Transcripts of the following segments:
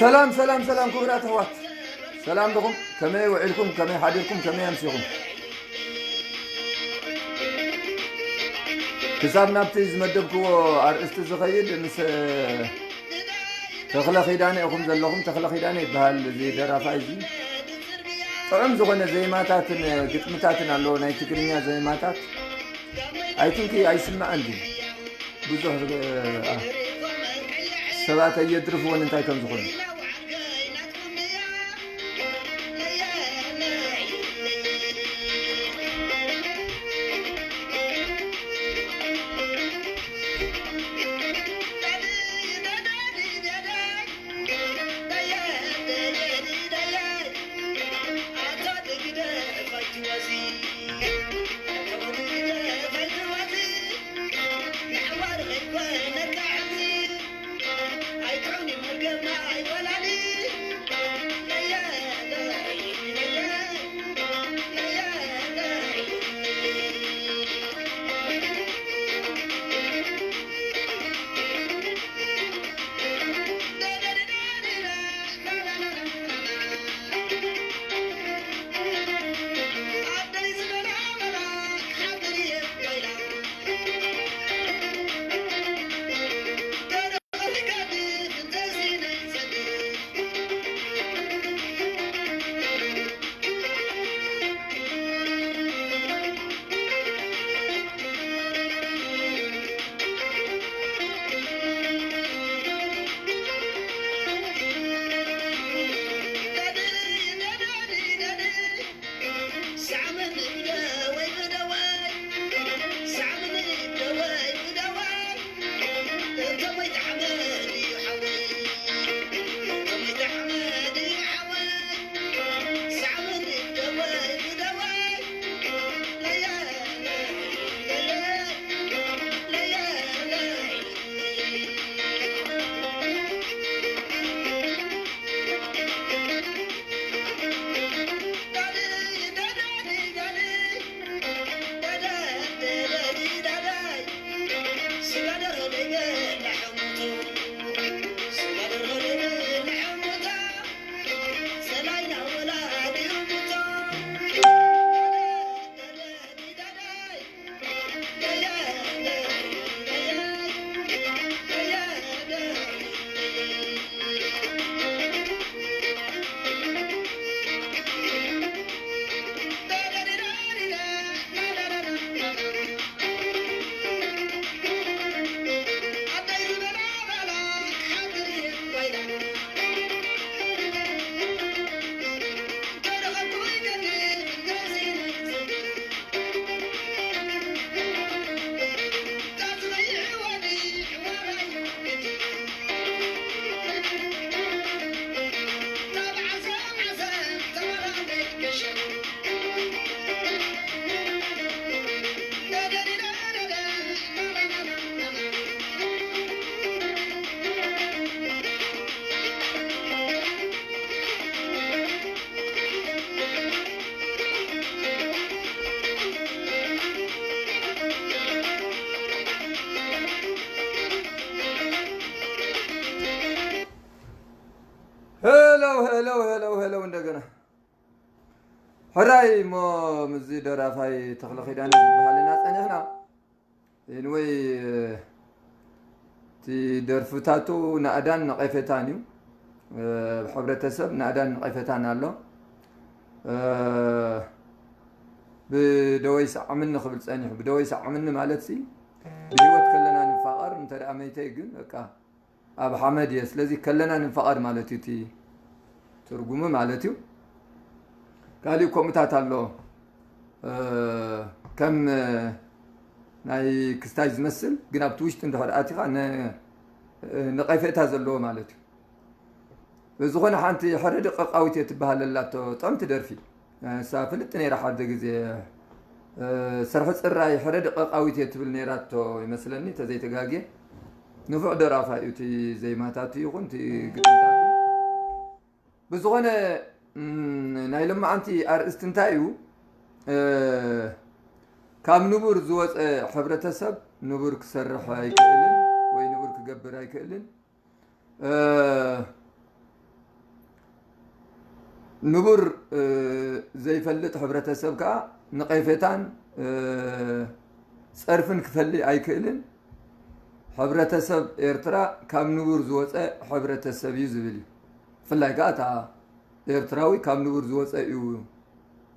ሰላም ሰላም ሰላም ክቡራት ኣሕዋት፣ ሰላም ዲኹም? ከመይ ውዒልኩም? ከመይ ሓዲርኩም? ከመይ ኣምሲኹም? ክሳብ ናብቲ ዝመደብክዎ ኣርእስቲ ዝኸይድ፣ ምስ ተኽለ ኪዳነ ኢኹም ዘለኹም። ተኽለ ኪዳነ ይበሃል እዚ ደራፋይ እዚ። ጥዑም ዝኾነ ዜማታትን ግጥምታትን ኣለዎ፣ ናይ ትግርኛ ዜማታት። ኣይ ቲንክ ኣይስማዕን ድዩ? ብዙሕ፣ እ፣ አ፣ ሰባት ኣየድርፍዎን እንታይ ከም ዝኾነ። ሕራይ እሞ ምስዚ ደራፋይ ተኽለ ኪዳነ ዝበሃል ኢና ጸኒሕና። ኤንወይ፣ እቲ ደርፍታቱ ናእዳን ነቐፌታን እዩ። ኣብ ሕብረተሰብ ናእዳን ነቐፌታን ኣሎ። ብደወይ ሰዓምኒ ክብል ጸኒሑ። ብደወይ ሰዓምኒ ማለት ሲ ብህይወት ከለና ንፋቐር፣ እንተ ደኣ መይተይ ግን በቃ ኣብ ሓመድ እየ። ስለዚ ከለና ንፋቐር ማለት እዩ እቲ ትርጉሙ ማለት እዩ። ካሊእ ከምኡታት ኣሎ፣ ከም ናይ ክስታይ ዝመስል ግን ኣብቲ ውሽጢ እንድሕር ኣቲኻ ነ-፣ ነቐፌታ ዘለዎ ማለት እዩ። ብዝኾነ ሓንቲ ሕረ ደቀቃዊት እየ ትበሃል ኣላቶ፣ ጥዕምቲ ደርፊ። እሳ ፍልጥ ነይራ ሓደ ግዜ፣ ሰርሒ ጽራይ ሕረ ደቀቃዊት እየ ትብል ነይራቶ ይመስለኒ፣ ተዘይተጋግየ። ንፉዕ ደራፋይ እዩ፣ እቲ ዜማታቱ ይኹን እቲ ግጥምታቱ። ብዝኾነ፣ እም፣ ናይ ሎማዓንቲ ኣርእስቲ እንታይ እዩ? እ፣ ካብ ንቡር ዝወጸ ሕብረተሰብ ንቡር ክሰርሕ ኣይክእልን ወይ ንቡር ክገብር ኣይክእልን። እ፣ ንቡር፣ እ፣ ዘይፈልጥ ሕብረተሰብ ከኣ ንቐፌታን፣ እ፣ ጸርፍን ክፈሊ ኣይክእልን። ሕብረተሰብ ኤርትራ ካብ ንቡር ዝወጸ ሕብረተሰብ እዩ ዝብል እዩ። ብፍላይ ከኣ እታ ኤርትራዊ ካብ ንቡር ዝወጸ እዩ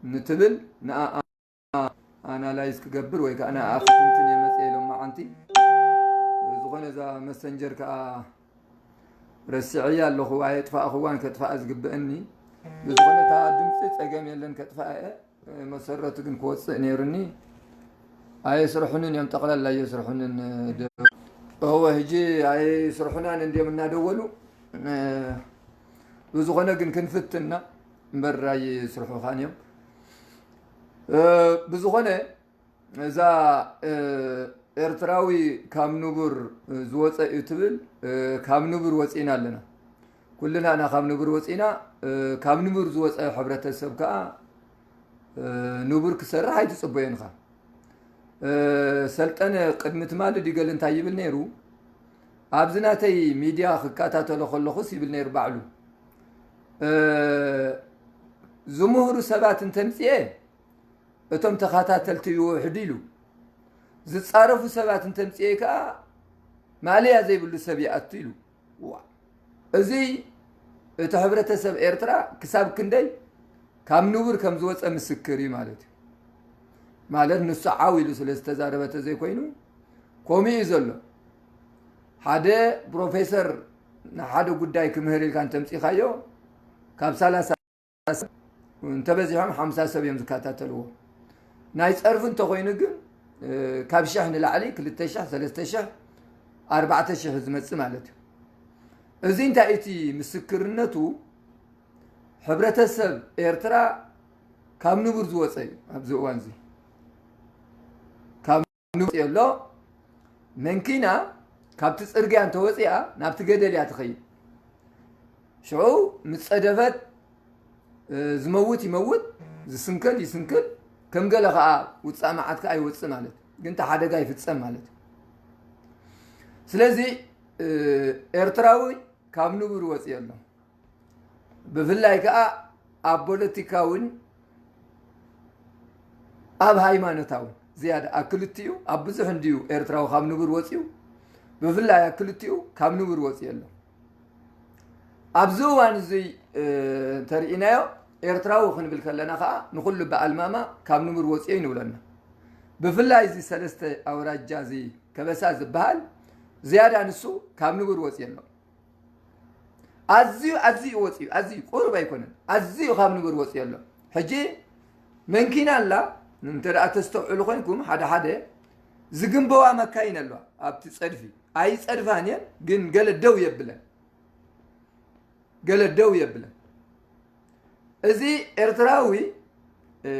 ንትብል ንኣ ኣናላይዝ ክገብር ወይ ከኣ ንኣ ክትንትን እየ መጽየ ሎማዓንቲ። ዝኾነ እዛ መሰንጀር ከኣ ረሲዐያ ኣለኹ፣ ኣየጥፋእኽዋን፣ ከጥፋኣ ዝግበአኒ። ብዝኾነ እታ ድምጺ ጸገም የለን፣ ከጥፋኣ እየ። መሰረቱ ግን ክወጽእ ነይሩኒ። ኣየስርሑንን እዮም፣ ጠቕላላ ኣየስርሑንን። ደ-፣ እወ፣ ሕጂ ኣይስርሑናን እንድዮም እናደወሉ። ብዝኾነ ግን ክንፍትና እምበር ኣይስርሑኻን እዮም። ብዝኾነ እዛ፣ እ፣ ኤርትራዊ ካብ ንቡር ዝወጸ እዩ ትብል፣ እ፣ ካብ ንቡር ወጺእና ኣለና። ኩልና ኢና ካብ ንቡር ወጺእና። እ፣ ካብ ንቡር ዝወጸ ሕብረተሰብ ከኣ፣ እ፣ ንቡር ክሰርሕ ኣይትጽበዮን ኢኻ። እ፣ ሰልጠነ ቅድሚ ትማሊ ድዩ ገለ እንታይ ይብል ነይሩ? ኣብዚ ናተይ ሚድያ ክከታተሎ ከለኹስ ይብል ነይሩ ባዕሉ። እ፣ ዝምህሩ ሰባት እንተምጽኤ እቶም ተኸታተልቲ ይውሕዱ ኢሉ። ዝጻረፉ ሰባት እንተምጽኤ ከኣ ማእለያ ዘይብሉ ሰብ ይኣቱ ኢሉ። ዋ፣ እዚ እቲ ሕብረተሰብ ኤርትራ ክሳብ ክንደይ ካብ ንቡር ከም ዝወጸ ምስክር እዩ ማለት እዩ። ማለት ንሱ ዓው ኢሉ ስለ ዝተዛረበ ተዘይኮይኑ ከምኡ እዩ ዘሎ። ሓደ ፕሮፌሰር ንሓደ ጉዳይ ክምህር ኢልካ እንተምጺኻዮ ካብ ሰላሳ ሰብ፣ እንተበዚሖም ሓምሳ ሰብ እዮም ዝከታተልዎ። ናይ ጸርፊ እንተኾይኑ ግን፣ እ፣ ካብ ሽሕ ንላዕሊ፣ ክልተ ሽሕ፣ ሰለስተ ሽሕ፣ ኣርባዕተ ሽሕ ዝመጽእ ማለት እዩ። እዚ እንታይ እቲ ምስክርነቱ? ሕብረተሰብ ኤርትራ ካብ ንቡር ዝወጸ እዩ ኣብዚ እዋን እዚ። ካብ ንቡር የሎ። መንኪና ካብቲ ጽርግያ እንተወጺኣ ናብቲ ገደል እያ ትኸይድ። ሽዑ ምስ ጸደፈት፣ እ፣ ዝመውት ይመውት፣ ዝስንከል ይስንክል፣ ከም ገለ ከኣ ውጻእ መዓት ከኣ ይወጽእ ማለት እዩ። ግን እቲ ሓደጋ ይፍጸም ማለት እዩ። ስለዚ፣ እ፣ ኤርትራዊ ካብ ንቡር ወጺኡ ኣሎ። ብፍላይ ከኣ ኣብ ፖለቲካውን ኣብ ሃይማኖታውን ዝያዳ ኣብ ክልቲኡ፣ ኣብ ብዙሕ እንድዩ ኤርትራዊ ካብ ንቡር ወጺኡ፣ ብፍላይ ኣብ ክልቲኡ ካብ ንቡር ወጺኡ ኣሎ። ኣብዚ እዋን እዚ፣ እ፣ እንተርኢናዮ፣ ኤርትራዊ ክንብል ከለና ከኣ ንኹሉ ብኣልማማ ካብ ንቡር ወጺኡ ንብለና። ብፍላይ እዚ ሰለስተ ኣውራጃ እዚ ከበሳ ዝበሃል ዝያዳ ንሱ ካብ ንቡር ወጺኡ ኣሎ። ኣዝዩ፣ ኣዝዩ ወጺኡ፣ ኣዝዩ ቁሩብ ኣይኮነን፣ ኣዝዩ ካብ ንቡር ወጺኡ ኣሎ። ሕጂ መንኪና ኣላ፣ እንተ ደኣ ተስተውዕሉ ኮይንኩም፣ ሓደ ሓደ ዝግንበዋ መካይን ኣለዋ ኣብቲ ጸድፊ። ኣይጸድፋን እየን፣ ግን ገለ ደው የብለን። ገለ ደው የብለን። እዚ ኤርትራዊ፣ እ፣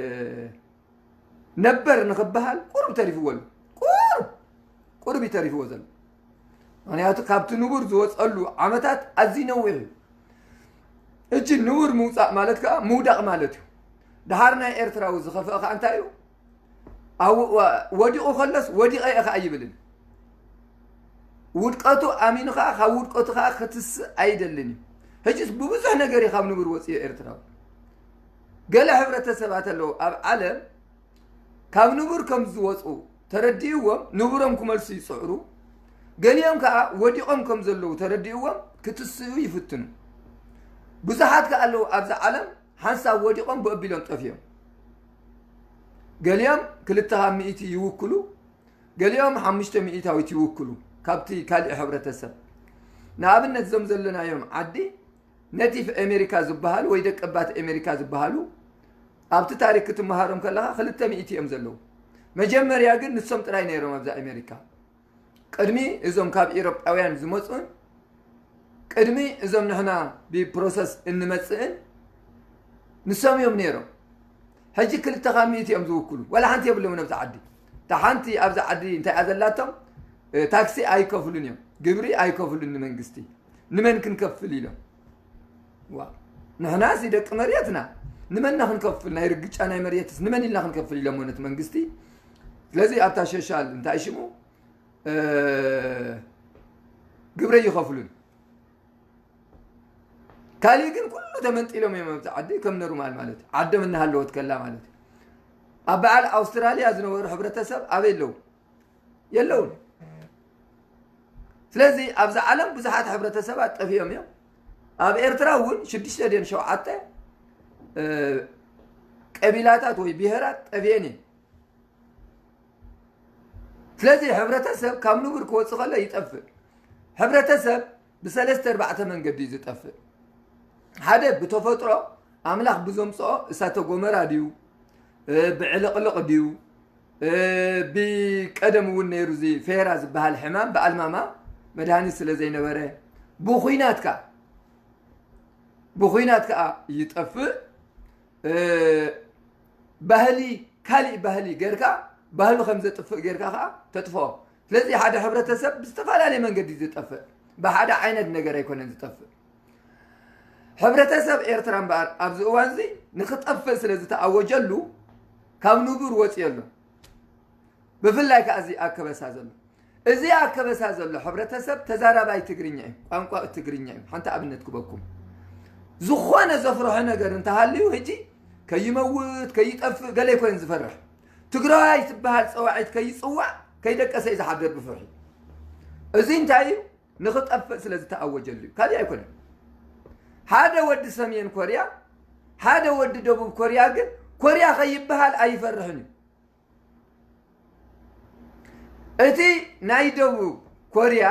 ነበር ንኽበሃል ቁሩብ ተሪፍዎ ኣሎ። ቁሩብ፣ ቁሩብ እዩ ተሪፍዎ ዘሎ። ምኽንያቱ ካብቲ ንቡር ዝወጸሉ ዓመታት ኣዝዩ ነዊሕ እዩ። እጂ ንቡር ምውጻእ ማለት ከኣ ምውዳቕ ማለት እዩ። ደሓር ናይ ኤርትራዊ ዝኸፍአ ከኣ እንታይ እዩ? ኣብ ወ-፣ ወዲቑ ከሎስ ወዲቐ እየ ከኣ ይብልን። ውድቀቱ ኣሚኑ ከኣ ካብ ውድቀቱ ከኣ ክትስእ ኣይደልን እዩ። ሕጂስ ብብዙሕ ነገር እዩ ካብ ንቡር ወጺኡ ኤርትራዊ። ገለ ሕብረተሰባት ኣለዉ ኣብ ዓለም ካብ ንቡር ከም ዝወፁ ተረዲእዎም ንቡሮም ክመልሱ ይፅዕሩ። ገሊኦም ከዓ ወዲቖም ከም ዘለዉ ተረዲእዎም ክትስኡ ይፍትኑ። ብዙሓት ከዓ ኣለዉ ኣብዚ ዓለም ሓንሳብ ወዲቖም ብእቢሎም ጠፊኦም። ገሊኦም ክልተ ካብ ሚእቲ ይውክሉ፣ ገሊኦም ሓሙሽተ ሚእታዊት ይውክሉ ካብቲ ካሊእ ሕብረተሰብ። ንኣብነት እዞም ዘለናዮም ዓዲ ነቲፍ ኣሜሪካ ዝበሃሉ ወይ ደቀባት ኣሜሪካ ዝበሃሉ ኣብቲ ታሪክ ክትመሃሮም ከለኻ ክልተ ሚእቲ እዮም ዘለዉ። መጀመርያ ግን ንሶም ጥራይ ነይሮም ኣብዛ ኣሜሪካ። ቅድሚ እዞም ካብ ኢሮጳውያን ዝመፁን ቅድሚ እዞም ንሕና ብፕሮሰስ እንመፅእን ንሶም እዮም ነይሮም። ሕጂ ክልተ ካብ ሚእቲ እዮም ዝውክሉ። ዋላ ሓንቲ የብሎም ነብቲ ዓዲ። እታ ሓንቲ ኣብዚ ዓዲ እንታይ እያ ዘላቶም? ታክሲ ኣይከፍሉን እዮም፣ ግብሪ ኣይከፍሉን ንመንግስቲ። ንመን ክንከፍል ኢሎም? ዋ፣ ንሕናስ ደቂ መሬትና ንመንና ክንከፍል? ናይ ርግጫ ናይ መሬትስ ንመን ኢልና ክንከፍል ኢሎሞ ነቲ መንግስቲ። ስለዚ ኣብታ ሸሻል እንታይ ሽሙ ግብረ ይኸፍሉን። ካሊእ ግን ኩሉ ተመንጢሎም እዮም ኣብቲ ዓዲ ከም ኖርማል ማለት እዩ። ዓዶም እናሃለወት ከላ ማለት እዩ። ኣብ በዓል ኣውስትራሊያ ዝነበሩ ሕብረተሰብ ኣበይ ኣለዉ? የለውን። ስለዚ ኣብዚ ዓለም ብዙሓት ሕብረተሰባት ጠፊኦም እዮም። ኣብ ኤርትራ እውን ሽዱሽተ ድን ሸውዓተ ቀቢላታት ወይ ብሄራት ጠፊኤን እየን። ስለዚ ሕብረተሰብ ካብ ንቡር ክወፅእ ከሎ ይጠፍእ። ሕብረተሰብ ብሰለስተ ኣርባዕተ መንገዲ እዩ ዝጠፍእ። ሓደ ብተፈጥሮ ኣምላኽ ብዘምፅኦ እሳተ ጎመራ ድዩ፣ ብዕልቕልቕ ድዩ፣ ብቀደም እውን ነይሩ እዚ ፌራ ዝበሃል ሕማም ብኣልማማ መድሃኒት ስለ ዘይነበረ፣ ብኹናት ከዓ ብኹናት ከዓ ይጠፍእ። ባህሊ ካሊእ ባህሊ ጌርካ ባህሉ ከም ዘጥፍእ ጌርካ ከዓ ተጥፍኦ። ስለዚ ሓደ ሕብረተሰብ ብዝተፈላለየ መንገዲ ዝጠፍእ ብሓደ ዓይነት ነገር ኣይኮነን ዝጠፍእ። ሕብረተሰብ ኤርትራ እምበኣር ኣብዚ እዋን እዚ ንክጠፍእ ስለ ዝተኣወጀሉ ካብ ንቡር ወፂኡ ኣሎ። ብፍላይ ከዓ እዚ ኣብ ከበሳ ዘሎ እዚ ኣብ ከበሳ ዘሎ ሕብረተሰብ ተዛራባይ ትግርኛ እዩ፣ ቋንቋ ትግርኛ እዩ። ሓንቲ ኣብነት ክበኩም፣ ዝኾነ ዘፍርሖ ነገር እንተሃልዩ ሕጂ ከይመውት ከይጠፍእ ገለ ይኮይን ዝፈርሕ። ትግራዋይ ትበሃል ፀዋዒት ከይፅዋዕ ከይደቀሰ እዩ ዝሓደር ብፍርሒ። እዚ እንታይ እዩ? ንኽጠፍእ ስለ ዝተኣወጀሉ እዩ፣ ካልእ ኣይኮነን። ሓደ ወዲ ሰሜን ኮርያ ሓደ ወዲ ደቡብ ኮርያ ግን ኮርያ ከይበሃል ኣይፈርሕን እዩ። እቲ ናይ ደቡብ ኮርያ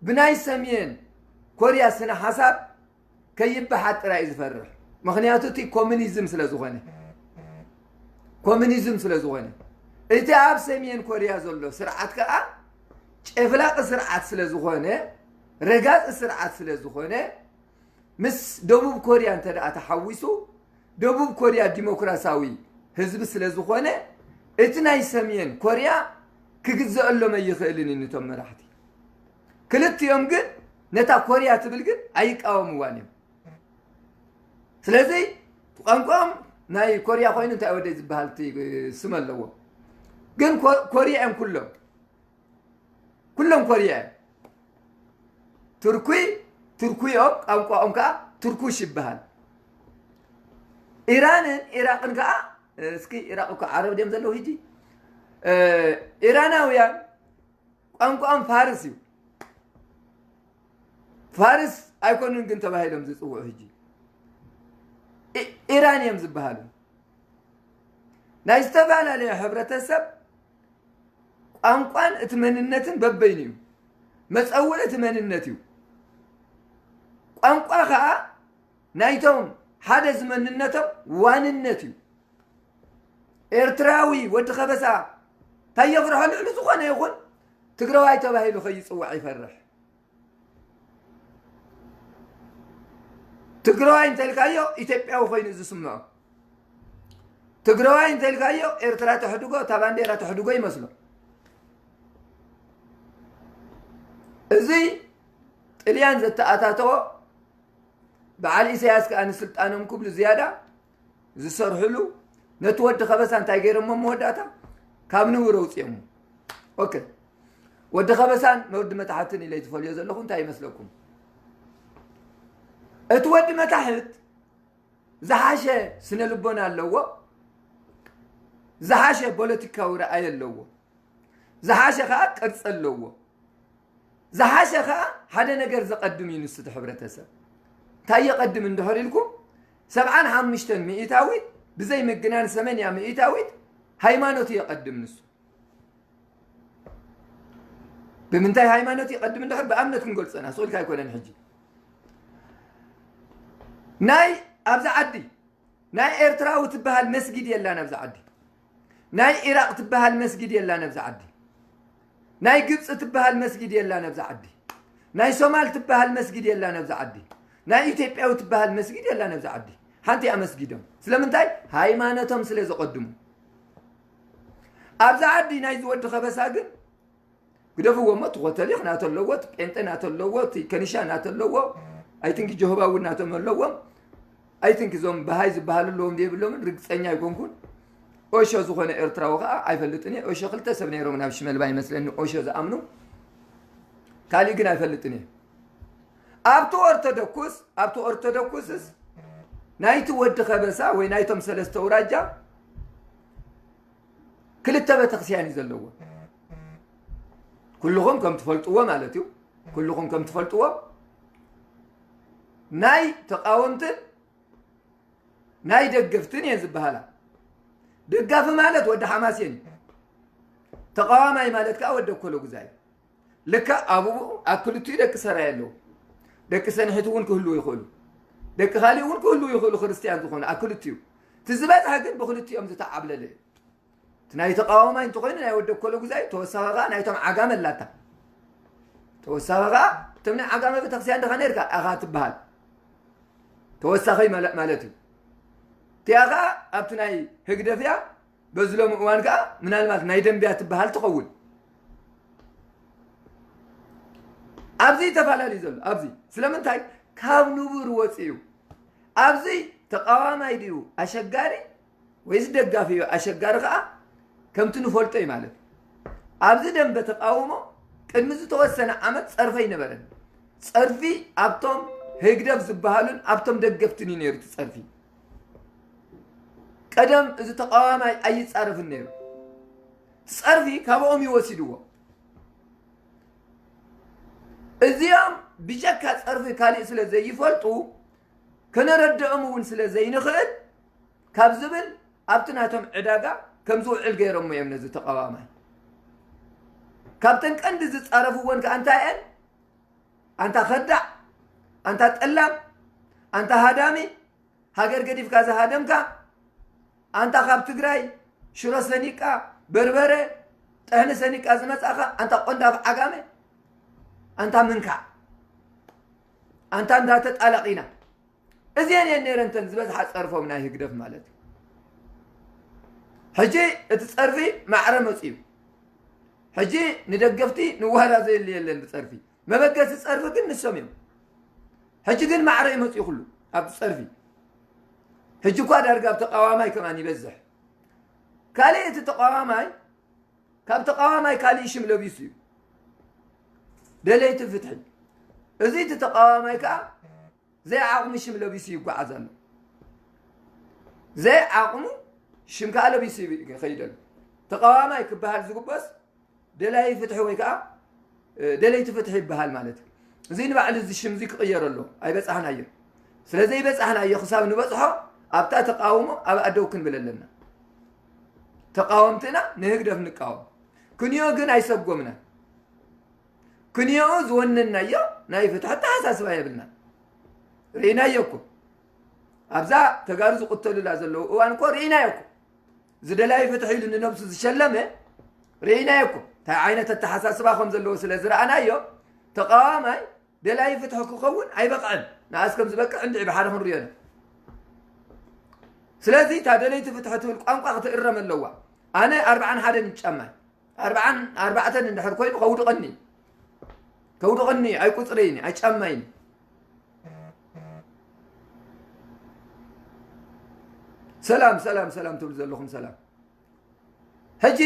ብናይ ሰሜን ኮርያ ስነ ሓሳብ ከይበሓጥ ጥራይ እዩ ዝፈርሕ። ምኽንያቱ እቲ ኮሚኒዝም ስለ ዝኾነ ኮሚኒዝም ስለ ዝኾነ እቲ ኣብ ሰሜን ኮርያ ዘሎ ስርዓት ከዓ ጨፍላቂ ስርዓት ስለ ዝኾነ ረጋፂ ስርዓት ስለ ዝኾነ ምስ ደቡብ ኮርያ እንተ ደኣ ተሓዊሱ ደቡብ ኮርያ ዲሞክራሲያዊ ህዝቢ ስለ ዝኾነ እቲ ናይ ሰሜን ኮርያ ክግዘአሎም ኣይኽእልን እዩ። ንቶም መራሕቲ ክልቲኦም ግን ነታ ኮርያ ትብል ግን ኣይቃወምዋን እዮም። ስለዚ ቋንቋኦም ናይ ኮርያ ኮይኑ እንታይ ወደይ ዝበሃል እቲ ስም ኣለዎ። ግን ኮርያ እዮም ኩሎም ኩሎም ኮርያ እዮም። ቱርኩይ ቱርኩይ እዮም፣ ቋንቋኦም ከዓ ቱርኩሽ ይበሃል። ኢራንን ኢራቅን ከዓ እስኪ ኢራቅ እኮ ዓረብ ድዮም ዘለዉ ሕጂ ኢራናውያን ቋንቋኦም ፋርስ እዩ። ፋርስ ኣይኮኑን ግን ተባሂሎም ዝፅውዑ ሕጂ ኢራን እዮም ዝበሃሉ። ናይ ዝተፈላለየ ሕብረተሰብ ቋንቋን እቲ መንነትን በበይኑ እዩ። መፀውዒ እቲ መንነት እዩ። ቋንቋ ከዓ ናይቶም ሓደ ዝመንነቶም ዋንነት እዩ። ኤርትራዊ ወዲ ከበሳ እንታይ የፍርሖ? ልዕሊ ዝኾነ ይኹን ትግራዋይ ተባሂሉ ከይፅዋዕ ይፈርሕ። ትግራዋይ እንተልካዮ ኢትዮጵያዊ ኮይኑ ዝስምዖ። ትግራዋይ እንተልካዮ ኤርትራ ተሕድጎ እታ ባንዴራ ተሕድጎ ይመስሎ። እዚ ጥልያን ዘተኣታተዎ በዓል ኢሳያስ ከዓ ንስልጣኖም ክብሉ ዝያዳ ዝሰርሕሉ ነቲ ወዲ ከበሳ እንታይ ገይሮሞ መወዳእታ ካብ ንቡር ኣውፅኦሞ። ኦኬ፣ ወዲ ከበሳን ንወዲ መታሕትን ኢለ ዝፈልዮ ዘለኹ እንታይ ይመስለኩም? እቲ ወዲ መታሕት ዝሓሸ ስነ ልቦና ኣለዎ። ዝሓሸ ፖለቲካዊ ረኣይ ኣለዎ። ዝሓሸ ከዓ ቅርፂ ኣለዎ። ዝሓሸ ከዓ ሓደ ነገር ዘቐድም እዩ ንሱ እቲ ሕብረተሰብ። እንታይ የቐድም እንድሕር ኢልኩም፣ ሰብዓን ሓሙሽተን ሚእታዊት ብዘይ ምግናን ሰመንያ ሚእታዊት ሃይማኖት የቐድም ንሱ። ብምንታይ ሃይማኖት ይቐድም እንድሕር ብእምነት ክንገልጾ ኢና፣ ስቕ ኢልካ ኣይኮነን። ሕጂ ናይ ኣብዚ ዓዲ ናይ ኤርትራዊ ትበሃል መስጊድ የላን ኣብዚ ዓዲ። ናይ ኢራቕ ትበሃል መስጊድ የላን ኣብዚ ዓዲ። ናይ ግብፂ ትበሃል መስጊድ የላን ኣብዚ ዓዲ። ናይ ሶማል ትበሃል መስጊድ የላን ኣብዚ ዓዲ። ናይ ኢትዮጵያዊ ትበሃል መስጊድ የላን ኣብዚ ዓዲ። ሓንቲ እያ መስጊዶም። ስለምንታይ? ሃይማኖቶም ስለ ዘቐድሙ። ኣብዚ ዓዲ ናይ ዝወዲ ከበሳ ግን ግደፍዎ እሞ፣ እቲ ኮተሊኽ ናቶ ኣለዎ፣ እቲ ጴንጠ ናቶ ኣለዎ፣ እቲ ከኒሻ ናቶ ኣለዎ። ኣይ ቲንክ ጀሆባ እውን ናቶም ኣለዎም። ኣይ ቲንክ እዞም በሃይ ዝበሃሉ ኣለዎም ድየብሎምን ርግፀኛ ኣይኮንኩን። ኦሾ ዝኾነ ኤርትራዊ ከዓ ኣይፈልጥን እየ። ኦሾ ክልተ ሰብ ነይሮም ናብ ሽመልባ ይመስለኒ ኦሾ ዝኣምኑ፣ ካሊእ ግን ኣይፈልጥን እየ። ኣብቲ ኦርቶዶክስ፣ ኣብቲ ኦርቶዶክስስ ናይቲ ወዲ ከበሳ ወይ ናይቶም ሰለስተ ውራጃ ክልተ ቤተክርስትያን እዩ ዘለዎ። ኩልኹም ከም ትፈልጥዎ ማለት እዩ። ኩልኹም ከም ትፈልጥዎ ናይ ተቃወምትን ናይ ደገፍትን እየን ዝበሃላ። ደጋፊ ማለት ወዲ ሓማሴን እዩ። ተቃዋማይ ማለት ከዓ ወዲ ኣኮሎ ጉዛይ እዩ። ልክዕ ኣብኡ ኣብ ክልቲኡ ደቂ ሰራይ ኣለዉ። ደቂ ሰንሒት እውን ክህልዉ ይኽእሉ። ደቂ ካሊእ እውን ክህልዉ ይኽእሉ፣ ክርስትያን ዝኾኑ ኣብ ክልቲኡ። እቲ ዝበዝሐ ግን ብክልቲኦም ዝተዓብለለ እዩ። እቲ ናይ ተቃዋማይ እንተኾይኑ ናይ ወዲ ኣኮሎ ጉዛይ፣ ተወሳኺ ከዓ ናይቶም ዓጋመ ኣላታ። ተወሳኺ ከዓ እቶም ናይ ዓጋመ ቤተክርስትያን ድኻ ነርካ ኣኻ ትበሃል። ተወሳኺ ማለ-፣ ማለት እዩ። እቲኣ ከዓ ኣብቲ ናይ ህግደፍ እያ። በዚ ሎሚ እዋን ከዓ ምናልባት ናይ ደንብያ ትበሃል ትኸውን። ኣብዚ ተፈላለዩ ዘሎ፣ ኣብዚ ስለምንታይ? ካብ ንቡር ወፂኡ። ኣብዚ ተቃዋማይ ድዩ ኣሸጋሪ ወይስ ደጋፊ እዩ ኣሸጋሪ ከዓ ከምቲ ንፈልጦ እዩ ማለት እዩ። ኣብዚ ደንበ ተቃውሞ ቅድሚ ዝተወሰነ ዓመት ፀርፊ ኣይነበረን። ፀርፊ ኣብቶም ህግደፍ ዝበሃሉን ኣብቶም ደገፍትን እዩ ነይሩ እቲ ፀርፊ። ቀደም እዚ ተቃዋማይ ኣይፃረፍን ነይሩ። እቲ ፀርፊ ካብኦም እዩ ወሲድዎ። እዚኦም ብጀካ ፀርፊ ካሊእ ስለ ዘይፈልጡ፣ ከነረድኦም እውን ስለ ዘይንኽእል ካብ ዝብል፣ ኣብቲ ናቶም ዕዳጋ ከም ዝውዕል ገይሮሞ እዮም ነዚ ተቃዋማይ። ካብተን ቀንዲ ዝፃረፍወን ከዓ እንታይ እየን? ኣንታ ከዳዕ፣ ኣንታ ጠላም፣ ኣንታ ሃዳሚ፣ ሃገር ገዲፍካ ዝሃደምካ፣ ኣንታ ካብ ትግራይ ሽሮ ሰኒቃ፣ በርበረ፣ ጥሕኒ ሰኒቃ ዝመጻኻ፣ ኣንታ ቆንዳፍ ዓጋመ፣ ኣንታ ምንካዕ፣ ኣንታ እንዳተጣላቒና። እዚአን እየን ነይረን እተን ዝበዝሓ ጸርፎም ናይ ህግደፍ ማለት እዩ። ሕጂ እቲ ጸርፊ ማዕረ መጺኡ። ሕጂ ንደገፍቲ ንዋላ ዘየለ የለን ብጸርፊ። መበገሲ ጸርፊ ግን ንሶም እዮም። ሕጂ ግን ማዕረ እዩ መጺኡ ኩሉ ኣብቲ ጸርፊ። ሕጂ እኳ ዳርጋ ኣብ ተቃዋማይ ከማን ይበዝሕ። ካልእ እቲ ተቃዋማይ፣ ካብ ተቃዋማይ ካልእ ሽም ለቢሱ እዩ። ደለይቲ ፍትሒ። እዚ እቲ ተቃዋማይ ከኣ ዘይዓቕሙ ሽም ለቢሱ ይጓዓዝ ኣሎ። ዘይዓቕሙ ሽም ከኣ ለቢሱ ይኸይድ ኣሎ። ተቃዋማይ ክበሃል ዝግበስ ደላይ ፍትሒ ወይ ከኣ፣ እ፣ ደለይቲ ፍትሒ ይበሃል ማለት እዩ። እዚ ንባዕሉ እዚ ሽም እዚ ክቕየር ኣሎ። ኣይበጻሕናዮ። ስለ ዘይበጻሕናዮ ክሳብ ንበጽሖ ኣብታ ተቃውሞ ኣብ ኣደው ክንብል ኣለና። ተቃወምትና ንህግደፍ ንቃወም። ክንዮ ግን ኣይሰጎምናን። ክንዮ ዝወነናዮ ናይ ፍትሒ ኣተሓሳስባ የብልናን። ርኢናዮ እኮ። ኣብዛ ተጋሩ ዝቕተሉላ ዘለዉ እዋን እኮ ርኢናዮ እኮ። ዝደላይ ፍትሒ ኢሉ ንነብሱ ዝሸለመ ርኢናዮ እኮ። እንታይ ዓይነት ኣተሓሳስባ ከም ዘለዎ ስለ ዝረኣናዮ፣ ተቃዋማይ ደላይ ፍትሒ ክኸውን ኣይበቕዕን። ንኣስ ከም ዝበቅዕ እንድዒ ብሓደ ክንርእዮ ኢና። ስለዚ እታ ደለይቲ ፍትሒ ትብል ቋንቋ ክትእረም ኣለዋ። ኣነ ኣርብዓን ሓደን ጫማይ፣ ኣርብዓን ኣርባዕተን እንድሕር ኮይኑ ከውድቐኒ፣ ከውድቐኒ ኣይቁፅረይኒ፣ ኣይጫማይኒ። ሰላም፣ ሰላም፣ ሰላም ትብሉ ዘለኹም ሰላም። ሕጂ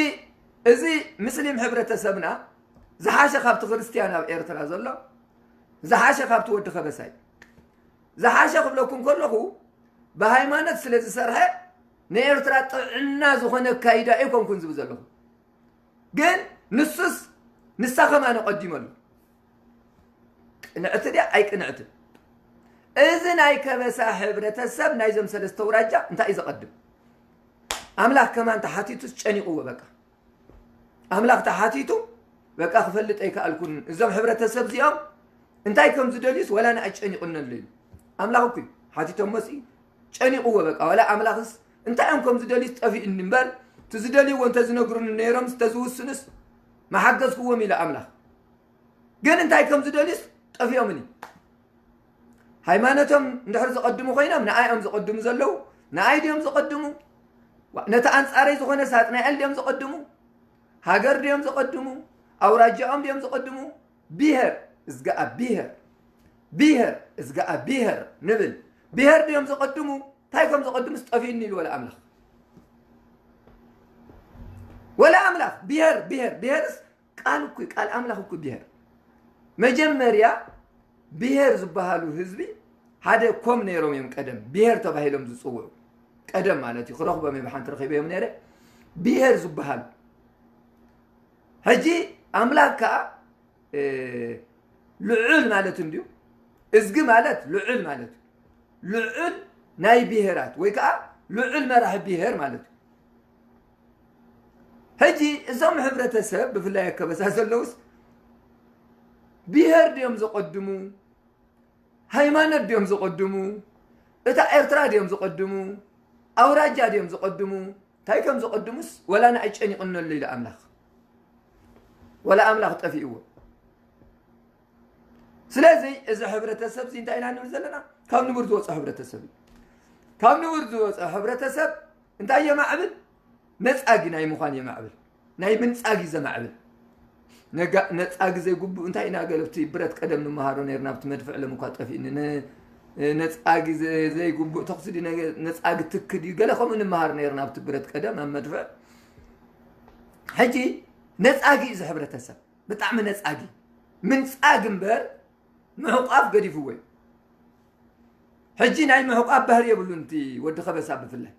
እዚ ምስሊም ሕብረተሰብና ዝሓሸ ካብቲ ክርስትያን ኣብ ኤርትራ ዘሎ፣ ዝሓሸ ካብቲ ወዲ ከበሳይ። ዝሓሸ ክብለኩም ከለኹ፣ ብሃይማኖት ስለ ዝሰርሐ ንኤርትራ ጥዕና ዝኾነ ኣካይዳ ኣይኮንኩን ዝብል ዘለኹ። ግን ንሱስ ንሳ ከማን ቀዲመሉ። ቅንዕቲ ድያ ኣይቅንዕትን? እዚ ናይ ከበሳ ሕብረተሰብ ናይዞም ሰለስተ ኣውራጃ እንታይ እዩ ዘቐድም? ኣምላኽ ከማን ተሓቲቱስ ጨኒቕዎ በቃ። ኣምላኽ ተሓቲቱ በቃ ክፈልጥ ኣይከኣልኩን። እዞም ሕብረተሰብ እዚኦም እንታይ ከም ዝደልዩስ ወላ ንኣጨኒቑኒ ኣሎ ኢሉ። ኣምላኽ እኮ እዩ ሓቲቶም መሲ ጨኒቕዎ በቃ። ወላ ኣምላኽስ እንታይ እዮም ከም ዝደልዩስ ጠፊኡኒ እምበር፣ እቲ ዝደልይዎ እንተዝነግሩኒ ነይሮም ዝተዝውስኑስ መሓገዝክዎም ኢሉ ኣምላኽ። ግን እንታይ ከም ዝደልዩስ ጠፊኦምኒ። ሃይማኖቶም እንድሕር ዘቐድሙ ኮይኖም ንኣይ እዮም ዘቐድሙ ዘለዉ። ንኣይ ድዮም ዘቐድሙ? ዋ- ነቲ ኣንጻረይ ዝኾነ ሳጥናኤል ድዮም ዘቐድሙ? ሃገር ድዮም ዘቐድሙ? ኣውራጃኦም ድዮም ዘቐድሙ? ብሄር እዝጋኣ ብሄር ብሄር እዝጋኣ ብሄር ንብል። ብሄር ድዮም ዘቐድሙ? እንታይ ከም ዘቐድሙስ ጠፊኡኒ ኢሉ ወላ ኣምላኽ። ወላ ኣምላኽ ብሄር ብሄር ብሄርስ ቃል እኮ እዩ፣ ቃል ኣምላኽ እኮ ብሄር። መጀመርያ ብሄር ዝበሃሉ ህዝቢ ሓደ ኮም ነይሮም እዮም ቀደም ብሄር ተባሂሎም ዝፅውዑ። ቀደም ማለት እዩ፣ ክረኽቦም እየ ብሓንቲ ረኺበዮም ነይረ። ብሄር ዝበሃሉ። ሕጂ ኣምላኽ ከዓ ልዑል ማለት እንድዩ። እዝጊ ማለት ልዑል ማለት እዩ። ልዑል ናይ ብሄራት ወይ ከዓ ልዑል መራሒ ብሄር ማለት እዩ። ሕጂ እዞም ሕብረተሰብ ብፍላይ ኣብ ከበሳ ዘለውስ ብሄር ድዮም ዘቐድሙ? ሃይማኖት ድዮም ዘቐድሙ? እታ ኤርትራ ድዮም ዘቐድሙ? ኣውራጃ ድዮም ዘቐድሙ? እንታይ ከም ዘቐድሙስ ወላ ንኣይ ጨኒቕኒ ኣሎ ኢሉ ኣምላኽ። ወላ ኣምላኽ ጠፊእዎ። ስለዚ እዚ ሕብረተሰብ እዚ እንታይ ኢና ንብል ዘለና? ካብ ንቡር ዝወፀ ሕብረተሰብ እዩ። ካብ ንቡር ዝወፀ ሕብረተሰብ እንታይ የማዕብል? ነፃጊ ናይ ምዃን የማዕብል። ናይ ምንፃጊ ዘማዕብል። ነጋ- ነፃጊ ዘይግቡእ እንታይ ኢና ገለብቲ ብረት ቀደም ንምሃሮ ነይርና ኣብቲ መድፍዕ ሎም እኳ ጠፊእኒ። ነ- ነፃጊ ዘ- ዘይግቡእ ተኽሲ ድዩ ነገ- ነፃጊ ትክ ድዩ ገለ ከምኡ ንምሃር ነይርና ኣብቲ ብረት ቀደም ኣብ መድፍዕ። ሕጂ ነፃጊ እዩ እዚ ሕብረተሰብ። ብጣዕሚ ነፃጊ። ምንፃግ እምበር ምሕቋፍ ገዲፍዎ እዩ። ሕጂ ናይ ምሕቋፍ ባህሪ የብሉን እቲ ወዲ ከበሳ ብፍላይ።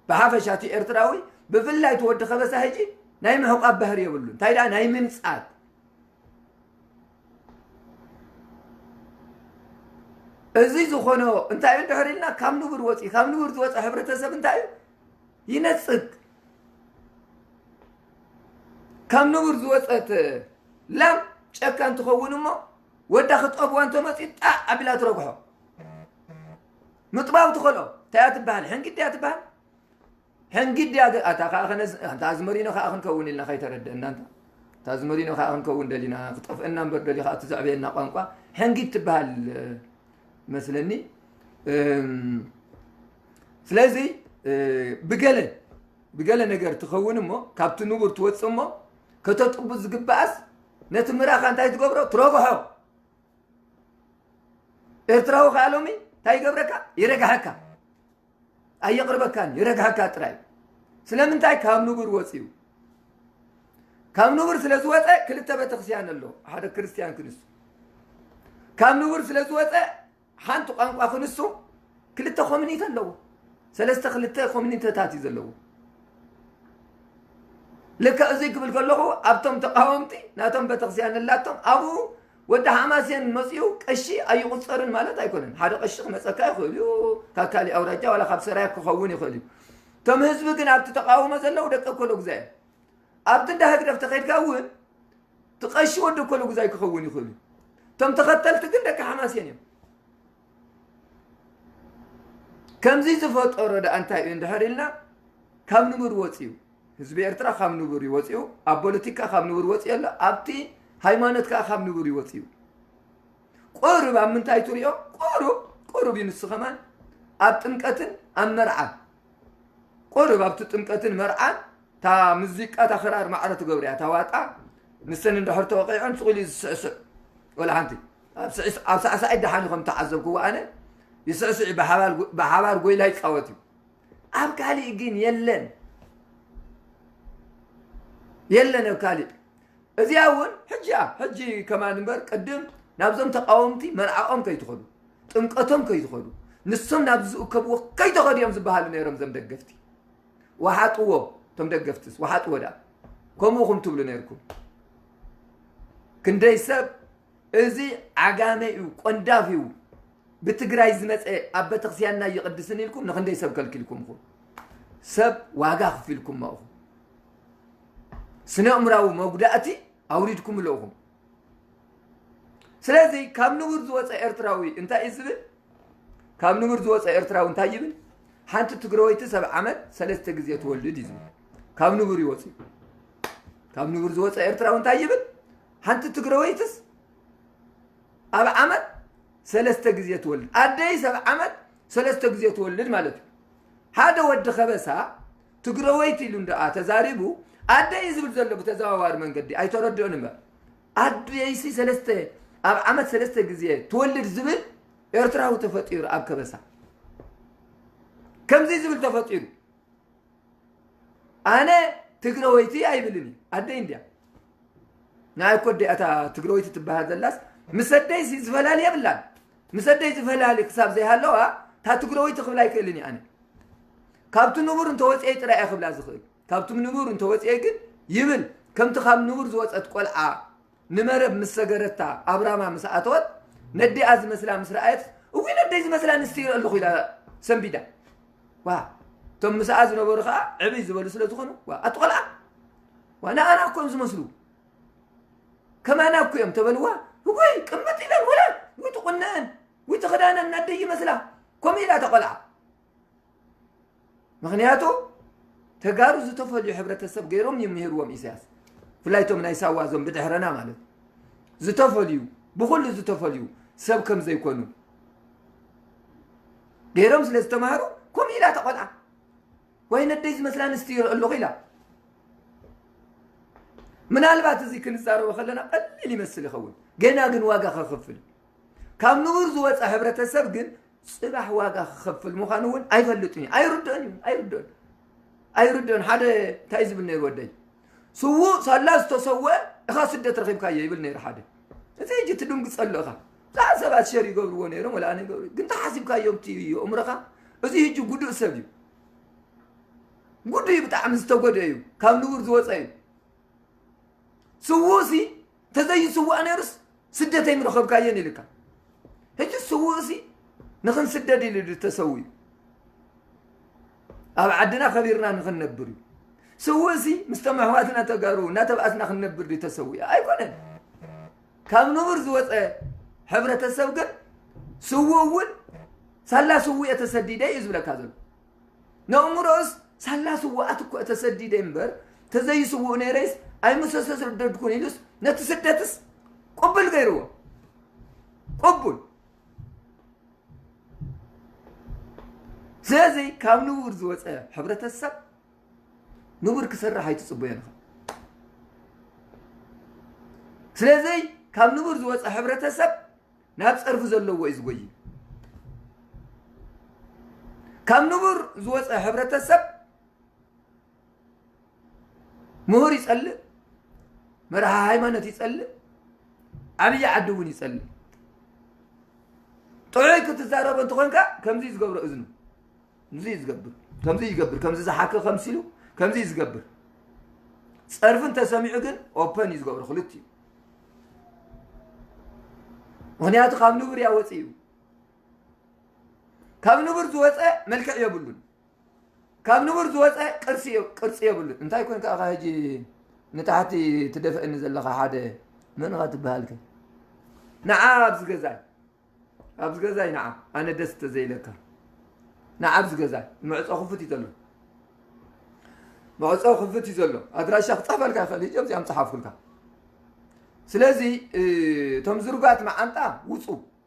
ብሓፈሻ እቲ ኤርትራዊ ብፍላይ እቲ ወዲ ከበሳ ሕጂ ናይ ምሕቋፍ ባህሪ የብሉን። እንታይ ደኣ ናይ ምንፃግ። እዚ ዝኾኖ እንታይ እዩ እንድሕር ኢልና ካብ ንቡር ወፂ ካብ ንቡር ዝወፀ ሕብረተሰብ እንታይ እዩ? ይነፅግ። ካብ ንቡር ዝወፀት ላም ጨካን ትኸውን እሞ ወዳ ክጠብዋ እንተመፂኡ ጣዕ ኣቢላ ትረግሖ። ምጥባው ትኸሎ እንታይ እያ ትበሃል? ሕንጊድ ድያ ትበሃል? ሕንጊድ ድያ ግ- ኣታ ከዓ ከነዝ- ኣንታ ኣዝመሪኖ ከዓ ክንከውን ኢልና ከይተረድእና እንታ ኣታ ኣዝመሪኖ ከዓ ክንከውን ደሊና ክጠፍእና እምበር ደሊ ከዓ እቲ ዘዕበየና ቋንቋ ሕንጊድ ትበሃል መስለኒ። እም፣ ስለዚ እ፣ ብገለ ብገለ ነገር ትኸውን እሞ ካብቲ ንቡር ትወፅእ እሞ ከተጥቡ ዝግበኣስ ነቲ ምራኻ እንታይ ትገብሮ? ትረግሖ። ኤርትራዊ ከዓ ሎሚ እንታይ ይገብረካ? ይረግሐካ። ኣየቕርበካን፣ ይረግሐካ ጥራይ። ስለምንታይ? ካብ ንቡር ወፂኡ። ካብ ንቡር ስለ ዝወፀ ክልተ ቤተክርስትያን ኣሎ። ሓደ ክርስትያን ክንሱ ካብ ንቡር ስለ ዝወፀ ሓንቲ ቋንቋ ክንሱ ክልተ ኮሚኒቲ ኣለዎ። ሰለስተ ክልተ ኮሚኒቲታት እዩ ዘለዎ። ልክዕ እዚ ክብል ከለኹ ኣብቶም ተቃወምቲ ናቶም ቤተክርስትያን ኣላቶም ኣብኡ ወዲ ሓማሴን መፂኡ ቀሺ ኣይቁፀርን ማለት ኣይኮነን። ሓደ ቀሺ ክመፀካ ይኽእል እዩ ካብ ካሊእ ኣውራጃ ዋላ ካብ ሰራያ ክኸውን ይኽእል እዩ። እቶም ህዝቢ ግን ኣብቲ ተቃውሞ ዘለዉ ደቂ ኮሎጉዛ እዮም። ኣብቲ እንዳ ህግደፍ ተኸይድካ እውን እቲ ቀሺ ወዲ ኮሎጉዛይ ክኸውን ይኽእል እዩ። እቶም ተኸተልቲ ግን ደቂ ሓማሴን እዮም። ከምዚ ዝፈጠሮ ደኣ እንታይ እዩ እንድሕር ኢልና ካብ ንቡር ወፂኡ ህዝቢ ኤርትራ ካብ ንቡር እዩ ወፂኡ ኣብ ፖለቲካ ካብ ንቡር ወፂኡ ኣሎ ኣብቲ ሃይማኖት ከዓ ካብ ንቡር እዩ ወፂኡ። ቁሩብ ኣብ ምንታይ ትሪኦ? ቁሩብ ቁሩብ እዩ ንሱ ከማን ኣብ ጥምቀትን ኣብ መርዓ ቁሩብ ኣብቲ ጥምቀትን መርዓን እታ ሙዚቃ እታ ክራር ማዕረ ትገብር እያ እታ ዋጣ ንሰን እንድሕር ተወቂዐን ስቕ ኢሉ እዩ ዝስዕስዕ ወላ ሓንቲ ኣብ ስዕስ- ኣብ ሳዕሳዒት ደሓን ኢኹም ተዓዘብክዎ ኣነ ይስዕስዕ እዩ ብሓባር ጎ- ብሓባር ጎይላ ይፃወት እዩ ኣብ ካሊእ ግን የለን የለን ኣብ ካሊእ እዚኣ እውን ሕጂ እያ ሕጂ ከማን እምበር ቅድም ናብዞም ተቃወምቲ መርዓኦም ከይትኸዱ ጥምቀቶም ከይትኸዱ ንሶም ናብ ዝእከብዎ ከይተኸዱ እዮም ዝበሃሉ ነይሮም። እዞም ደገፍቲ ወሓጥዎ፣ እቶም ደገፍትስ ወሓጥዎ። ዳ ከምኡ ኹም ትብሉ ነይርኩም። ክንደይ ሰብ እዚ ዓጋመ እዩ፣ ቆንዳፍ እዩ፣ ብትግራይ ዝመፀ ኣብ ቤተክርስቲያንና ይቕድስን ኢልኩም ንክንደይ ሰብ ከልኪልኩም ኹም። ሰብ ዋጋ ክፊልኩም መእኹም። ስነ እምራዊ መጉዳእቲ ኣውሪድኩም ኣለኹም። ስለዚ ካብ ንቡር ዝወፀ ኤርትራዊ እንታይ እዩ ዝብል? ካብ ንቡር ዝወፀ ኤርትራዊ እንታይ ይብል? ሓንቲ ትግረወይቲ ሰብ ዓመት ሰለስተ ግዜ ትወልድ እዩ ዝብል። ካብ ንቡር ይወፅ እዩ። ካብ ንቡር ዝወፀ ኤርትራዊ እንታይ ይብል? ሓንቲ ትግረወይትስ ኣብ ዓመት ሰለስተ ግዜ ትወልድ። ኣደይ ሰብ ዓመት ሰለስተ ግዜ ትወልድ ማለት እዩ። ሓደ ወዲ ከበሳ ትግረወይቲ ኢሉ እንደኣ ተዛሪቡ፣ ኣደይ ዝብል ዘሎ ብተዘዋዋሪ መንገዲ ኣይተረድኦን እምበር፣ ኣደይሲ ሰለስተ፣ ኣብ ዓመት ሰለስተ ግዜ ትወልድ ዝብል ኤርትራዊ ተፈጢሩ ኣብ ከበሳ። ከምዚ ዝብል ተፈጢሩ። ኣነ ትግረወይቲ ኣይብልን እዩ። ኣደይ እንድያ። ንኣይ እኮ ኣደይ እታ ትግረወይቲ ትበሃል ዘላስ ምስ ኣደይሲ ዝፈላሊ የብላን። ምስ ኣደይ ዝፈላሊ ክሳብ ዘይሃለዋ እታ ትግረወይቲ ክብላ ኣይክእልን እየ ኣነ። ካብቲ ንቡር እንተወፅኤ ጥራይ እየ ክብላ ዝኽእል። ካብቲ ንቡር እንተወፅኤ ግን ይብል። ከምቲ ካብ ንቡር ዝወፀት ቆልዓ ንመረብ ምስ ሰገረታ ኣብ ራማ ምስ ኣተወት ነዲኣ ዝመስላ ምስ ረኣየት፣ እዊ ነደይ ዝመስላ ኣንስቲ ይርኢ ኣለኹ ኢላ ሰንቢዳ። ዋ፣ እቶም ምስኣ ዝነበሩ ከዓ ዕብይ ዝበሉ ስለ ዝኾኑ፣ ዋ፣ ኣቲ ቆልዓ፣ ዋ፣ ንኣና እኮ እዮም ዝመስሉ። ከማና እኮ እዮም ተበልዋ፣ እጎይ ቅምጥ ኢለን ወላ፣ ወይ ትቑነአን፣ ወይ ትኽዳነን ናደይ ይመስላ። ከምኡ ኢላ እታ ቆልዓ። ምኽንያቱ ተጋሩ ዝተፈልዩ ሕብረተሰብ ገይሮም ይምህርዎም ኢሳያስ። ብፍላይ እቶም ናይ ሳዋ እዞም ብድሕረና ማለት እዩ። ዝተፈልዩ፣ ብኹሉ ዝተፈልዩ ሰብ ከም ዘይኮኑ ገይሮም ስለ ዝተማሃሩ፣ ከምኡ ኢላ እታ ቆልዓ። ወይ ነደይ ዝመስላ ኣንስቲ ይርኢ ኣለኹ ኢላ። ምናልባት እዚ ክንዛረቦ ከለና ቀሊል ይመስል ይኸውን። ገና ግን ዋጋ ከኽፍል። ካብ ንቡር ዝወፀ ሕብረተሰብ ግን ፅባሕ ዋጋ ክኸፍል ምዃኑ እውን ኣይፈልጥን እዩ። ኣይርድኦን እዩ። ኣይርድኦን። ኣይርድኦን። ሓደ እንታይ ዝብል ነይሩ ወደይ? ስዉእ ሳላ ዝተሰወአ እኻ ስደት ረኺብካዮ ይብል ነይሩ ሓደ። እዚ ሕጂ ትድንግፀሉ እኻ። ብዙሓት ሰባት ሸር ይገብርዎ ነይሮም፣ ወላ ኣነ ይገብሩ። ግን ተሓሲብካዮ እቲ ኣእምሮኻ፣ እዚ ሕጂ ጉዱእ ሰብ እዩ። ጉዱእ እዩ፣ ብጣዕሚ ዝተጎድአ እዩ። ካብ ንቡር ዝወፀ እዩ። ስዉእሲ ተዘይስዋእ ነይሩስ ስደተይ ምረኸብካዮን ኢልካ። ሕጂ ስዉእሲ ንኽንስደድ ኢሉ ድዩ ተሰዊኡ? ኣብ ዓድና ከቢርና ንኽንነብር እዩ። ስዉእሲ ምስቶም ኣሕዋትና ተጋሩ እናተባእስና ክንነብር ድዩ ተሰዊኡ? ኣይኮነን። ካብ ንቡር ዝወፀ ሕብረተሰብ ግን ስዉእ እውን ሳላ ስዉእ እየ ተሰዲደ እዩ ዝብለካ ዘሎ። ነእምሮስ ሳላ ስዉኣት እኮ ተሰዲደ እምበር ተዘይስውእ ነይረይስ ኣይምሰሰስደድኩን ኢሉስ ነቲ ስደትስ ቅቡል ገይርዎ። ቅቡል። ስለዚ ካብ ንቡር ዝወፀ ሕብረተሰብ ንቡር ክሰርሕ ኣይትፅበዮ ንኻ። ስለዚ ካብ ንቡር ዝወፀ ሕብረተሰብ ናብ ፀርፊ ዘለዎ እዩ ዝጎይ። ካብ ንቡር ዝወፀ ሕብረተሰብ ምሁር ይፀልእ፣ መራሒ ሃይማኖት ይፀልእ፣ ዓብዪ ዓዲ እውን ይፀልእ። ጥዑይ ክትዛረቦ እንተኾንካ ከምዚ እዩ ዝገብሮ እዝኑ። እዚ እዩ ዝገብር፣ ከምዚ ይገብር፣ ከምዚ ዝሓከ ከምሲሉ ከምዚ እዩ ዝገብር። ፀርፊ እንተሰሚዑ ግን ኦፐን እዩ ዝገብሮ ክልቲኡ። ምኽንያቱ ካብ ንቡር እያ ወፂኡ። ካብ ንቡር ዝወፀ መልክዕ የብሉን። ካብ ንቡር ዝወፀ ቅርፂ የ- ቅርፂ የብሉን። እንታይ ኮንካ ኢኻ ሕጂ ንታሕቲ ትደፍአኒ ዘለኻ? ሓደ መን ኢኻ ትበሃልከ? ንዓ ኣብዚ ገዛይ፣ ኣብዚ ገዛይ ንዓ፣ ኣነ ደስ ተዘይለካ ንዓ ኣብዚ ገዛይ። ምዕፆ ክፉት እዩ ዘሎ። ምዕፆ ክፉት እዩ ዘሎ። ኣድራሻ ክፅሕፈልካ ይኽእል። ሕጂ ኣብዚኣ ምፅሓፍኩልካ። ስለዚ እ፣ እቶም ዝርጓት መዓንጣ ውፁ።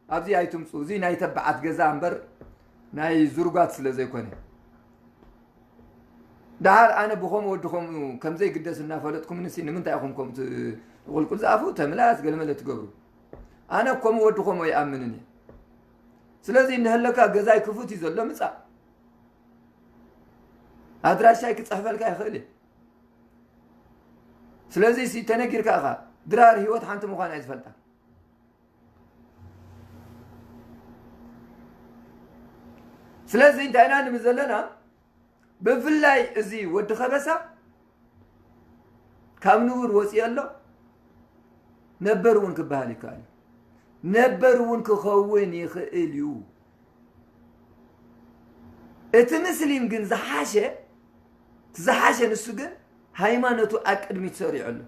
ኣብዚ ኣይትምፁ። እዚ ናይ ተባዓት ገዛ እምበር ናይ ዝርጓት ስለ ዘይኮነ። ደሓር ኣነ ብኸምኡ ወዲ ኸምኡ ከም ዘይግደስ እናፈለጥኩምንሲ ንምንታይ ኢኹም ከምኡ ት- ቁልቁል ዝኣፉ ተምላስ ገለመለ ትገብሩ? ኣነ ከምኡ ወዲ ኸምኡ ኣይኣምንን እየ። ስለዚ እንሀለካ ገዛይ ክፉት እዩ ዘሎ፣ ምፃእ። ኣድራሻይ ክፅሕፈልካ ይኽእል እየ። ስለዚ ሲ ተነጊርካ ኢኻ። ድራር ህይወት ሓንቲ ምዃና እየ ዝፈልጣ። ስለዚ እንታይ ኢና ንብል ዘለና? ብፍላይ እዚ ወዲ ከበሳ ካብ ንቡር ወፂኡ ኣሎ። ነበር እውን ክበሃል ይከኣል እዩ። ነበር እውን ክኸውን ይኽእል እዩ። እቲ ምስሊም ግን ዝሓሸ፣ እቲ ዝሓሸ ንሱ ግን ሃይማኖቱ ኣብ ቅድሚት ሰሪዑ ኣሎ።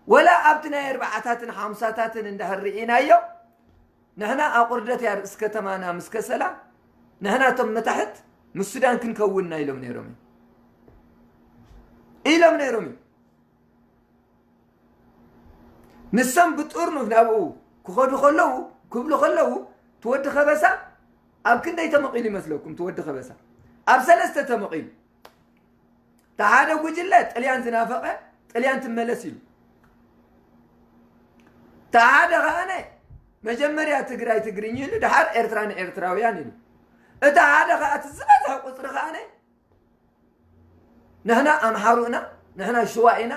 ወላ ኣብቲ ናይ ኣርባዓታትን ሓምሳታትን እንድሕር ርኢናዮ፣ ንሕና ኣቑርደት እያ ርእሲ ከተማና ምስ ከሰላ፣ ንሕና እቶም መታሕት ምስ ሱዳን ክንከውንና ኢሎም ነይሮም እዮም። ኢሎም ነይሮም እዮም። ንሶም ብጥርኑፍ ናብኡ ክኸዱ ከለዉ፣ ክብሉ ከለዉ፣ ትወዲ ከበሳ ኣብ ክንደይ ተመቒሉ ይመስለኩም? ትወዲ ከበሳ ኣብ ሰለስተ ተመቒሉ። እቲ ሓደ ጉጅለ ጥልያን ዝናፈቐ፣ ጥልያን ትመለስ ኢሉ። እቲ ሓደ ከኣነ መጀመርያ ትግራይ ትግርኝ ኢሉ፣ ድሓር ኤርትራ ንኤርትራውያን ኢሉ። እቲ ሓደ ከኣ እቲ ዝበዝሐ ቁፅሪ ከኣነ ንሕና ኣምሓሩ ኢና፣ ንሕና ሽዋ ኢና፣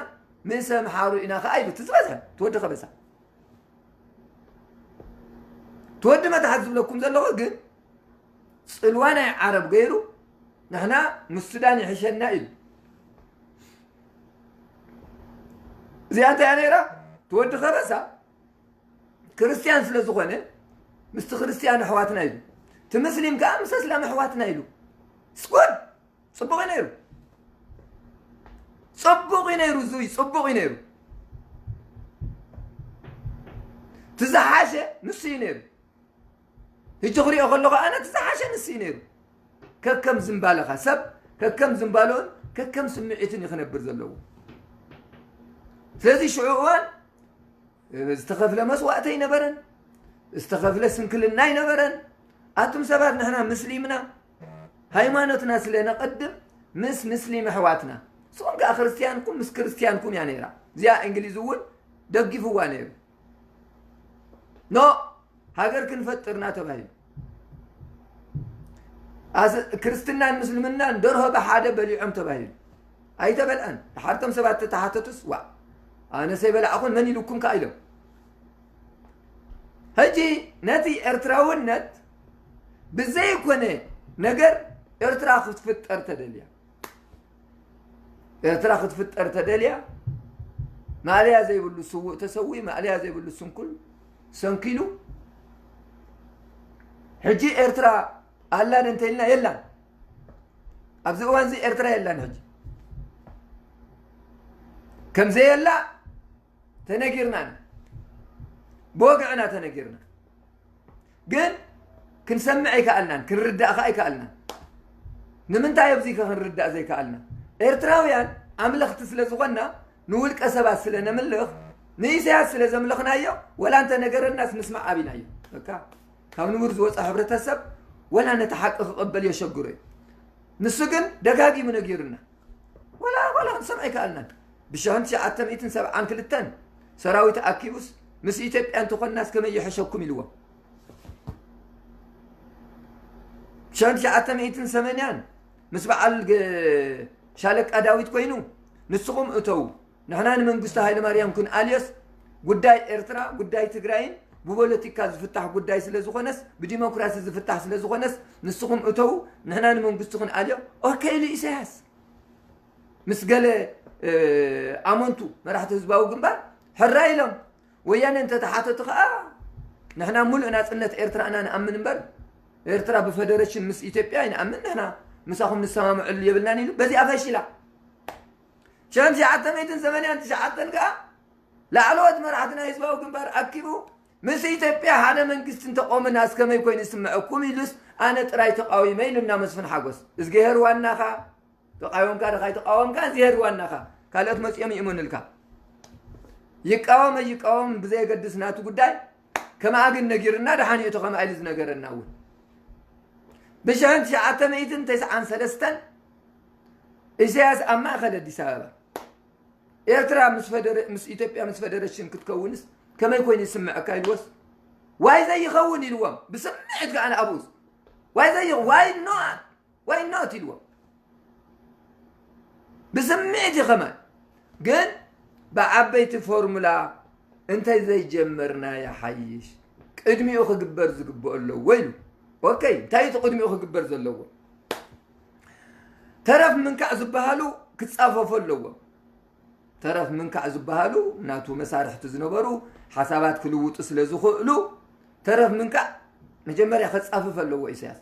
ምስ ኣምሓሩ ኢና ከኣ ኢሉ። እቲ ዝበዝሐ ትወዲ ከበሳ። ትወዲ መታሕት ዝብለኩም ዘለኹ ግን ፅልዋ ናይ ዓረብ ገይሩ ንሕና ምስ ሱዳን ይሕሸና ኢሉ። እዚኣ እንታይ እያ ነይራ? ትወዲ ከበሳ ክርስትያን ስለ ዝኾነ ምስቲ ክርስትያን ኣሕዋትና ኢሉ። እቲ ምስሊም ከኣ ምስ ኣስላም ኣሕዋትና ኢሉ። ስጉድ! ጽቡቕ እዩ ነይሩ። ጽቡቕ እዩ ነይሩ፣ እዙይ ጽቡቕ እዩ ነይሩ። እቲ ዝሓሸ ንሱ እዩ ነይሩ። ሕጂ ክሪኦ ከለኹ ኣነ እቲ ዝሓሸ ንሱ እዩ ነይሩ። ከከም ዝንባለኻ፣ ሰብ ከከም ዝንባለኡን ከከም ስምዒትን እዩ ክነብር ዘለዎ። ስለዚ ሽዑ እዋን ዝተኸፍለ መስዋእቲ ኣይነበረን፣ ዝተኸፍለ ስንክልና ኣይነበረን። ኣቱም ሰባት ንሕና ምስሊምና ሃይማኖትና ስለ ነቐድም ምስ ምስሊም ኣሕዋትና፣ ንስኹም ከኣ ክርስትያንኩም ምስ ክርስትያንኩም እያ ነይራ። እዚኣ እንግሊዝ እውን ደጊፍዋ ነይሩ። ኖ ሃገር ክንፈጥርና ተባሂሉ። ኣስ-፣ ክርስትናን ምስልምናን ደርሆ ብሓደ በሊዖም ተባሂሉ። ኣይተበልዐን። ድሓርቶም ሰባት ተተሓተቱስ፣ ዋ፣ ኣነስ ኣይበላዕኹን፣ መን ኢሉኩም ከኣ ኢሎም። ሕጂ ነቲ ኤርትራውነት ብዘይኮነ ነገር ኤርትራ ክትፍጠር ተደልያ። ኤርትራ ክትፍጠር ተደልያ፣ ማእለያ ዘይብሉ ስዉእ ተሰዊኡ፣ ማእለያ ዘይብሉ ስንኩል ሰንኪሉ። ሕጂ ኤርትራ ኣላ ዶ እንተኢልና የላን። ኣብዚ እዋን እዚ ኤርትራ የላን። ሕጂ ከም ዘየላ ተነጊርና ኢና። ብወግዕና ተነጊርና። ግን ክንሰምዕ ኣይከኣልናን፣ ክንርዳእ ከኣ ኣይከኣልናን። ንምንታይ ኣብዚ ከ ክንርዳእ ዘይከኣልና? ኤርትራውያን ኣምለኽቲ ስለ ዝኾንና፣ ንውልቀ ሰባት ስለ ነምልኽ፣ ንኢሳያስ ስለ ዘምለኽናዮ፣ ወላ እንተ ነገረናስ ምስማዕ ኣቢናዮ። በቃ፣ ካብ ንቡር ዝወጸ ሕብረተሰብ ወላ ነቲ ሓቂ ክቕበል የሸግሮ እዩ። ንሱ ግን ደጋጊሙ ነጊሩና። ወላ፣ ወላ ክንሰምዕ ኣይከኣልናን። ብሽሕን ትሽዓተ ሚእትን ሰብዓን ክልተን ሰራዊት ኣኪቡስ ምስ ኢትዮጵያ እንተኾንናስ ከመይ ይሕሸኩም ኢልዎም። ብሽሕን ትሽዓተ ሚእትን ሰማንያን ምስ በዓል ገ-፣ ሻለቃ ዳዊት ኮይኑ ንስኹም እተዉ፣ ንሕና ንመንግስቱ ሃይለማርያም ክንኣልዮስ ጉዳይ ኤርትራ፣ ጉዳይ ትግራይን ብፖለቲካ ዝፍታሕ ጉዳይ ስለ ዝኾነስ፣ ብዲሞክራሲ ዝፍታሕ ስለ ዝኾነስ ንስኹም እተዉ፣ ንሕና ንመንግስቱ ክንኣልዮ። ኦኬ ኢሉ ኢሳያስ። ምስ ገለ፣ እ፣ ኣመንቱ መራሕቲ ህዝባዊ ግንባር ሕራይ ኢሎም። ወያነ እንተተሓተቱ ኸኣ ንሕና ሙሉእ ናጽነት ኤርትራ ኢና ንኣምን እምበር፣ ኤርትራ ብፈደረሽን ምስ ኢትዮጵያ ኣይንኣምን፣ ንሕና ምሳኹም ንሰማምዐሉ የብልናን ኢሉ በዚኣ ፈሺላ። ሽሕን ትሽዓተ ሚእትን ሰማንያን ትሽዓተን ከኣ ላዕለዎት መራሕቲ ናይ ህዝባዊ ግንባር ኣኪቡ፣ ምስ ኢትዮጵያ ሓደ መንግስቲ እንተቆምናስ ከመይ ኮይኑ ይስምዐኩም ኢሉስ፣ ኣነ ጥራይ ተቃዊመ ኢሉና መስፍን ሓጎስ። እዝግሄር ዋናኻ፣ ተቃወምካ ድኻ ኣይተቃወምካ፣ እዝግሄር ዋናኻ። ካልኦት መጺኦም ይእመኑልካ። ይቃወም ኣይቃወም ብዘየገድስ ናቱ ጉዳይ፣ ከምኣ ግን ነጊርና፣ ደሓን እዩ እቲ ከምኣ ኢሉ ዝነገረና እውን። ብሽሕን ትሽዓተ ሚእትን ተስዓን ሰለስተን ኢሳያስ ኣብ ማእከል ኣዲስ ኣበባ፣ ኤርትራ ምስ ፈደረ-፣ ምስ ኢትዮጵያ ምስ ፈደረሽን ክትከውንስ ከመይ ኮይኑ ይስምዐካ ኢልዎስ፣ ዋይ ዘይኸውን ኢልዎም። ብስምዒት ከኣ ንኣብኡስ፣ ዋይ ዘይ-፣ ዋይ ኖት፣ ዋይ ኖት ኢልዎም። ብስምዒት እዩ ከማን። ግን ብዓበይቲ ፎርሙላ እንተዘይጀመርና ይሓይሽ፣ ቅድሚኡ ክግበር ዝግብኦ ኣለዎ ኢሉ። ኦኬ፣ እንታይ እቲ ቅድሚኡ ክግበር ዘለዎ? ተረፍ ምንካዕ ዝበሃሉ ክጻፈፉ ኣለዎም። ተረፍ ምንካዕ ዝበሃሉ ናቱ መሳርሕቲ ዝነበሩ ሓሳባት ክልውጡ ስለ ዝኽእሉ፣ ተረፍ ምንካዕ መጀመርያ ከጻፍፍ ኣለዎ ኢሳያስ።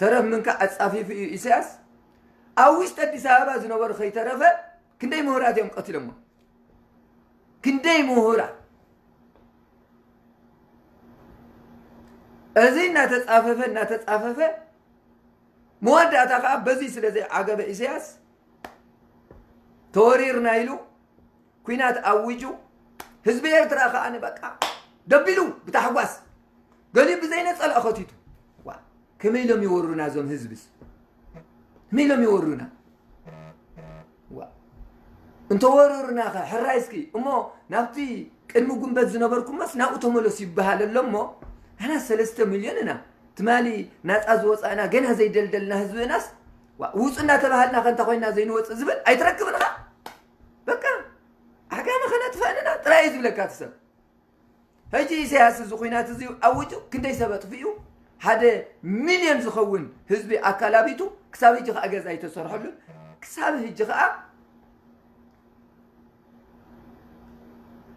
ተረፍ ምንካዕ ኣጻፊፉ እዩ ኢሳያስ። ኣብ ውሽጢ ኣዲስ ኣበባ ዝነበሩ ከይተረፈ ክንደይ ምሁራት እዮም ቀቲሎሞ? ክንደይ ምሁራት? እዚ እናተጻፈፈ እናተጻፈፈ መወዳእታ ከዓ በዚ ስለ ዘይዓገበ ኢሳያስ ተወሪርና ኢሉ ኲናት ኣዊጁ፣ ህዝቢ ኤርትራ ከዓ ንበቃ ደቢሉ ብታሕጓስ ገሊኡ ብዘይነጸላ ከቲቱ። ዋ፣ ከመይ ኢሎም ይወሩና እዞም ህዝብስ? ከመይ ኢሎም ይወሩና? ዋ፣ እንተወሩርና ኸ ሕራይ እስኪ እሞ ናብቲ ቅድሚ ጉንበት ዝነበርኩሞስ ናብኡ ተመለሱ ይበሃል ኣሎ እሞ፣ ንሕና ሰለስተ ሚልዮን ኢና። ትማሊ ናጻ ዝወጻእና ገና ዘይደልደልና ህዝብናስ፣ ዋ፣ ውጹ እናተባሃልና ከ እንተ ኮይና ዘይንወጽእ ዝብል ኣይትረክብን ኢኻ። በቃ ዓጋመ ከነጥፍአን ኢና ጥራይ እዩ ዝብለካ እቲ ሰብ። ሕጂ ኢሳያስ እዚ ኲናት እዚ ኣውጁ ክንደይ ሰብ ኣጥፊኡ? ሓደ ሚልዮን ዝኸውን ህዝቢ ኣካላቢቱ፣ ክሳብ ሕጂ ከኣ ገዛ ኣይተሰርሐሉን። ክሳብ ሕጂ ከኣ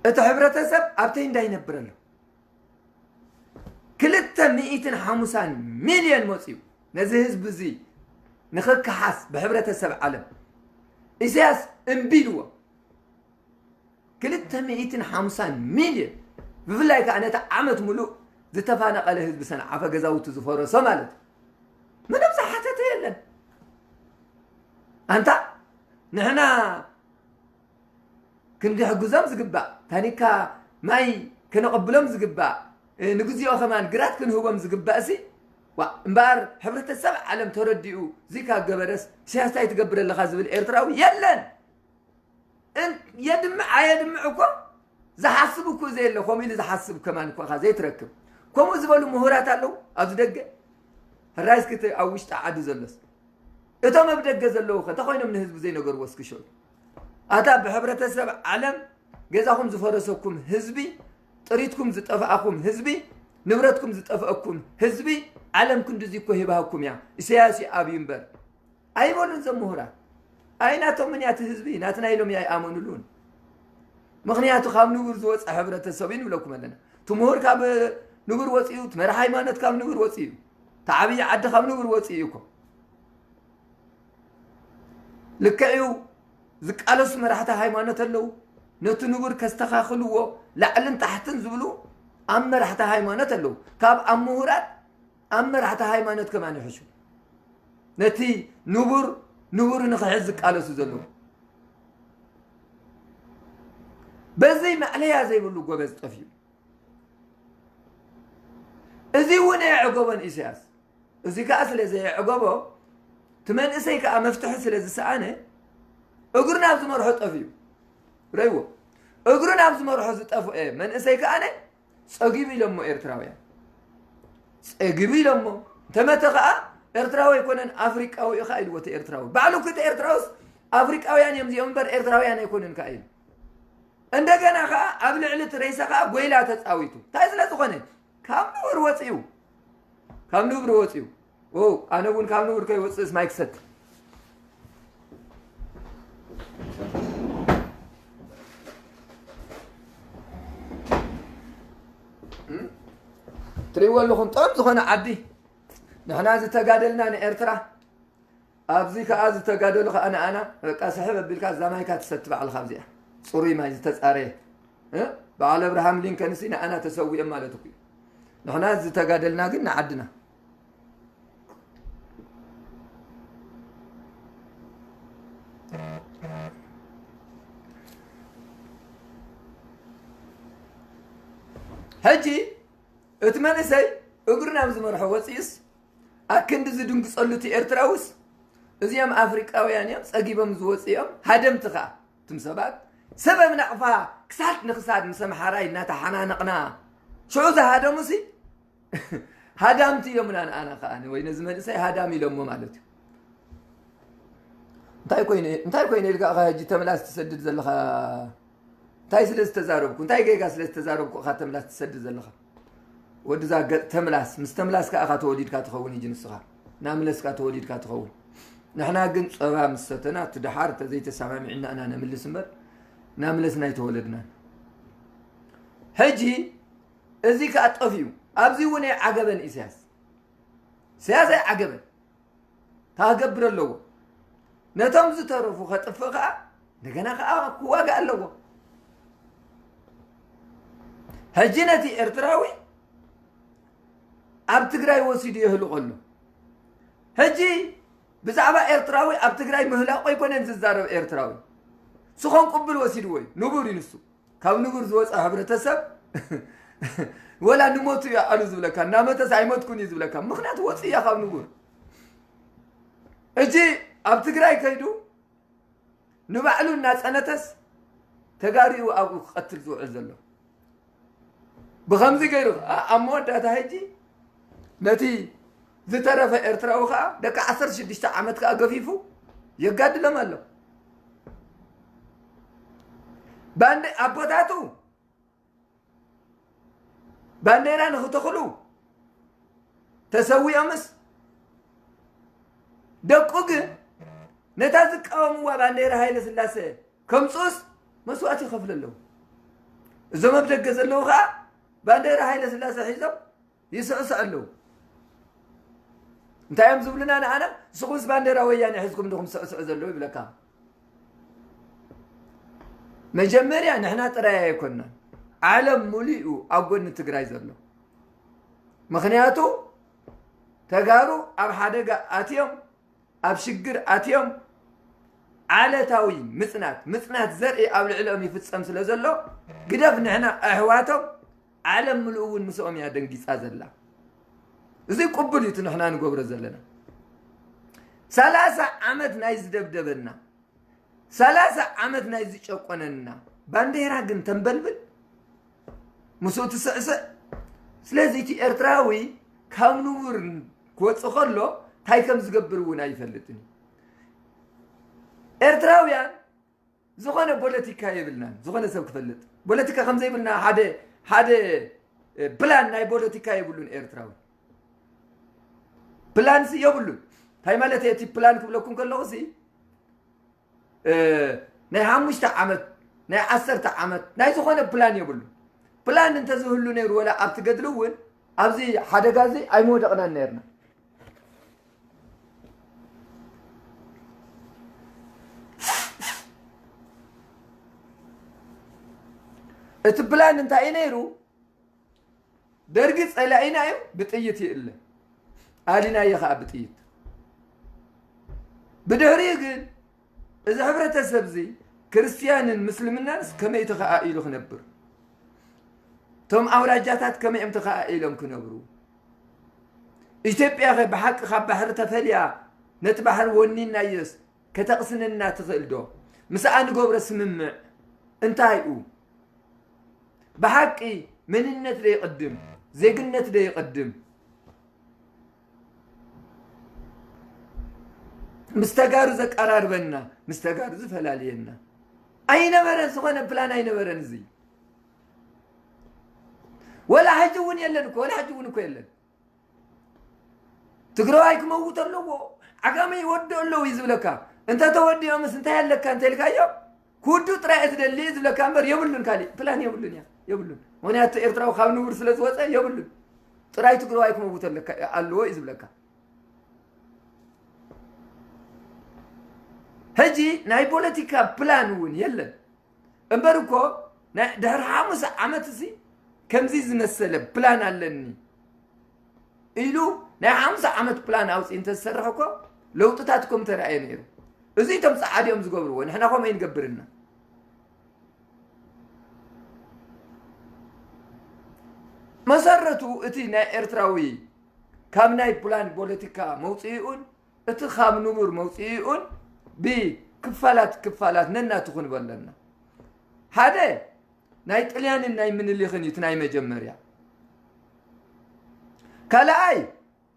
እቲ ሕብረተሰብ ኣብ ተንዳ ይነብር ኣሎ። ክልተ ሚእትን ሓሙሳን ሚልዮን መጽዩ ነዚ ህዝቢ እዚ ንኽከሓስ ብሕብረተሰብ ዓለም ኢሳያስ እምቢ ኢልዎ። ክልተ ሚእትን ሓምሳን ሚልዮን፣ ብፍላይ ከኣ ነቲ ዓመት ሙሉእ ዝተፋነቐለ ህዝቢ ሰንዓፈ፣ ገዛውቱ ዝፈረሶ ማለት እዩ። ምንም ዝሓተተ የለን። ኣንታ ንሕና ክንሕግዞም ዝግባእ፣ ታኒካ ማይ ከነቐብሎም ዝግባእ፣ እ፣ ንግዚኦ ከማን ግራት ክንህቦም ዝግባእ ሲ፣ ዋ፣ እምበኣር ሕብረተሰብ ዓለም ተረዲኡ፣ እዚ ካብ ገበረስ ኢሳያስ እንታይ ትገብር ኣለኻ ዝብል ኤርትራዊ የለን። እን-፣ የድምዕ ኣየድምዕ እኮ ዝሓስብ እኮ ዘየለ፣ ከምኡ ኢሉ ዝሓስብ ከማን እኮ ኢኻ ዘይትረክብ። ከምኡ ዝበሉ ምሁራት ኣለዉ ኣብዚ ደገ። ሕራይ እስኪ እቲ ኣብ ውሽጢ ዓዲ ዘሎስ፣ እቶም ኣብ ደገ ዘለዉ ኸ እንታይ ኮይኖም ንህዝቢ ዘይነገርዎ እስኪ ሽዑ? ኣታ ብሕብረተሰብ ዓለም ገዛኹም ዝፈረሰኩም ህዝቢ፣ ጥሪትኩም ዝጠፍኣኩም ህዝቢ፣ ንብረትኩም ዝጠፍአኩም ህዝቢ፣ ዓለም ክንድዚ እኮ ሂባኩም እያ። ኢሳያስ እዩ ኣብዩ እምበር። ኣይበሉን እዞም ምሁራት። ኣይ ናቶምን እያ እቲ ህዝቢ፣ ናትና ኢሎም እያ ኣይኣመኑሉን። ምኽንያቱ ካብ ንቡር ዝወፀ ሕብረተሰብ እዩ ንብለኩም ኣለና። እቲ ምሁር ካብ ንቡር ወፂኡ፣ እቲ መራሒ ሃይማኖት ካብ ንቡር ወፂኡ እዩ። እቲ ዓብዪ ዓዲ ካብ ንቡር ወፂኡ እዩ እኮ። ልክዕ እዩ፣ ዝቃለሱ መራሕቲ ሃይማኖት ኣለዉ። ነቲ ንቡር ከስተኻኽልዎ ላዕልን ታሕትን ዝብሉ ኣብ መራሕቲ ሃይማኖት ኣለዉ። ካብ ኣብ ምሁራት ኣብ መራሕቲ ሃይማኖት ከማን ይሕሹ። ነቲ ንቡር ንቡር ንኽሕዝ ዝቃለሱ ዘለዉ። በዚ ማዕለያ ዘይብሉ ጎበዝ ጠፊኡ። እዚ እውን ኣየዕገቦን ኢሳያስ። እዚ ከኣ ስለ ዘየዕገቦ፣ እቲ መንእሰይ ከኣ መፍትሒ ስለ ዝሰኣነ፣ እግሩ ናብ ዝመርሖ ጠፊኡ። ረይዎ። እግሩ ናብ ዝመርሖ ዝጠፍኤ መንእሰይ ከኣ ጸጊቡ ኢሎሞ ኤርትራውያን። ጸጊቡ ኢሎሞ። እንተመተ ከኣ ኤርትራዊ ኣይኮነን፣ ኣፍሪቃዊ ኢኻ ኢልዎ እቲ ኤርትራዊ። ባዕሉ እቲ ኤርትራውስ ኣፍሪቃውያን እዮም እዚኦም እምበር ኤርትራውያን ኣይኮኑን ከኣ ኢሉ። እንደገና ከኣ ኣብ ልዕሊ እቲ ሬሳ ከኣ ጎይላ ተጻዊቱ። እንታይ ስለ ዝኾነ? ካብ ንቡር ወጺኡ። ካብ ንቡር ወጺኡ። ኦ፣ ኣነ እውን ካብ ንቡር ከይወጽእስ ማይ ክሰቲ። እም? ትርእይዎ ኣለኹም፣ ጥዑም ዝኾነ ዓዲ። ንሕና ዝተጋደልና ንኤርትራ፣ ኣብዚ ከኣ ዝተጋደሉ ከኣ ንኣና፣ በቃ ስሕብ ኣቢልካ እዛ ማይካ ትሰቲ ባዕልኻ ኣብዚኣ። ጽሩይ ማይ ዝተጻረየ። እ? በዓል ኣብርሃም ሊንከንሲ ንኣና ተሰዊኦም ማለት እኮ እዩ። ንሕና ዝተጋደልና ግን ንዓድና። ሕጂ እቲ መንእሰይ እግሩ ናብ ዝመርሖ ወፂኡስ፣ ኣክንዲ ዝድንግፀሉ እቲ ኤርትራውስ፣ እዚኦም ኣፍሪቃውያን እዮም፣ ፀጊቦም ዝወፁ እዮም፣ ሃደምቲ ከዓ። እትም ሰባት ሰብ ኣብ ናቕፋ ክሳድ ንክሳድ ምስ ኣምሓራይ እናተሓናነቕና ሽዑ ዝሃደሙሲ ሃዳምቲ ኢሎምና ንኣና ከዓ ወይ ነዚ መንእሰይ ሃዳም ኢሎሞ ማለት እዩ። እንታይ ኮይነ እንታይ ኮይነ ኢልካ ኢኻ ሕጂ ተምላስ ትሰድድ ዘለኻ? እንታይ ስለ ዝተዛረብኩ እንታይ ጌጋ ስለ ዝተዛረብኩ ኢኻ ተምላስ ትሰድድ ዘለኻ? ወድዛ ገ-፣ ተምላስ፣ ምስ ተምላስ ከኣ ኢኻ ተወሊድካ ትኸውን፣ ሕጂ ንስኻ ናምለስካ ተወሊድካ ትኸውን። ንሕና ግን ጸባ ምስ ሰተና፣ እቲ ደሓር እንተዘይተሰማሚዕና ኢና ነምልስ እምበር፣ ናምለስና ኣይተወለድናን። ሕጂ እዚ ከኣ ጠፊኡ፣ ኣብዚ እውን ኣይዓገበን ኢሳያስ። ኢሳያስ ኣይዓገበን። እንታይ ክገብር ኣለዎ? ነቶም ዝተረፉ ከጥፍእ ከኣ እንደገና ከኣ ክዋጋእ ኣለዎ። ሕጂ ነቲ ኤርትራዊ ኣብ ትግራይ ወሲዱ የህልቆ ኣሎ። ሕጂ ብዛዕባ ኤርትራዊ ኣብ ትግራይ ምህላቆ ኣይኮነን ዝዛረብ ኤርትራዊ። ስኾን ቅብል ወሲድዎ እዩ። ንቡር እዩ ንሱ። ካብ ንቡር ዝወፀ ሕብረተሰብ ወላ ንሞቱ እዩ ኣሉ ዝብለካ፣ እናመተስ ኣይሞትኩን እዩ ዝብለካ። ምኽንያቱ ወፂ እያ ካብ ንቡር። እጂ ኣብ ትግራይ ከይዱ ንባዕሉ እናፀነተስ ተጋሪኡ ኣብኡ ክቐትል ዝውዕል ዘሎ። ብኸምዚ ገይሩ ኸዓ ኣብ መወዳእታ ሕጂ ነቲ ዝተረፈ ኤርትራዊ ኸዓ ደቂ ዓሰርተ ሽዱሽተ ዓመት ከኣ ገፊፉ የጋድሎም ኣሎ። ባንዴ-፣ ኣቦታቱ ባንዴራ ንኽተኽሉ ተሰዊኦምስ፣ ደቁ ግን ነታ ዝቃወምዋ ባንዴራ ሃይለ ስላሴ ከምጽኡስ መስዋእቲ ይኸፍሉ ኣለዉ። እዞም ኣብ ደገ ዘለዉ ኸዓ ባንዴራ ሃይለ ስላሴ ሒዞም ይስዕስዑ ኣለዉ። እንታይ እዮም ዝብሉና ንኣና? ንስኹምስ ባንዴራ ወያነ ሒዝኩም ዲኹም ትስዕስዑ ዘለዉ ይብለካ። መጀመርያ ንሕና ጥራይ ኣይኮንናን፣ ዓለም ሙሉኡ ኣብ ጎኒ ትግራይ ዘሎ። ምኽንያቱ ተጋሩ ኣብ ሓደጋ ኣትዮም፣ ኣብ ሽግር ኣትዮም፣ ዓለታዊ ምጽናት፣ ምጽናት ዘርኢ ኣብ ልዕሊኦም ይፍጸም ስለ ዘሎ፣ ግደፍ ንሕና ኣሕዋቶም፣ ዓለም ምሉእ እውን ምስኦም እያ ደንጊጻ ዘላ። እዚ ቅቡል እዩ እቲ ንሕና ንገብሮ ዘለና። ሰላሳ ዓመት ናይ ዝደብደበና፣ ሰላሳ ዓመት ናይ ዝጨቆነና ባንዴራ ግን ተንበልብል፣ ምስኡ ትስዕስዕ። ስለዚ እቲ ኤርትራዊ ካብ ንቡር ክወጽእ ከሎ እንታይ ከም ዝገብር እውን ኣይፈልጥን እዩ። ኤርትራውያን ዝኾነ ፖለቲካ የብልናን። ዝኾነ ሰብ ክፈልጥ ፖለቲካ ከም ዘይብልና ሓደ፣ ሓደ፣ እ፣ ፕላን ናይ ፖለቲካ የብሉን ኤርትራዊ። ፕላንሲ የብሉን። እንታይ ማለት እየ እቲ ፕላን ክብለኩም ከለኹ ሲ፣ እ፣ ናይ ሓሙሽተ ዓመት፣ ናይ ዓሰርተ ዓመት ናይ ዝኾነ ፕላን የብሉን። ፕላን እንተዝህሉ ነይሩ ወላ ኣብቲ ገድሊ እውን ኣብዚ ሓደጋ እዚ ኣይምወደቕናን ነይርና። እቲ ፕላን እንታይ እዩ ነይሩ? ደርጊ ጸላኢና እዩ፣ ብጥይት ይእለ። ኣሊናዮ ኸኣ ብጥይት። ብድሕሪኡ ግን እዚ ሕብረተሰብ እዚ ክርስትያንን ምስልምናንስ ከመይ ተኸኣኢሉ ክነብር? እቶም ኣውራጃታት ከመይ እዮም ተኸኣኢሎም ክነብሩ? ኢትዮጵያ ኸ ብሓቂ ካብ ባሕሪ ተፈልያ ነቲ ባሕሪ ወኒናዮስ ከተቕስነና ትኽእል ዶ? ምስኣ ንገብሮ ስምምዕ እንታይ እዩ? ብሓቂ መንነት ዶ ይቕድም? ዜግነት ዶ ይቕድም? ምስ ተጋሩ ዘቀራርበና፣ ምስ ተጋሩ ዝፈላልየና ኣይነበረን። ዝኾነ ፕላን ኣይነበረን። እዚ ወላ ሕጂ እውን የለን እኮ፣ ወላ ሕጂ እውን እኮ የለን። ትግራዋይ ክመውት ኣለዎ፣ ዓጋመ ይወድኡ ኣለዉ እዩ ዝብለካ። እንተ ተወዲኦምስ እንታይ ኣለካ እንተ ኢልካዮ፣ ክውድኡ ጥራይ እየ ዝደሊ እዩ ዝብለካ እምበር የብሉን፣ ካሊእ ፕላን የብሉን እያ፣ የብሉን። ምኽንያቱ ኤርትራዊ ካብ ንቡር ስለ ዝወፀ የብሉን። ጥራይ ትግራዋይ ክመውት ኣለካ፣ ኣለዎ እዩ ዝብለካ። ሕጂ ናይ ፖለቲካ ፕላን እውን የለን። እምበር እኮ ናይ ድሕሪ ሓሙሳ ዓመት እዚ ከምዚ ዝመሰለ ፕላን ኣለኒ ኢሉ ናይ ሓሙሳ ዓመት ፕላን ኣውፂኡ እንተዝሰርሕ እኮ ለውጥታት እኮ ምተረኣየ ነይሩ። እዚ እቶም ጸዓዱ እዮም ዝገብርዎ፣ ንሕና ከምኡ ኣይንገብርና። መሰረቱ እቲ ናይ ኤርትራዊ ካብ ናይ ፕላን ፖለቲካ መውፅኢኡን እቲ ካብ ንቡር መውፅኢኡን ብክፋላት ክፋላት ነናቱ ክንበለና። ሓደ ናይ ጥልያንን ናይ ምንሊኽን እዩ እቲ ናይ መጀመርያ። ካልኣይ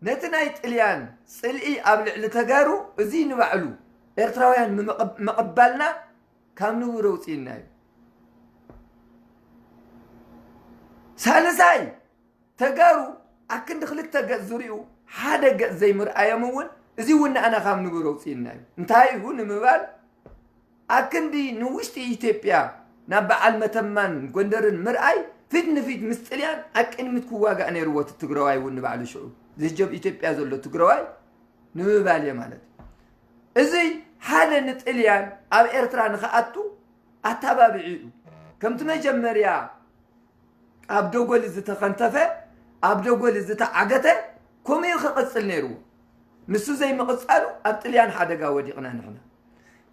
ነቲ ናይ ጥልያን ጽልኢ ኣብ ልዕሊ ተጋሩ እዚ ንባዕሉ ኤርትራውያን ምምቕ-፣ ምቕባልና ካብ ንቡር ኣውፅእና እዩ። ሳልሳይ ተጋሩ ኣክንዲ ክልተ ገጽ ዝሪኡ ሓደ ገጽ ዘይምርኣዮም እውን፣ እዚ እውን ንኣና ካብ ንቡር ኣውፅእና እዩ። እንታይ እዩ ንምባል፣ ኣክንዲ ንውሽጢ ኢትዮጵያ ናብ በዓል መተማን ጎንደርን ምርኣይ፣ ፊት ንፊት ምስ ጥልያን ኣብ ቅድሚት ክዋጋእ ነይርዎ እቲ ትግራዋይ እውን ንባዕሉ ሽዑ ዝህጀብ ኢትዮጵያ ዘሎ ትግራዋይ ንምባል እየ ማለት እዩ። እዚ ሓደ ንጥልያን ኣብ ኤርትራ ንክኣቱ ኣተባቢዑ እዩ። ከምቲ መጀመርያ ኣብ ደጎል ዝተኸንተፈ፣ ኣብ ደጎል ዝተዓገተ፣ ከምኡ ክቕጽል ነይርዎ። ንሱ ዘይምቕጻሉ ኣብ ጥልያን ሓደጋ ወዲቕና ንሕና።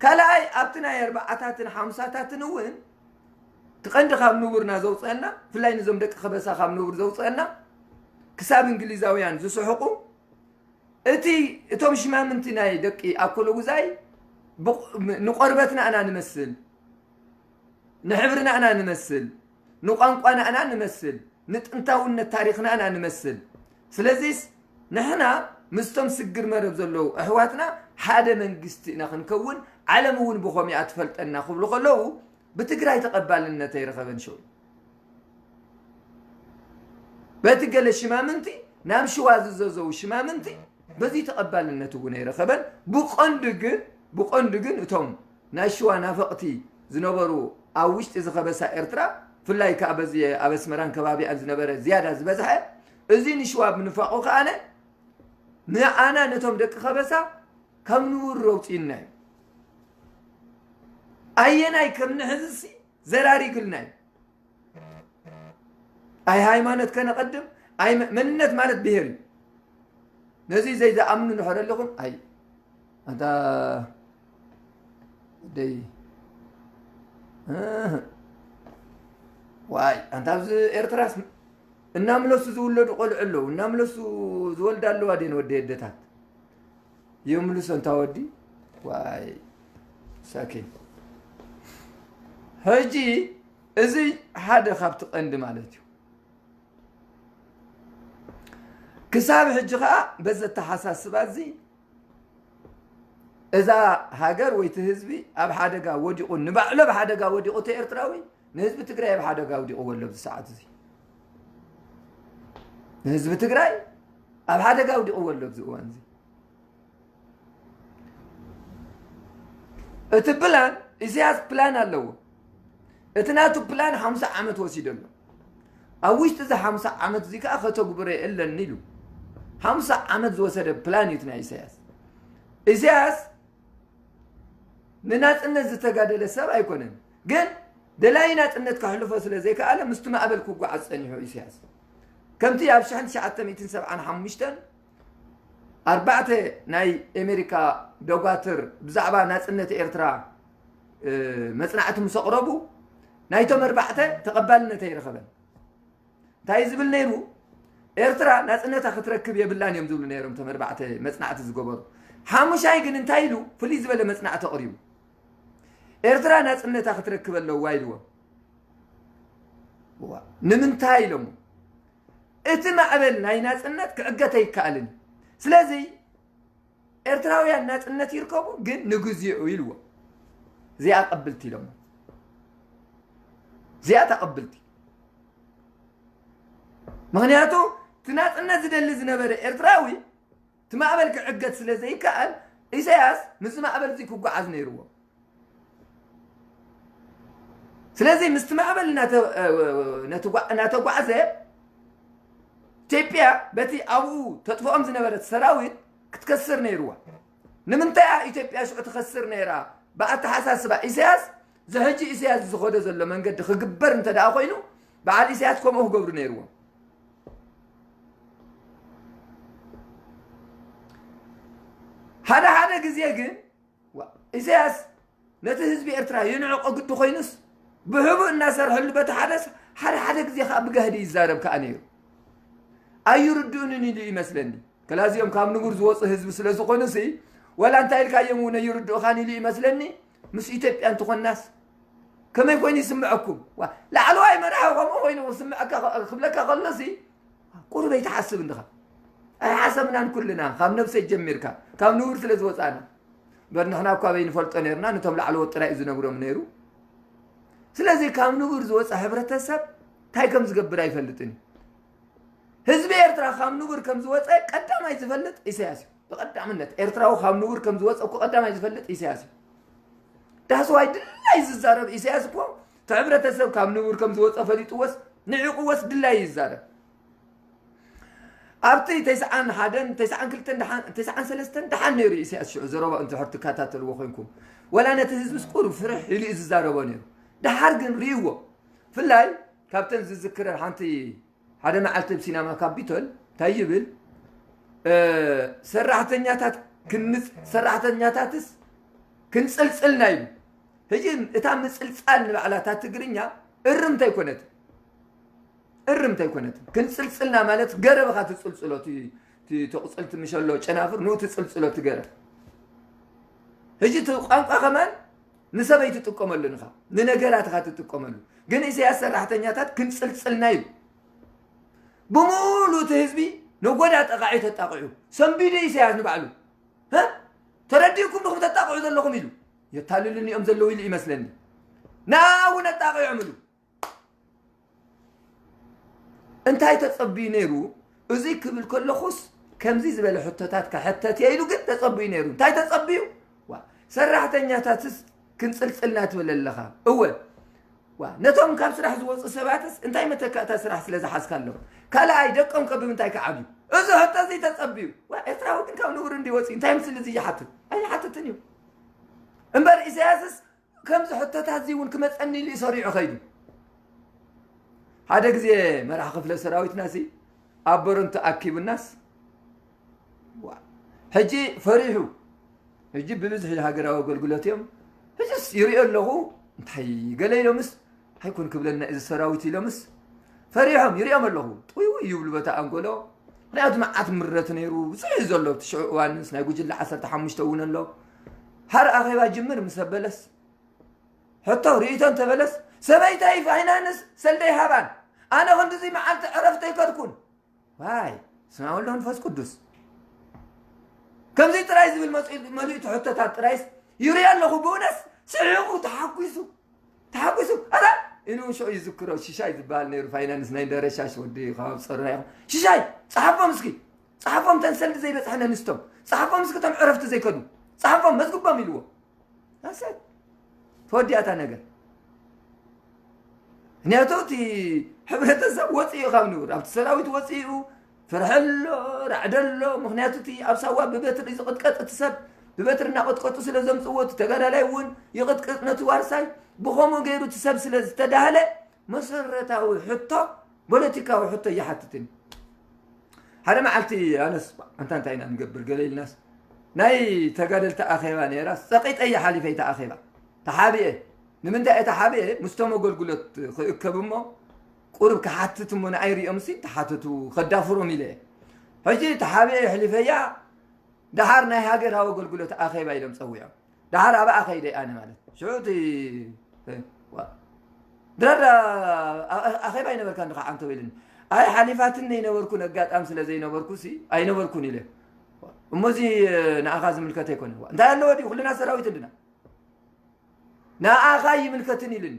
ካልኣይ ኣብቲ ናይ ኣርባዓታትን ሓምሳታትን እውን እቲ ቀንዲ ካብ ንቡርና ዘውፅአና፣ ብፍላይ ንዞም ደቂ ከበሳ ካብ ንቡር ዘውፅአና፣ ክሳብ እንግሊዛውያን ዝስሕቁ፣ እቲ እቶም ሽማምንቲ ናይ ደቂ ኣኮሎጉዛይ ብቕ- ንቆርበትና እና ንመስል፣ ንሕብርና እና ንመስል፣ ንቋንቋና እና ንመስል፣ ንጥንታውነት ታሪኽና እና ንመስል። ስለዚስ ንሕና ምስቶም ስግር መረብ ዘለዉ ኣሕዋትና ሓደ መንግስቲ ኢና ክንከውን፣ ዓለም እውን ብኸሚኣ ትፈልጠና ክብሉ ከለዉ፣ ብትግራይ ተቐባልነት ኣይረኸበን ሽዑ። በቲ ገለ ሽማምንቲ፣ ናብ ሽዋ ዝዘዘው ሽማምንቲ በዚ ተቐባልነት እውን ኣይረኸበን። ብቐንዱ ግን ብቐንዱ ግን እቶም ናይ ሽዋ ናፈቕቲ ዝነበሩ፣ ኣብ ውሽጢ ዝኸበሳ ኤርትራ፣ ብፍላይ ከዓ በዚ ኣብ ኣስመራን ከባቢኣን ዝነበረ ዝያዳ ዝበዝሐ፣ እዚ ንሽዋ ብምንፋቑ ከኣነ ንኣና ነቶም ደቂ ከበሳ ካብ ንቡር ኣውፅኡና እዩ። ኣየናይ ከም ንሕዝሲ ዘራሪግልና እዩ። ኣይ ሃይማኖት ከነቐድም፣ ኣይ መ- መንነት ማለት ብሄር እዩ። ነዚ ዘይዝኣምኑ እንድሕር ኣለኹም፣ ኣይ ኣንታ ደይ እህ። ዋይ ኣንታ ኣብዚ ኤርትራስ እናምለሱ ዝውለዱ ቆልዑ ኣለዉ። እናምለሱ ዝወልዳ ኣለዋ ደን ወደ የደታት የምልሶ እንታ ወዲ ዋይ ሳኪን። ሕጂ እዚ ሓደ ካብቲ ቀንዲ ማለት እዩ። ክሳብ ሕጂ ከዓ በዚ ኣተሓሳስባ እዚ እዛ ሃገር ወይ እቲ ህዝቢ ኣብ ሓደጋ ወዲቑ፣ ንባዕሉ ኣብ ሓደጋ ወዲቑ፣ እቲ ኤርትራዊ ንህዝቢ ትግራይ ኣብ ሓደጋ ወዲቑዎ ኣሎ ኣብዚ ሰዓት እዚ። ንህዝቢ ትግራይ ኣብ ሓደጋ ወዲቑዎ ኣሎ ኣብዚ እዋን እዚ። እቲ ፕላን፣ ኢሳያስ ፕላን ኣለዎ። እቲ ናቱ ፕላን ሓምሳ ዓመት ወሲዱ ኣሎ። ኣብ ውሽጢ እዚ ሓምሳ ዓመት እዚ ከዓ ከተግብሮ የለን ኢሉ። ሓምሳ ዓመት ዝወሰደ ፕላን እዩ እቲ ናይ ኢሳያስ። ኢሳያስ ንናጽነት ዝተጋደለ ሰብ ኣይኮነን። ግን ደላይ ናጽነት ከሕልፎ ስለ ዘይከኣለ ምስቲ ማዕበል ክጓዓዝ ጸኒሑ ኢሳያስ። ከምቲ ኣብ ሽሕን ትሽዓተ ሚእትን ሰብዓን ሓሙሽተን ኣርባዕተ ናይ ኣሜሪካ ደጓትር ብዛዕባ ናጽነት ኤርትራ፣ እ፣ መጽናዕቲ ምስ ኣቕረቡ፣ ናይቶም ኣርባዕተ ተቐባልነት ኣይረኸበን። እንታይ ዝብል ነይሩ? ኤርትራ ናጽነታ ክትረክብ የብላን እዮም ዝብሉ ነይሮም እቶም ኣርባዕተ መጽናዕቲ ዝገበሩ። ሓሙሻይ ግን እንታይ ኢሉ? ፍልይ ዝበለ መጽናዕቲ ኣቕሪቡ። ኤርትራ ናጽነታ ክትረክብ ኣለዋ ኢልዎም። ዋ፣ ንምንታይ ኢሎሞ? እቲ ማዕበል ናይ ናጽነት ክዕገት ኣይከኣልን እዩ። ስለዚ ኤርትራውያን ናጽነት ይርከቡ፣ ግን ንግዚኡ ኢልዎ። እዚኣ ቀብልቲ ኢሎሞ። እዚኣ ተቐብልቲ። ምኽንያቱ እቲ ናጽነት ዝደሊ ዝነበረ ኤርትራዊ እቲ ማዕበል ክዕገት ስለ ዘይከኣል፣ ኢሳያስ ምስዚ ማዕበል እዚ ክጓዓዝ ነይርዎ። ስለዚ ምስቲ ማዕበል እናተ- ነትጓ- እናተጓዕዘ ኢትዮጵያ በቲ ኣብኡ ተጥፍኦም ዝነበረት ሰራዊት ክትከስር ነይርዋ። ንምንታይ እያ ኢትዮጵያ ሽዑ ትኸስር ነይራ? ብኣተሓሳስባ ኢሳያስ፣ ዝሕጂ ኢሳያስ ዝኸዶ ዘሎ መንገዲ ክግበር እንተ ደኣ ኮይኑ፣ በዓል ኢሳያስ ከምኡ ክገብሩ ነይርዎም። ሓደ ሓደ ግዜ ግን ዋ፣ ኢሳያስ ነቲ ህዝቢ ኤርትራ የንዕቆ ግዲ ኮይኑስ፣ ብሕቡእ እናሰርሐሉ በቲ ሓደስ፣ ሓደ ሓደ ግዜ ከዓ ብጋህዲ ይዛረብ ከዓ ነይሩ። ኣይርድኡንን ኢሉ ይመስለኒ። ከላዚኦም ካብ ንቡር ዝወፁ ህዝቢ ስለ ዝኾኑሲ፣ ወላ እንታይ ኢልካዮም እውን ኣይርድኡኻን ኢሉ ይመስለኒ። ምስ ኢትዮጵያ እንትኾናስ ከመይ ኮይኑ ይስምዐኩም? ዋ፣ ላዕለዋይ መራሒ ከምኡ ኮይኑ ክስምዐካ፣ ክብለካ ከሎሲ፣ ቁሩብ ኣይትሓስብ እንድኻ። ኣይሓሰብናን ኩልና፣ ካብ ነብሰይ ጀሚርካ፣ ካብ ንቡር ስለ ዝወፃና። እምበር ንሕና እኳ ኣበይ ንፈልጦ ነይርና፣ ነቶም ላዕለዎት ጥራይ እዩ ዝነግሮም ነይሩ። ስለዚ ካብ ንቡር ዝወፀ ሕብረተሰብ እንታይ ከም ዝገብር ኣይፈልጥን እዩ። ህዝቢ ኤርትራ ካብ ንቡር ከም ዝወፀ ቀዳማይ ዝፈልጥ ኢሳያስ እዩ። ብቐዳምነት ኤርትራዊ ካብ ንቡር ከም ዝወፀ እኮ ቀዳማይ ዝፈልጥ ኢሳያስ እዩ። ዳስዋይ ድላይ ዝዛረብ ኢሳያስ እኮ እቲ ሕብረተሰብ ካብ ንቡር ከም ዝወፀ ፈሊጥዎስ ንዒቕዎስ ድላይ ይዛረብ። ኣብቲ ተስዓን ሓደን ተስዓን ክልተን ደሓን ተስዓን ሰለስተን ደሓን ነይሩ ኢሳያስ ሽዑ ዘረባ እንድሕር ትከታተልዎ ኮይንኩም፣ ወላ ነቲ ህዝብስ ቁሩብ ፍርሕ ኢሉ እዩ ዝዛረቦ ነይሩ። ደሓር ግን ርእይዎ። ፍላይ ካብተን ዝዝክረን ሓንቲ ሓደ መዓልቲ ኣብ ሲናማ ካፒቶል እንታይ ይብል? ሰራሕተኛታት ክንጽ ሰራሕተኛታትስ ክንጽልጽልና ይብል። ሕጂ እታ ምጽልጻል ንባዕላ እታ ትግርኛ እርምት ኣይኮነትን። እርምት ኣይኮነትን። ክንጽልጽልና ማለት ገረብኻ ትጽልጽሎ፣ እቲ ተቕጽልቲ ምሸሎ ጨናፍር ንኡ ትጽልጽሎ ትገረብ። ሕጂ እቲ ቋንቋ ከማን ንሰበይ ትጥቀመሉ ንኻ ንነገራትኻ ትጥቀመሉ። ግን ኢሳያስ ሰራሕተኛታት ክንጽልጽልና እዩ። ብሙሉ እቲ ህዝቢ ነጎዳ ጠቃዒ ተጣቂዑ ሰንቢዱ ኢሳያስ ንባዕሉ። ተረዲእኩም ድኹም ተጣቅዑ ዘለኹም ኢሉ የታልሉኒ እዮም ዘለዉ ኢሉ ይመስለኒ። ንኣውን ኣጣቂዖም ኢሉ እንታይ ተጸብዩ ነይሩ? እዙይ ክብል ከለኹስ ከምዚ ዝበለ ሕቶታት ክሕተት እየ ኢሉ ግን ተጸብዩ ነይሩ። እንታይ ተጸብዩ? ሰራሕተኛታትስ ክንጽልጽልና ትብል ኣለኻ። እወ፣ ነቶም ካብ ስራሕ ዝወፁ ሰባትስ እንታይ መተካእታ ስራሕ ስለ ዝሓዝካ ኣለዉ? ካልኣይ ደቆም ከ ብምንታይ ክዓብዩ? እዚ ሕቶ እዚ ተፀብዩ። ኤርትራዊ ግን ካብ ንቡር እንዲ ወፅኡ እንታይ ምስል እዚ ይሓትት ኣይሓትትን እዩ። እምበር ኢሳያስስ ከምዚ ሕቶታት እዚ እውን ክመፀኒ ኢሉ እዩ ሰሪዑ ከይዱ። ሓደ ግዜ መራሕ ክፍለ ሰራዊትና ሲ ኣብ በረንቱ ኣኪቡናስ ሕጂ ፈሪሑ። ሕጂ ብብዝሒ ሃገራዊ ኣገልግሎት እዮም። ሕጅስ ይሪኦ ኣለኹ። እንታይ ገለ ኢሎምስ ኣይኮን ክብለና እዚ ሰራዊት ኢሎምስ ፈሪሖም ይሪኦም ኣለኹ። ጥውይ ይብሉ በታ ኣንጎሎ። ምክንያቱ መዓት ምረት ነይሩ። ብዙሕ እዩ ዘሎ ኣብቲ ሽዑ እዋንስ ናይ ጉጅለ ዓሰርተ ሓሙሽተ እውን ኣሎ። ሃር ኣኼባ ጅምር ምስ ኣበለስ ሕቶ ርእይቶ እንተበለስ ሰበይተይ ፋይናንስ ሰልደይ ሃባን ኣነ ክንድዚ መዓልቲ ዕረፍቲ ኣይከድኩን። ዋይ ስማ ወልዶ መንፈስ ቅዱስ ከምዚ ጥራይ ዝብል መሊእቱ ሕቶታት ጥራይስ ይርኢ ኣለኹ። ብእውነስ ስሒቑ ተሓጒሱ ተሓጒሱ ኣታ ኢኑ ሽዑ ይዝክሮ ሽሻይ ዝበሃል ነይሩ ፋይናንስ ናይ ደረሻሽ ወዲ ካብ ፀሩራ ይኹን ሽሻይ ፀሓፎም እስኪ ፀሓፎም ተን ሰልዲ ዘይበፅሐን ኣንስቶም ፀሓፎም እስኪ ቶም ዕረፍቲ ዘይከዱ ፀሓፎም መዝግቦም ኢልዎ ኣሰይ ተወዲኣታ ነገር ምክንያቱ እቲ ሕብረተሰብ ወፂኡ ካብ ንቡር ኣብቲ ሰራዊት ወፂኡ ፍርሒ ኣሎ ራዕዲ ኣሎ ምክንያቱ እቲ ኣብ ሳዋ ብበትሪ ዝቕጥቀጥ እቲ ሰብ ብበትሪ እናቐጥቀጡ ስለ ዘምፅዎ እቲ ተጋዳላይ እውን ይቕጥቅጥ ነቲ ዋርሳይ ብኸምኡ ገይሩ እቲ ሰብ ስለ ዝተዳህለ መሰረታዊ ሕቶ ፖለቲካዊ ሕቶ ይሓትትን ሓደ መዓልቲ ኣነስ ኣንታ እንታይ ኢና ንገብር ገለ ኢልናስ ናይ ተጋደልቲ ኣኼባ ነይራስ ፀቂጠ እየ ሓሊፈ እታ ኣኼባ ተሓቢኤ ንምንታይ እየ ተሓቢኤ ምስቶም ኣገልግሎት ክእከብ እሞ ቁሩብ ክሓትት እሞ ንኣይ ሪኦም ሲ ተሓተቱ ከዳፍሮም ኢለ እየ ሕጂ ተሓቢኤ የሕሊፈያ ደሓር ናይ ሃገራዊ ኣገልግሎት ኣኼባ ኢሎም ፀዊዖም ደሓር ኣብኣ ከይደ ኣነ ማለት ሽዑ እቲ ድራር ኣኼባ ኣይነበርካ እንድኻ ዓንተው ኢልኒ ኣይ ሓሊፋትኒ ዘይነበርኩን ኣጋጣሚ ስለ ዘይነበርኩ ሲ ኣይነበርኩን ኢለ እሞዚ ንኣኻ ዝምልከት ኣይኮነ እንታይ ኣለዎ ድዩ ኩልና ሰራዊት እንድና ንኣኻ ይምልከትን ኢልኒ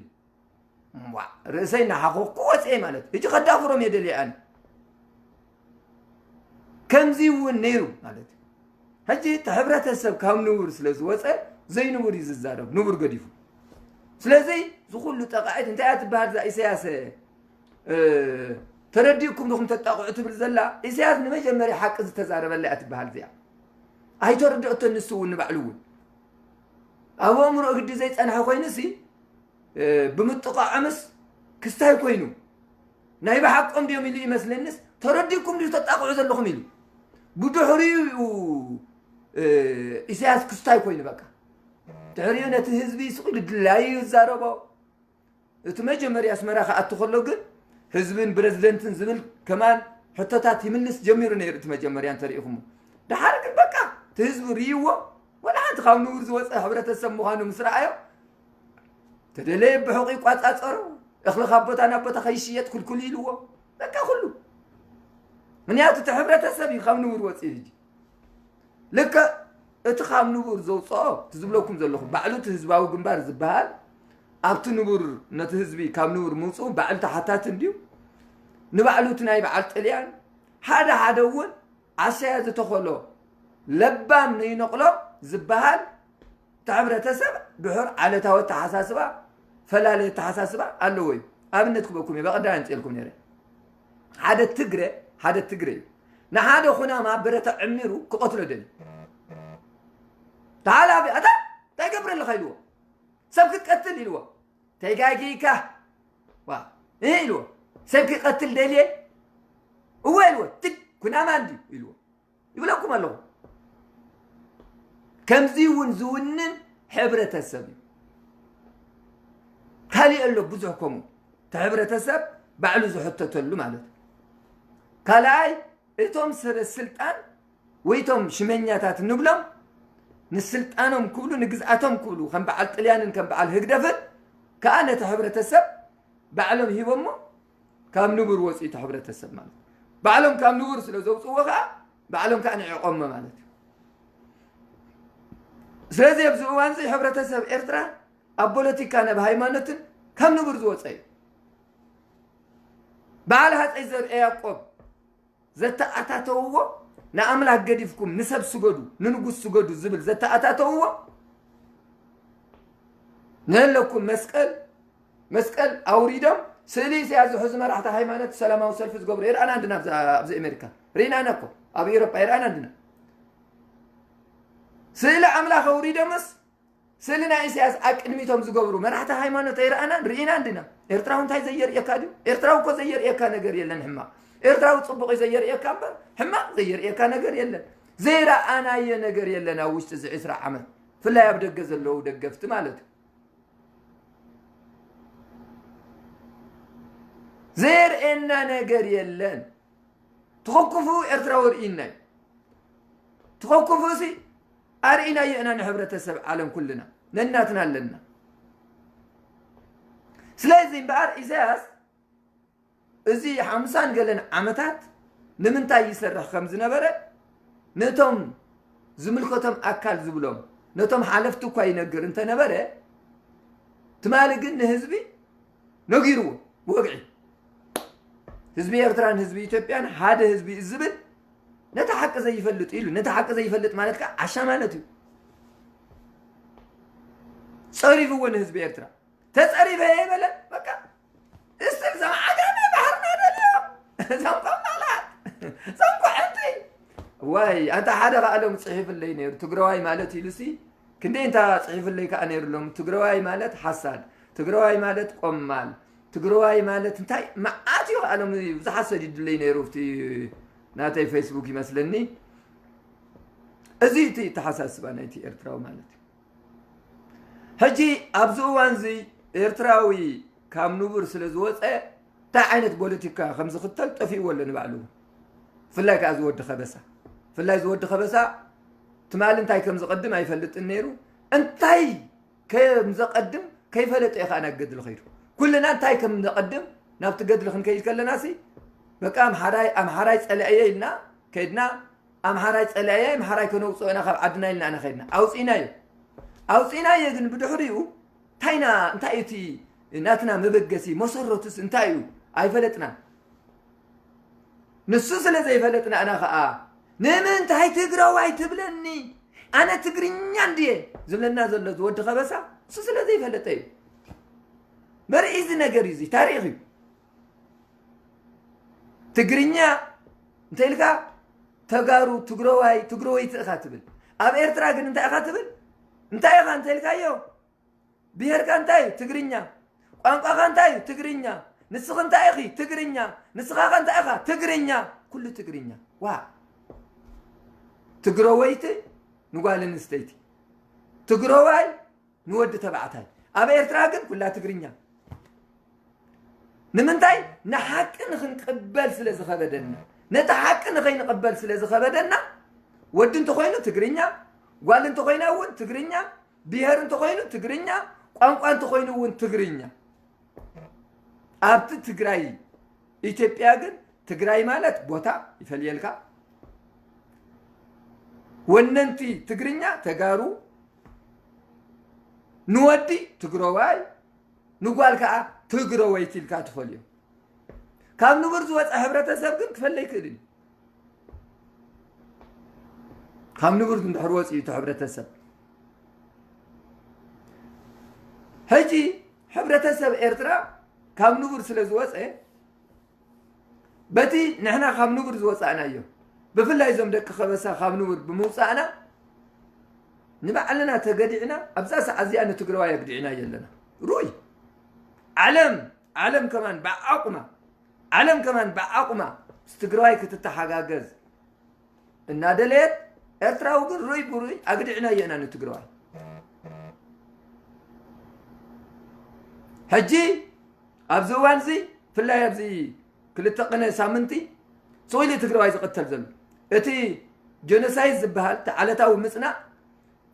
ርእሰይ እናሓኾኽኩ ወፅኤ ማለት ሕጂ ከዳፍሮም እየ ደልየ ኣነ ከምዚ እውን ነይሩ ማለት እዩ ሕጂ እቲ ሕብረተሰብ ካብ ንቡር ስለ ዝወፀ ዘይንቡር እዩ ዝዛረብ ንቡር ገዲፉ ስለዚ ዝኩሉ ጠቃዒት እንታይ እያ ትበሃል እዛ ኢሳያስ ተረዲእኩም ዲኹም ተጣቕዑ ትብል ዘላ ኢሳያስ ንመጀመርያ ሓቂ ዝተዛረበላ እያ ትበሃል እዚኣ ኣይተረድኦቶ ንሱ እውን ንባዕሉ እውን ኣብ ኣእምሮ ግዲ ዘይፀንሐ ኮይኑ ሲ ብምጥቓዖምስ ክስታይ ኮይኑ ናይ ብሓቆም ድዮም ኢሉ ይመስለንስ ተረዲእኩም ድዩ ተጣቕዑ ዘለኹም ኢሉ ብድሕሪኡ ኢሳያስ ክስታይ ኮይኑ በቃ ድሕሪኡ ነቲ ህዝቢ ስቕ ኢሉ ድላዩ ይዛረቦ እቲ መጀመርያ ኣስመራ ክኣቱ ከሎ ግን ህዝብን ፕረዚደንትን ዝብል ከማን ሕቶታት ይምልስ ጀሚሩ ነይሩ እቲ መጀመርያ እንተሪኢኹሞ ደሓር ግን በቃ እቲ ህዝቢ ርእይዎ ወላ ሓንቲ ካብ ንቡር ዝወፀ ሕብረተሰብ ምዃኑ ምስ ረኣዮ ተደለየ ብሕቑ ይቋፃፀሮ እኽሊ ካብ ቦታ ናብ ቦታ ከይሽየጥ ክልኩል ኢልዎ በቃ ኩሉ ምክንያቱ እቲ ሕብረተሰብ እዩ ካብ ንቡር ወፂኡ ሕጂ ልክዕ እቲ ካብ ንቡር ዘውፅኦ እቲ ዝብለኩም ዘለኹ ባዕሉ እቲ ህዝባዊ ግንባር ዝበሃል ኣብቲ ንቡር ነቲ ህዝቢ ካብ ንቡር ምውፅኡ ባዕሉ ተሓታቲ እንድዩ ንባዕሉ እቲ ናይ በዓል ጥልያን ሓደ ሓደ እውን ዓሻ እያ ዝተኸሎ ለባም ንይነቕሎ ዝበሃል እቲ ሕብረተሰብ ድሑር ዓለታዊ ኣተሓሳስባ፣ ፈላለየ ኣተሓሳስባ ኣለዎ እዩ። ኣብነት ክበኩም እየ፣ በቐዳይ ኣምፅኤልኩም ነይረ። ሓደ ትግረ፣ ሓደ ትግረ እዩ። ንሓደ ኩናማ ብረታ ዕሚሩ ክቐትሎ ደልዩ። ተሓላፊ፣ ኣታ እንታይ ገብረ ኣለኻ ኢልዎ። ሰብ ክትቀትል ኢልዎ። ተጋጊካ። ዋ፣ እ ኢልዎ። ሰብ ክቐትል ደልየ። እወ ኢልዎ። ትግ ኩናማ እንድዩ ኢልዎ። ይብለኩም ኣለኹ። ከምዚ እውን ዝውንን ሕብረተሰብ እዩ። ካሊእ ኣሎ ብዙሕ ከምኡ። እቲ ሕብረተሰብ ባዕሉ ዝሕተተሉ ማለት እዩ። ካልኣይ፣ እቶም ሰበ ስልጣን ወይ እቶም ሽመኛታት ንብሎም ንስልጣኖም ክብሉ ንግዝኣቶም ክብሉ ከም በዓል ጥልያንን ከም በዓል ህግደፍን ከኣ ነቲ ሕብረተሰብ ባዕሎም ሂቦሞ ካብ ንቡር ወፂኡ እቲ ሕብረተሰብ ማለት እዩ። ባዕሎም ካብ ንቡር ስለ ዘውፅዎ ከዓ ባዕሎም ከዓ ንዕቆሞ ማለት እዩ። ስለዚ ኣብዚ እዋን እዚ ሕብረተሰብ ኤርትራ ኣብ ፖለቲካን ኣብ ሃይማኖትን ካብ ንቡር ዝወፀ እዩ። በዓል ሃፀይ ዘርኤ ያዕቆብ ዘተኣታተውዎ ንኣምላክ ገዲፍኩም ንሰብ ስገዱ፣ ንንጉስ ስገዱ ዝብል ዘተኣታተውዎ ንህለኩም መስቀል መስቀል ኣውሪዶም ስእሊ ኢሳያስ ዝሕዙ መራሕቲ ሃይማኖት ሰላማዊ ሰልፊ ዝገብሩ ይርኣና እንድና ኣብዚ ኣሜሪካ ርኢናና እኮ ኣብ ኤሮፓ ይርኣና እንድና ስእሊ ኣምላኽ ኣውሪዶምስ ስእሊ ናይ ኢሳያስ ኣቅድሚቶም ዝገብሩ መራሕቲ ሃይማኖት ኣይረኣናን ርኢና እንድና። ኤርትራዊ እንታይ ዘየርእየካ ድዩ? ኤርትራዊ እኮ ዘየርእየካ ነገር የለን ሕማቕ። ኤርትራዊ ጽቡቕ እዩ ዘየርእየካ እምበር ሕማቕ ዘየርእየካ ነገር የለን። ዘይረኣናዮ ነገር የለን ኣብ ውሽጢ እዚ ዕስራ ዓመት። ብፍላይ ኣብ ደገ ዘለዉ ደገፍቲ ማለት እዩ። ዘየርእየና ነገር የለን። ትኸኩፉ ኤርትራዊ ርኢና እዩ። ትኸኩፉ ሲ ኣርኢናዮ ኢና ንሕብረተሰብ ዓለም ኩልና ነናትና ኣለና። ስለዚ እምበኣር ኢሳያስ እዚ ሓምሳን ገለን ዓመታት ንምንታይ ይሰርሕ ከም ዝነበረ ነቶም ዝምልከቶም ኣካል ዝብሎም ነቶም ሓለፍቲ እኳ ይነግር እንተነበረ ትማሊ ግን ንህዝቢ ነጊርዎ ብወግዒ ህዝቢ ኤርትራን ህዝቢ ኢትዮጵያን ሓደ ህዝቢ እዩ ዝብል ነቲ ሓቂ ዘይፈልጥ ኢሉ ነቲ ሓቂ ዘይፈልጥ ማለት ከዓ ዓሻ ማለት እዩ። ፀሪፍዎ ንህዝቢ ኤርትራ ተፀሪፈ ይበለ በቃ እስል ዘም ዓጋመ ባሕርና ደልዮ ዘም ቆማላት ዘም ኮዐንቲ ዋይ ኣንታ ሓደ ከኣሎም ፅሒፍለይ ነይሩ ትግራዋይ ማለት ኢሉሲ ክንደይ እንታ ፅሒፍለይ ከዓ ነይሩ ሎም ትግራዋይ ማለት ሓሳድ ትግራዋይ ማለት ቆማል ትግራዋይ ማለት እንታይ መዓት እዩ ከኣሎም ብዙሓት ሰዲዱለይ ነይሩ ብቲ ናተይ ፌስቡክ ይመስለኒ እዚ እቲ ተሓሳስባ ናይቲ ኤርትራዊ ማለት እዩ ሕጂ ኣብዚ እዋን እዚ ኤርትራዊ ካብ ንቡር ስለ ዝወፀ እንታይ ዓይነት ፖለቲካ ከም ዝኽተል ጠፊእዎ ኣሎ ንባዕሉ እውን ብፍላይ ከዓ ዝወዲ ከበሳ ብፍላይ ዝወዲ ከበሳ ትማሊ እንታይ ከም ዝቐድም ኣይፈልጥን ነይሩ እንታይ ከም ዘቐድም ከይፈለጠ እዩ ከዓ ናብ ገድሊ ከይዱ ኩልና እንታይ ከም ዘቐድም ናብቲ ገድሊ ክንከይድ ከለና ሲ በቃ ኣምሓራይ ኣምሓራይ ፀለዐየ ኢልና ከይድና ኣምሓራይ ፀላኢ ኣምሓራይ ከነውፅኦ ኢና ካብ ዓድና ኢልና ኢና ከድና ኣውፂእናዮ ኣውፂእናዮ ግን ብድሕሪኡ እንታይና እንታይ እቲ ናትና መበገሲ መሰረቱስ እንታይ እዩ ኣይፈለጥናን ንሱ ስለ ዘይፈለጥና እና ከዓ ንምንታይ ትግራዋይ ትብለኒ ኣነ ትግርኛ እንድየ ዝብለና ዘሎ ዝወዲ ከበሳ እሱ ስለ ዘይፈለጠ እዩ በርኢዚ ነገር እዩ ታሪክ እዩ ትግርኛ እንተ ኢልካ ተጋሩ ትግረዋይ ትግረወይቲ ኢኻ ትብል ኣብ ኤርትራ ግን እንታይ ኢኻ ትብል እንታይ ኢኻ እንተ ኢልካዮ ብሄርካ እንታይ እዩ ትግርኛ ቋንቋኻ እንታይ እዩ ትግርኛ ንስኺ እንታይ ኢኺ ትግርኛ ንስኻኸ እንታይ ኢኻ ትግርኛ ኩሉ ትግርኛ ዋ ትግረወይቲ ንጓል ኣንስተይቲ ትግረዋይ ንወዲ ተባዕታይ ኣብ ኤርትራ ግን ኩላ ትግርኛ ንምንታይ ንሓቂ ንክንቅበል ስለ ዝኸበደና ነቲ ሓቂ ንኸይንቕበል ስለ ዝኸበደና ወዲ እንተኾይኑ ትግርኛ ጓል እንተኾይና እውን ትግርኛ ብሄር እንተኾይኑ ትግርኛ ቋንቋ እንተኾይኑ እውን ትግርኛ ኣብቲ ትግራይ ኢትዮጵያ ግን ትግራይ ማለት ቦታ ይፈልየልካ ወነንቲ ትግርኛ ተጋሩ ንወዲ ትግረዋይ ንጓል ከዓ ትግረወይቲ ኢልካ ትፈልዮ ካብ ንቡር ዝወፀ ሕብረተሰብ ግን ክፈለ ይክእልን ካብ ንቡር እንድሕር ወፂኡ እቲ ሕብረተሰብ፣ ሕጂ ሕብረተሰብ ኤርትራ ካብ ንቡር ስለ ዝወፀ፣ በቲ ንሕና ካብ ንቡር ዝወፃእናዮ፣ ብፍላይ እዞም ደቂ ከበሳ ካብ ንቡር ብምውፃእና፣ ንባዕልና ተገዲዕና ኣብዛ ሰዓት እዚኣ ንትግራዋይ ኣግዲዕና ኣለና። ሩይ ዓለም ዓለም ከማን ብዓቑማ ዓለም ከማን ብዓቑማ ምስ ትግራዋይ ክትተሓጋገዝ እናደለየት፣ ኤርትራዊ ግን ሩይ ብሩይ ኣግዲዕናዮ ኢና ንትግራዋይ። ሕጂ ኣብዚ እዋን እዚ፣ ብፍላይ ኣብዚ ክልተ ቅነ ሳምንቲ ስቕ ኢሉ ትግራዋይ ዝቕተል ዘሎ፣ እቲ ጀኖሳይድ ዝበሃል እቲ ዓለታዊ ምፅናዕ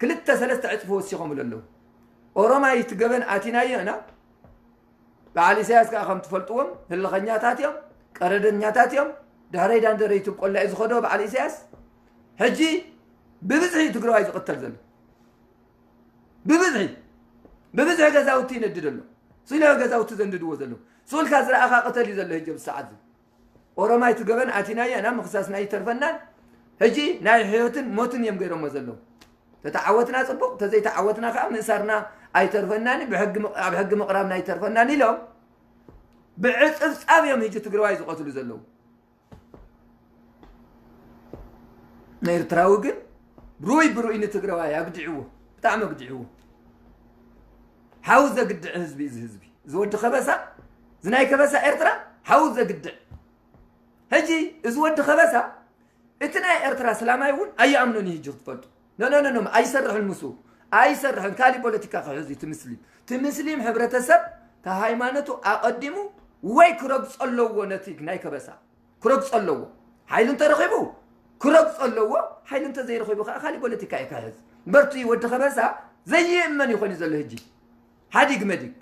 ክልተ ሰለስተ ዕፅፊ ወሲኾምሉ ኣለዉ። ኦሮማይ እቲ ገበን ኣቲናዮ ኢና። በዓል ኢሳያስ ከዓ ከም ትፈልጥዎም ህልኸኛታት እዮም፣ ቀረደኛታት እዮም። ድሕረይ ዳንደረይ ትብቆላ እዩ ዝኸዶ በዓል ኢሳያስ። ሕጂ ብብዝሒ እዩ ትግራዋይ ዝቕተል ዘሎ። ብብዝሒ ብብዝሒ ገዛውቲ ይነድድ ኣሎ። ስለ ገዛውቲ ዘንድድዎ ዘለዉ፣ ስኡልካ ዝረኣኻ ቅተል እዩ ዘሎ። ሕጂ ኣብዚ ሰዓት እዚ ኦሮማይ እቲ ገበን ኣቲናዮ ኢና፣ ምኽሳስና ኣይተርፈናን። ሕጂ ናይ ሕይወትን ሞትን እዮም ገይሮሞ ዘለዉ። ተተዓወትና ጽቡቕ፣ ተዘይተዓወትና ከዓ ምእሳርና ኣይተርፈናን፣ ብሕጊ ምቕ-፣ ኣብ ሕጊ ምቕራብና ኣይተርፈናን ኢሎም ብዕጽፍጻፍ እዮም ሕጂ ትግራዋይ ዝቐትሉ ዘለዉ። ኤርትራዊ ግን ሩይ ብሩይ ንትግራዋይ ኣግዲዕዎ፣ ብጣዕሚ ኣግዲዕዎ። ሓው ዘግድዕ ህዝቢ እዚ ህዝቢ፣ እዚ ወዲ ከበሳ፣ እዚ ናይ ከበሳ ኤርትራ ሓው ዘግድዕ። ሕጂ እዚ ወዲ ከበሳ፣ እቲ ናይ ኤርትራ ስላማይ እውን ኣይኣምኖን እዩ። ሕጂ ክትፈልጡ፣ ኖ ኖ ኖ ኖ፣ ኣይሰርሕን፣ ምስ ኣይሰርሕን። ካሊእ ፖለቲካ ክሕዝ እዩ። ትምስሊም ትምስሊም ሕብረተሰብ፣ ተሃይማኖቱ ኣቐዲሙ ወይ ክረግጾ ኣለዎ፣ ነቲ ናይ ከበሳ ክረግጾ ኣለዎ። ሓይሊ እንተረኺቡ ክረግጾ ኣለዎ። ሓይሊ እንተዘይረኺቡ ከዓ ካሊእ ፖለቲካ እዩ ክሕዝ። እምበር እቲ ወዲ ከበሳ ዘይእመን ይኾን እዩ ዘሎ ሕጂ፣ ሓዲግ መዲግ።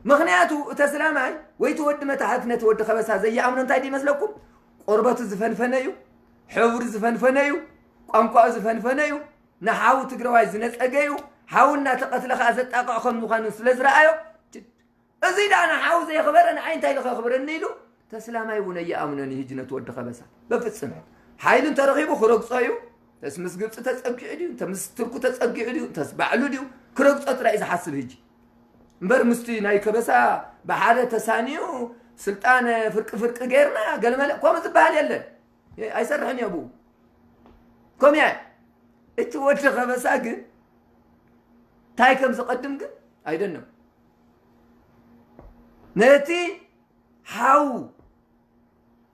ምኽንያቱ እቲ ኣስላማይ ወይ እቲ ወዲ መታሕት ነቲ ወዲ ከበሳ ዘይኣምኖ እንታይ ድዩ ይመስለኩም? ቆርበቱ ዝፈንፈነ እዩ፣ ሕብሩ ዝፈንፈነ እዩ፣ ቋንቋኡ ዝፈንፈነ እዩ፣ ንሓው ትግራዋይ ዝነጸገ እዩ። ሓው እናተቐትለ ከዓ ዘጣቕዕ ከም ምዃኑ ስለ ዝረኣዮ፣ እዚ ደኣ ንሓው ዘየኽበረ ንዓይ እንታይ ኢሉ ከኽብረኒ ኢሉ፣ ተስላማይ እውን ኣይኣምኖን እዩ ሕጂ ነቲ ወዲ ከበሳ። በፍጽም። ሓይሉ እንተረኺቡ ክረግጾ እዩ። ተስ ምስ ግብጺ ተጸጊዑ ድዩ? ተምስ ትርኩ ተጸጊዑ ድዩ? ተስ ባዕሉ ድዩ? ክረግጾ ጥራይ እዩ ዝሓስብ ሕጂ። እምበር ምስቲ ናይ ከበሳ ብሓደ ተሳንዩ ስልጣን ፍርቂ ፍርቂ ጌርና ገለመለ፣ ከምኡ ዝበሃል የለን። ኣይሰርሕን እዩ ኣብኡ። ከምኡ እያ። እቲ ወዲ ከበሳ ግን እንታይ ከም ዝቐድም ግን ኣይደንም። ነቲ ሓው፣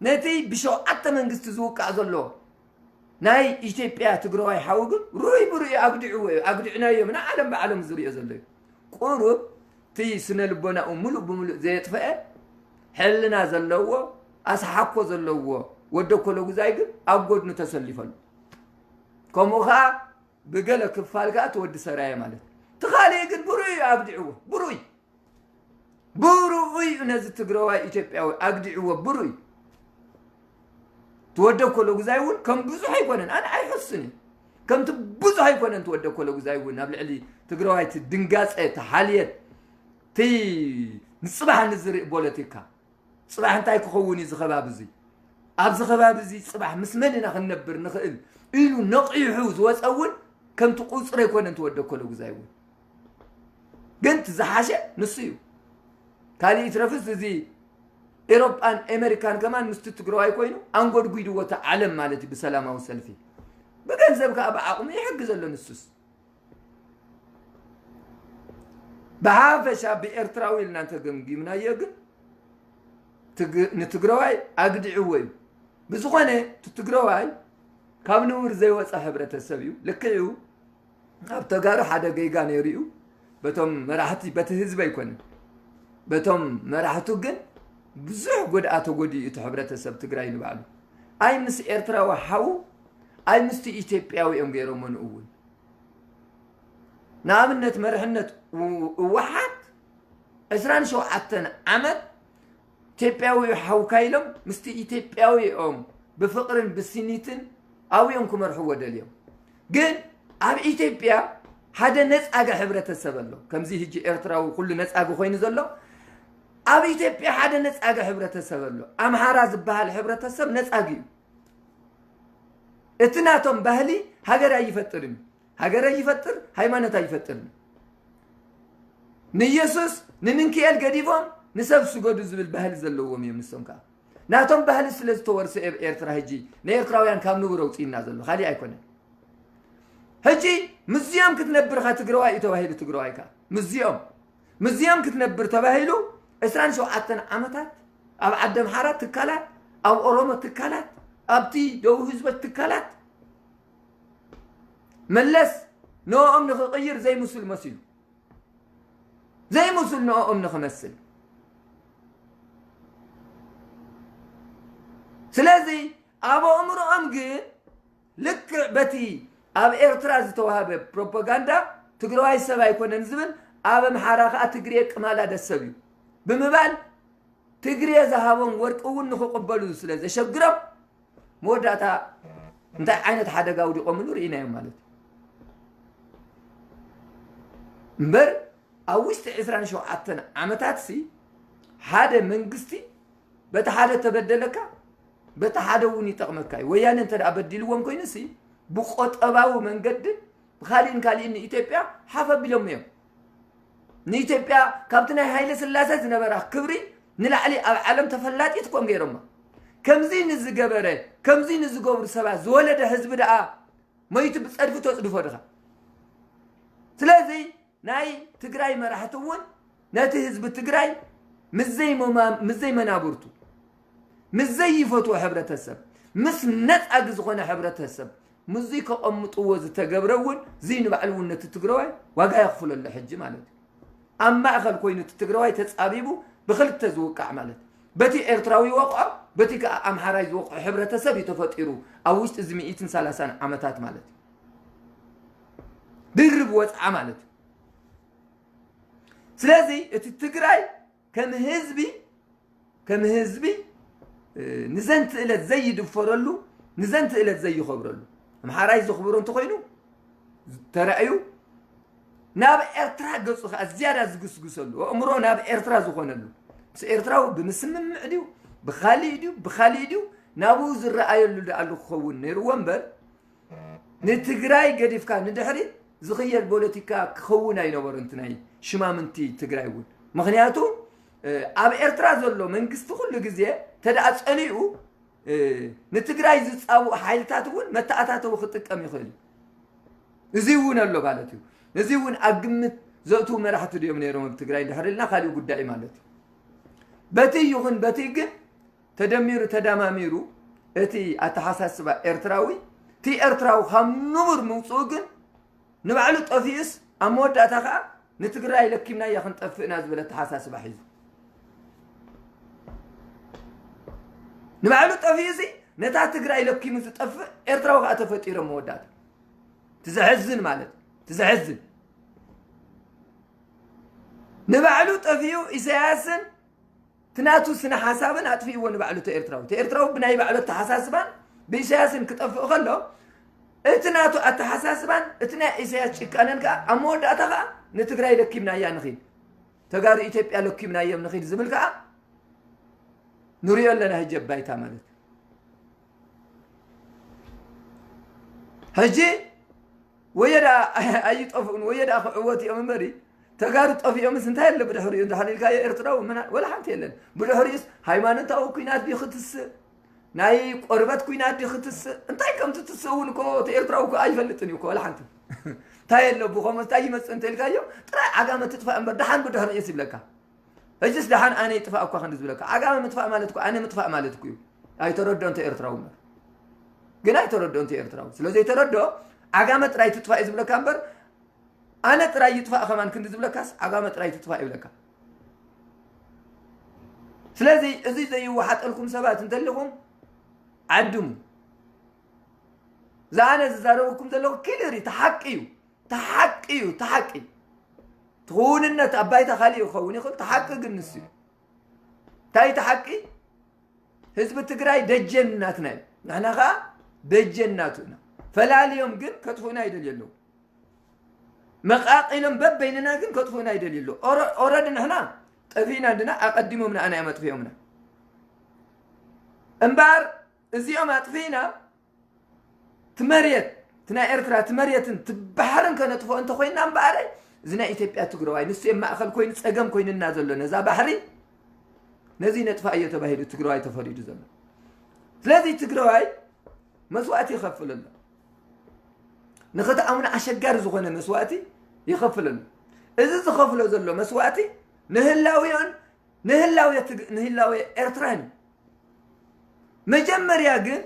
ነቲ ብሸውዓተ መንግስቲ ዝውቃዕ ዘሎ ናይ ኢትዮጵያ ትግራዋይ ሓው ግን ሩይ ብሩይ ኣግዲዕዎ እዩ። ኣግዲዕናዮ፣ ንዓለም ብዓለም ዝሪኦ ዘሎ እዩ። ቁሩብ እቲ ስነ ልቦናኡ ሙሉእ ብሙሉእ ዘየጥፈአ፣ ሕልና ዘለዎ፣ ኣስሓኮ ዘለዎ ወደ ኮለጉዛይ ግን ኣብ ጎድኑ ተሰሊፈሉ። ከምኡ ኸዓ ብገለ ክፋል ከኣ እቲ ወዲ ሰራየ ማለት። እቲ ካልእ ግን ብሩይ እዩ ኣግዲዕዎ። ብሩይ። ብሩይ እዩ ነዚ ትግራዋይ ኢትዮጵያዊ ኣግዲዕዎ። ብሩይ። እቲ ወደ ኮለጉዛይ እውን ከም ብዙሕ ኣይኮነን። ኣነ ኣይሕስን እየ። ከምቲ ብዙሕ ኣይኮነን እቲ ወደ ኮለጉዛይ እውን ኣብ ልዕሊ ትግራዋይ እቲ ድንጋጸ፣ እቲ ሓልየት፣ እቲ ንጽባሕ ንዝርኢ ፖለቲካ። ጽባሕ እንታይ ክኸውን እዩ እዚ ከባቢ እዚ? ኣብዚ ከባቢ እዚ ጽባሕ ምስ መን ኢና ክንነብር ንኽእል? ኢሉ ነቒሑ ዝወጸ እውን ከምቲ ቁጽሪ ኣይኮነን እቲ ወደ ኮለጉዛይ እውን። ግን እቲ ዝሓሸ ንሱ እዩ። ካልእ ይትረፍስ እዚ ኤሮጳን ኤመሪካን ከማን ምስቲ ትግራዋይ ኮይኑ ኣንጎድጒድዎ እቲ ዓለም ማለት እዩ ብሰላማዊ ሰልፊ። ብገንዘብ ከኣ ብዓቕሙ ይሕግዝ ኣሎ ንሱስ። ብሓፈሻ ብኤርትራዊ ኢልና እንተገምጊምናዮ ግን ትግ-፣ ንትግራዋይ ኣግዲዕዎ እዩ። ብዝኾነ እቲ ትግራዋይ ካብ ንቡር ዘይወፀ ሕብረተሰብ እዩ። ልክዕ እዩ፣ ኣብ ተጋሩ ሓደ ጌጋ ነይሩ እዩ። በቶም መራሕቲ፣ በቲ ህዝቢ ኣይኮነን፣ በቶም መራሕቱ ግን ብዙሕ ጎድኣ ተጎዲኡ እቲ ሕብረተሰብ ትግራይ ንባዕሉ። ኣይ ምስ ኤርትራዊ ሓዉ፣ ኣይ ምስቲ ኢትዮጵያዊ እዮም ገይሮሞ ንእውን። ንኣብነት መርሕነት ው-፣ ህወሓት ዕስራን ሸውዓተን ዓመት ኢትዮጵያዊ ሓውካ ኢሎም ምስቲ ኢትዮጵያዊ እዮም ብፍቕርን ብስኒትን ኣብዮም ክመርሕዎ ደልዮም። ግን ኣብ ኢትዮጵያ ሓደ ነፃገ ሕብረተሰብ ኣሎ። ከምዚ ሕጂ ኤርትራዊ ኩሉ ነፃጊ ኮይኑ ዘሎ፣ ኣብ ኢትዮጵያ ሓደ ነፃገ ሕብረተሰብ ኣሎ። ኣምሓራ ዝበሃል ሕብረተሰብ ነፃጊ እዩ። እቲ ናቶም ባህሊ ሃገር ኣይፈጥርን። ሃገር ኣይፈጥር፣ ሃይማኖት ኣይፈጥርን። ንኢየሱስ፣ ንምንክኤል ገዲፎም ንሰብ ስገዱ ዝብል ባህሊ ዘለዎም እዮም። ንሶም ከዓ ናቶም ባህሊ ስለ ዝተወርሰ ኤብ-፣ ኤርትራ ሕጂ ንኤርትራውያን ካብ ንቡር ኣውፅእና ዘሎ፣ ካሊእ ኣይኮነን። ሕጂ ምስዚኦም ክትነብርኻ ትግራዋይ እዩ ተባሂሉ። ትግራዋይ ከዓ ምስዚኦም ምስዚኦም ክትነብር ተባሂሉ ዕስራን ሸውዓተን ዓመታት ኣብ ዓዲ ኣምሓራ ትካላት፣ ኣብ ኦሮሞ ትካላት፣ ኣብቲ ደቡብ ህዝቦች ትካላት መለስ ንኦም ንኽቕይር ዘይምስል መሲሉ፣ ዘይምስል ንኦም ንኽመስል። ስለዚ ኣብ ኣእምሮኦም ግን ልክዕ በቲ ኣብ ኤርትራ ዝተዋህበ ፕሮፓጋንዳ ትግራዋይ ሰብ ኣይኮነን ዝብል፣ ኣብ ኣምሓራ ከዓ ትግሬ ቅማላ ደሰብ እዩ ብምባል ትግሬ ዝሃቦም ወርቂ እውን ንኽቕበሉ ስለ ዘሸግሮም መወዳእታ እንታይ ዓይነት ሓደጋ ኣውዲቖምሉ ርኢናዮም ማለት እዩ። እምበር ኣብ ውሽጢ ዕስራን ሸውዓተን ዓመታት ሲ ሓደ መንግስቲ በቲ ሓደ ተበደለካ በቲ ሓደ እውን ይጠቕመካ እዩ። ወያነ እንተ ደኣ በዲልዎም ኮይኑ ሲ ብቆጠባዊ መንገድን ብኻሊእን ካሊእን ንኢትዮጵያ ሓፍ ኣቢሎም እዮም። ንኢትዮጵያ ካብቲ ናይ ሃይለ ስላሴ ዝነበራ ክብሪ ንላዕሊ ኣብ ዓለም ተፈላጢት ኮም ገይሮማ። ከምዚ ንዝገበረ ከምዚ ንዝገብሩ ሰባት ዝወለደ ህዝቢ ደኣ ሞይቱ ብፀድፊ ተፅድፎ ድኻ? ስለዚ ናይ ትግራይ መራሕቲ እውን ነቲ ህዝቢ ትግራይ ምስ ዘይመማ-፣ ምስ ዘይመናብርቱ፣ ምስ ዘይፈትዎ ሕብረተሰብ፣ ምስ ነፃጊ ዝኾነ ሕብረተሰብ ምስዚ ከቐምጥዎ ዝተገብረ እውን እዚ ንባዕሉ እውን ነቲ ትግራዋይ ዋጋ የኽፍለሉ ሕጂ ማለት እዩ። ኣብ ማእኸል ኮይኑ እቲ ትግራዋይ ተፃቢቡ ብክልተ ዝውቃዕ ማለት እዩ። በቲ ኤርትራዊ ይወቕዖ፣ በቲ ከዓ ኣምሓራይ ዝወቕዖ ሕብረተሰብ እዩ ተፈጢሩ ኣብ ውሽጢ እዚ ሚእትን ሰላሳን ዓመታት ማለት እዩ። ድርብ ወፅዓ ማለት እዩ። ስለዚ እቲ ትግራይ ከም ህዝቢ፣ ከም ህዝቢ፣ እ፣ ንዘንትእለት ዘይድፈረሉ፣ ንዘንትእለት ዘይኸብረሉ፣ ኣምሓራይ ዘኽብሮ እንተኾይኑ ተራእዩ፣ ናብ ኤርትራ ገጹ ከኣ ዝያዳ ዝግስግሰሉ፣ ኣእምሮ ናብ ኤርትራ ዝኾነሉ፣ ምስ ኤርትራዊ ብምስምምዕ ድዩ፣ ብኻሊእ ድዩ፣ ብኻሊእ ድዩ፣ ናብኡ ዝረኣየሉ ደኣሉ ክኸውን ነይርዎ እምበር፣ ንትግራይ ገዲፍካ ንድሕሪት ዝኽየድ ፖለቲካ ክኸውን ኣይነበሮን፣ እቲ ናይ ሽማምንቲ ትግራይ እውን። ምኽንያቱ፣ እ፣ ኣብ ኤርትራ ዘሎ መንግስቲ ኩሉ ግዜ ተደኣ ጸሊኡ፣ እ፣ ንትግራይ ዝጻብኡ ሓይልታት እውን መተኣታተዊ ክጥቀም ይኽእል እዩ። እዚ እውን ኣሎ ማለት እዩ። እዚ እውን ኣብ ግምት ዘእትዉ መራሕቲ ድዮም ነይሮም ኣብ ትግራይ እንድሕር ኢልና፣ ካሊእ ጉዳይ እዩ ማለት እዩ። በቲ ይኹን በቲ ግን ተደሚሩ ተደማሚሩ እቲ ኣተሓሳስባ ኤርትራዊ፣ እቲ ኤርትራዊ ካብ ንቡር ምውፅኡ ግን ንባዕሉ ጠፊኡስ ኣብ መወዳእታ ከዓ ንትግራይ ለኪምናያ ክንጠፍእና ዝብል ኣተሓሳስባ ሒዙ፣ ንባዕሉ ጠፊኡሲ ነታ ትግራይ ለኪሙ ዝጠፍእ ኤርትራዊ ከዓ ተፈጢሩ ኣብ መወዳእታ። ትዘሕዝን ማለት ትዘሕዝን ንባዕሉ ጠፊኡ ኢሳያስን እቲ ናቱ ስነ ሓሳብን ኣጥፊእዎ ንባዕሉ እቲ ኤርትራዊ። እቲ ኤርትራዊ ብናይ ባዕሉ ኣተሓሳስባን ብኢሳያስን ክጠፍእ ከሎ፣ እቲ ናቱ ኣተሓሳስባን እቲ ናይ ኢሳያስ ጭካነን ከኣ ኣብ መወዳእታ ከኣ ንትግራይ ለኪምናያ ንኺድ፣ ተጋሩ ኢትዮጵያ ለኪምናዮም ንኺድ ዝብል ከኣ ንሪኦ ኣለና። ሕጂ ኣባይታ ማለት ሕጂ ወየ ደኣ ኣይጠፍኡን፣ ወየ ደኣ ክዕወት እዮም እምበሪ፣ ተጋሩ ጠፊኦምስ እንታይ ኣለ ብድሕሪኡ እንድሕር ኢልካዮ ኤርትራዊ ምና-፣ ወላ ሓንቲ የለን። ብድሕሪኡስ ሃይማኖታዊ ኲናት ድዩ ክትስእ? ናይ ቆርበት ኲናት ድዩ ክትስእ? እንታይ ከም ትትስእ እውን እኮ እቲ ኤርትራዊ እኮ ኣይፈልጥን እዩ እኮ ወላ ሓንቲ። እንታይ ኣሎ ብኸምኡ እንታይ ይመጽእ እንተ ኢልካዮ፣ ጥራይ ዓጋመ ትጥፋእ እምበር ደሓን ብድሕሪኡስ ይብለካ። ሕጅስ ደሓን ኣነ ይጥፋእ እኳ ክንዲ ዝብለካ፣ ዓጋመ ምጥፋእ ማለት እኮ ኣነ ምጥፋእ ማለት እኮ እዩ። ኣይተረድኦን እቲ ኤርትራዊ እምበር። ግን ኣይተረድኦን እቲ ኤርትራዊ። ስለ ዘይተረድኦ ዓጋመ ጥራይ ትጥፋእ እዩ ዝብለካ እምበር፣ ኣነ ጥራይ ይጥፋእ ከማን ክንዲ ዝብለካስ፣ ዓጋመ ጥራይ ትጥፋእ ይብለካ። ስለዚ እዚ ዘይወሓጠልኩም ሰባት እንተለኹም ዓድሙ። እዚ ኣነ ዝዛረበኩም ዘለኹ ክሊር እዩ፣ እቲ ሓቂ እዩ። እቲ ሓቂ እዩ፣ እቲ ሓቂ። እቲ ክውንነት ኣብ ባይታ ካሊእ ክኸውን ይኽእል፣ እቲ ሓቂ ግን ንሱ እዩ። እንታይ እቲ ሓቂ? ህዝቢ ትግራይ ደጀን ናትና እዩ። ንሕና ኸዓ ደጀን ናቱ ኢና። ፈላልዮም ግን ከጥፍኡና ይደልዩ ኣለዉ። መቓቒሎም በበይንና ግን ከጥፍኡና ይደልዩ ኣለዉ። ኦረ-፣ ኦረዲ ንሕና ጠፊእና እንድና ኣቐዲሞም ንኣና እዮም ኣጥፊኦምና። እምበኣር እዚኦም ኣጥፊእና እቲ መሬት እቲ ናይ ኤርትራ እቲ መሬትን እቲ ባሕርን ከነጥፍኦ እንተኮይና እምበኣረ፣ እዚ ናይ ኢትዮጵያ ትግራዋይ ንሱ የማእኸል ኮይኑ ጸገም ኮይንና ዘሎ ነዛ ባሕሪ፣ ነዚ ነጥፋ እዮ ተባሂሉ ትግራዋይ ተፈሪዱ ዘሎ። ስለዚ ትግራዋይ መስዋእቲ ይኸፍል ኣሎ። ንኽትኣምኑ ኣሸጋሪ ዝኾነ መስዋእቲ ይኸፍል ኣሎ። እዚ ዝኸፍሎ ዘሎ መስዋእቲ ንህላዊኦን ንህላዊ ትግ- ንህላዊ ኤርትራን እዩ። መጀመርያ ግን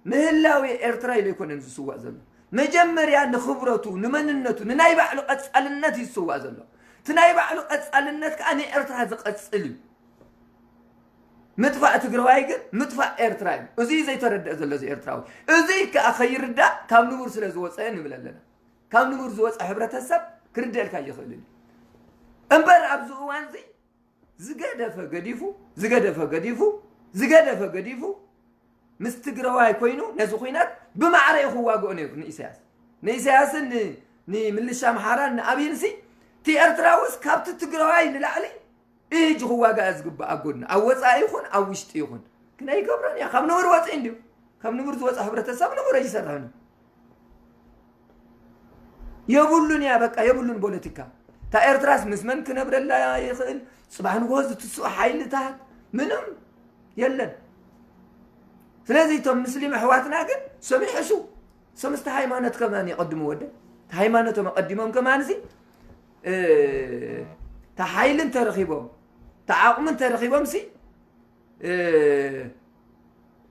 ንህላዊ ኤርትራ ኢሉ ኣይኮነን ዝስዋእ ዘሎ። መጀመርያ ንኽብረቱ፣ ንመንነቱ፣ ንናይ ባዕሉ ቀጻልነት እዩ ዝስዋእ ዘሎ። እቲ ናይ ባዕሉ ቀጻልነት ከዓ ንኤርትራ ዝቐጽል እዩ። ምጥፋእ ትግራዋይ ግን ምጥፋእ ኤርትራ እዩ። እዚ እዩ ዘይተረድአ ዘሎ እዚ ኤርትራዊ። እዚ ከዓ ከይርዳእ ካብ ንቡር ስለ ዝወፀ ንብል ኣለና። ካብ ንቡር ዝወፀ ሕብረተሰብ ክርድአልካ ይኽእል እዩ። እምበር ኣብዚ እዋን እዚ ዝገደፈ ገዲፉ ዝገደፈ ገዲፉ ዝገደፈ ገዲፉ ምስ ትግራዋይ ኮይኑ ነዚ ኩናት ብማዕረ እዩ ክዋግኦ ነይሩ ንኢሳያስ። ንኢሳያስን ን- ንምልሻ ኣምሓራን ንኣብይንሲ እቲ ኤርትራውስ ካብቲ ትግራዋይ ንላዕሊ እዩ ሕጂ ክዋጋእ ዝግባእ ኣብ ጎድኒ ኣብ ወፃኢ ይኹን ኣብ ውሽጢ ይኹን። ግን ኣይገብሮን እያ። ካብ ንቡር ወፂ እንዲዩ። ካብ ንቡር ዝወፃ ሕብረተሰብ ንቡር ኣይሰርሕን እዩ። የብሉን እያ በቃ የብሉን ፖለቲካ። እታ ኤርትራስ ምስ መን ክነብረላ ይኽእል? ፅባሕ ንግሆ ዝትስኡ ሓይልታት ምንም የለን። ስለዚ እቶም ምስሊም ኣሕዋትና ግን ሰም ይሕሹ። ሰምስቲ ሃይማኖት ከማን የቐድሙ ወደ ሃይማኖቶም ኣቐዲሞም ከማን ሲ እታ ሓይልን ተረኺቦም እታ ዓቕምን ተረኺቦም ሲ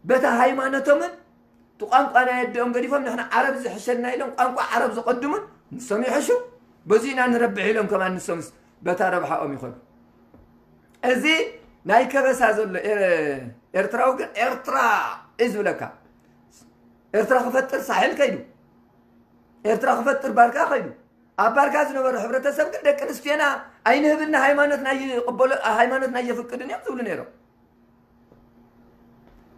በታ ሃይማኖቶምን እቲ ቋንቋ ናይ ኣደኦም ገዲፎም ንሕና ዓረብ ዝሕሸና ኢሎም ቋንቋ ዓረብ ዘቐድሙን ንሶም ይሕሹ። በዚ ኢና ንረብሕ ኢሎም ከማን ንሶምስ በታ ረብሓኦም ይኸዱ። እዚ ናይ ከበሳ ዘሎ ኤርትራዊ ግን ኤርትራ እዩ ዝብለካ። ኤርትራ ክፈጥር ሳሕል ከይዱ፣ ኤርትራ ክፈጥር ባርካ ከይዱ። ኣብ ባርካ ዝነበሩ ሕብረተሰብ ግን ደቂ ኣንስትዮና ኣይንህብና ሃይማኖትና ይቕበሎ ሃይማኖትና እየፍቅድን እዮም ዝብሉ ነይሮም።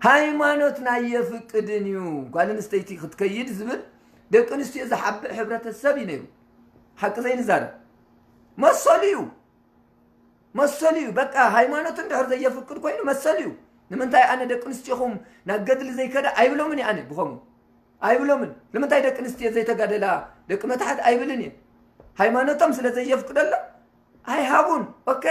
ሃይማኖትና እየፍቅድን እዩ ጓል ኣንስተይቲ ክትከይድ ዝብል ደቂ ኣንስትዮ ዝሓብእ ሕብረተሰብ እዩ ነይሩ። ሓቂ ዘይንዛረብ መሰሉ እዩ። መሰሉ እዩ። በቃ ሃይማኖት እንድሕር ዘየፍቅድ ኮይኑ መሰሉ እዩ። ንምንታይ ኣነ ደቂ ኣንስትዮኹም ናብ ገድሊ ዘይከዳ ኣይብሎምን እየ ኣነ ብኸምኡ ኣይብሎምን። ንምንታይ ደቂ ኣንስትዮ ዘይተጋደላ ደቂ መታሕት ኣይብልን እየ። ሃይማኖቶም ስለ ዘየፍቅደሎም ኣይሃቡን። ኦኬ፣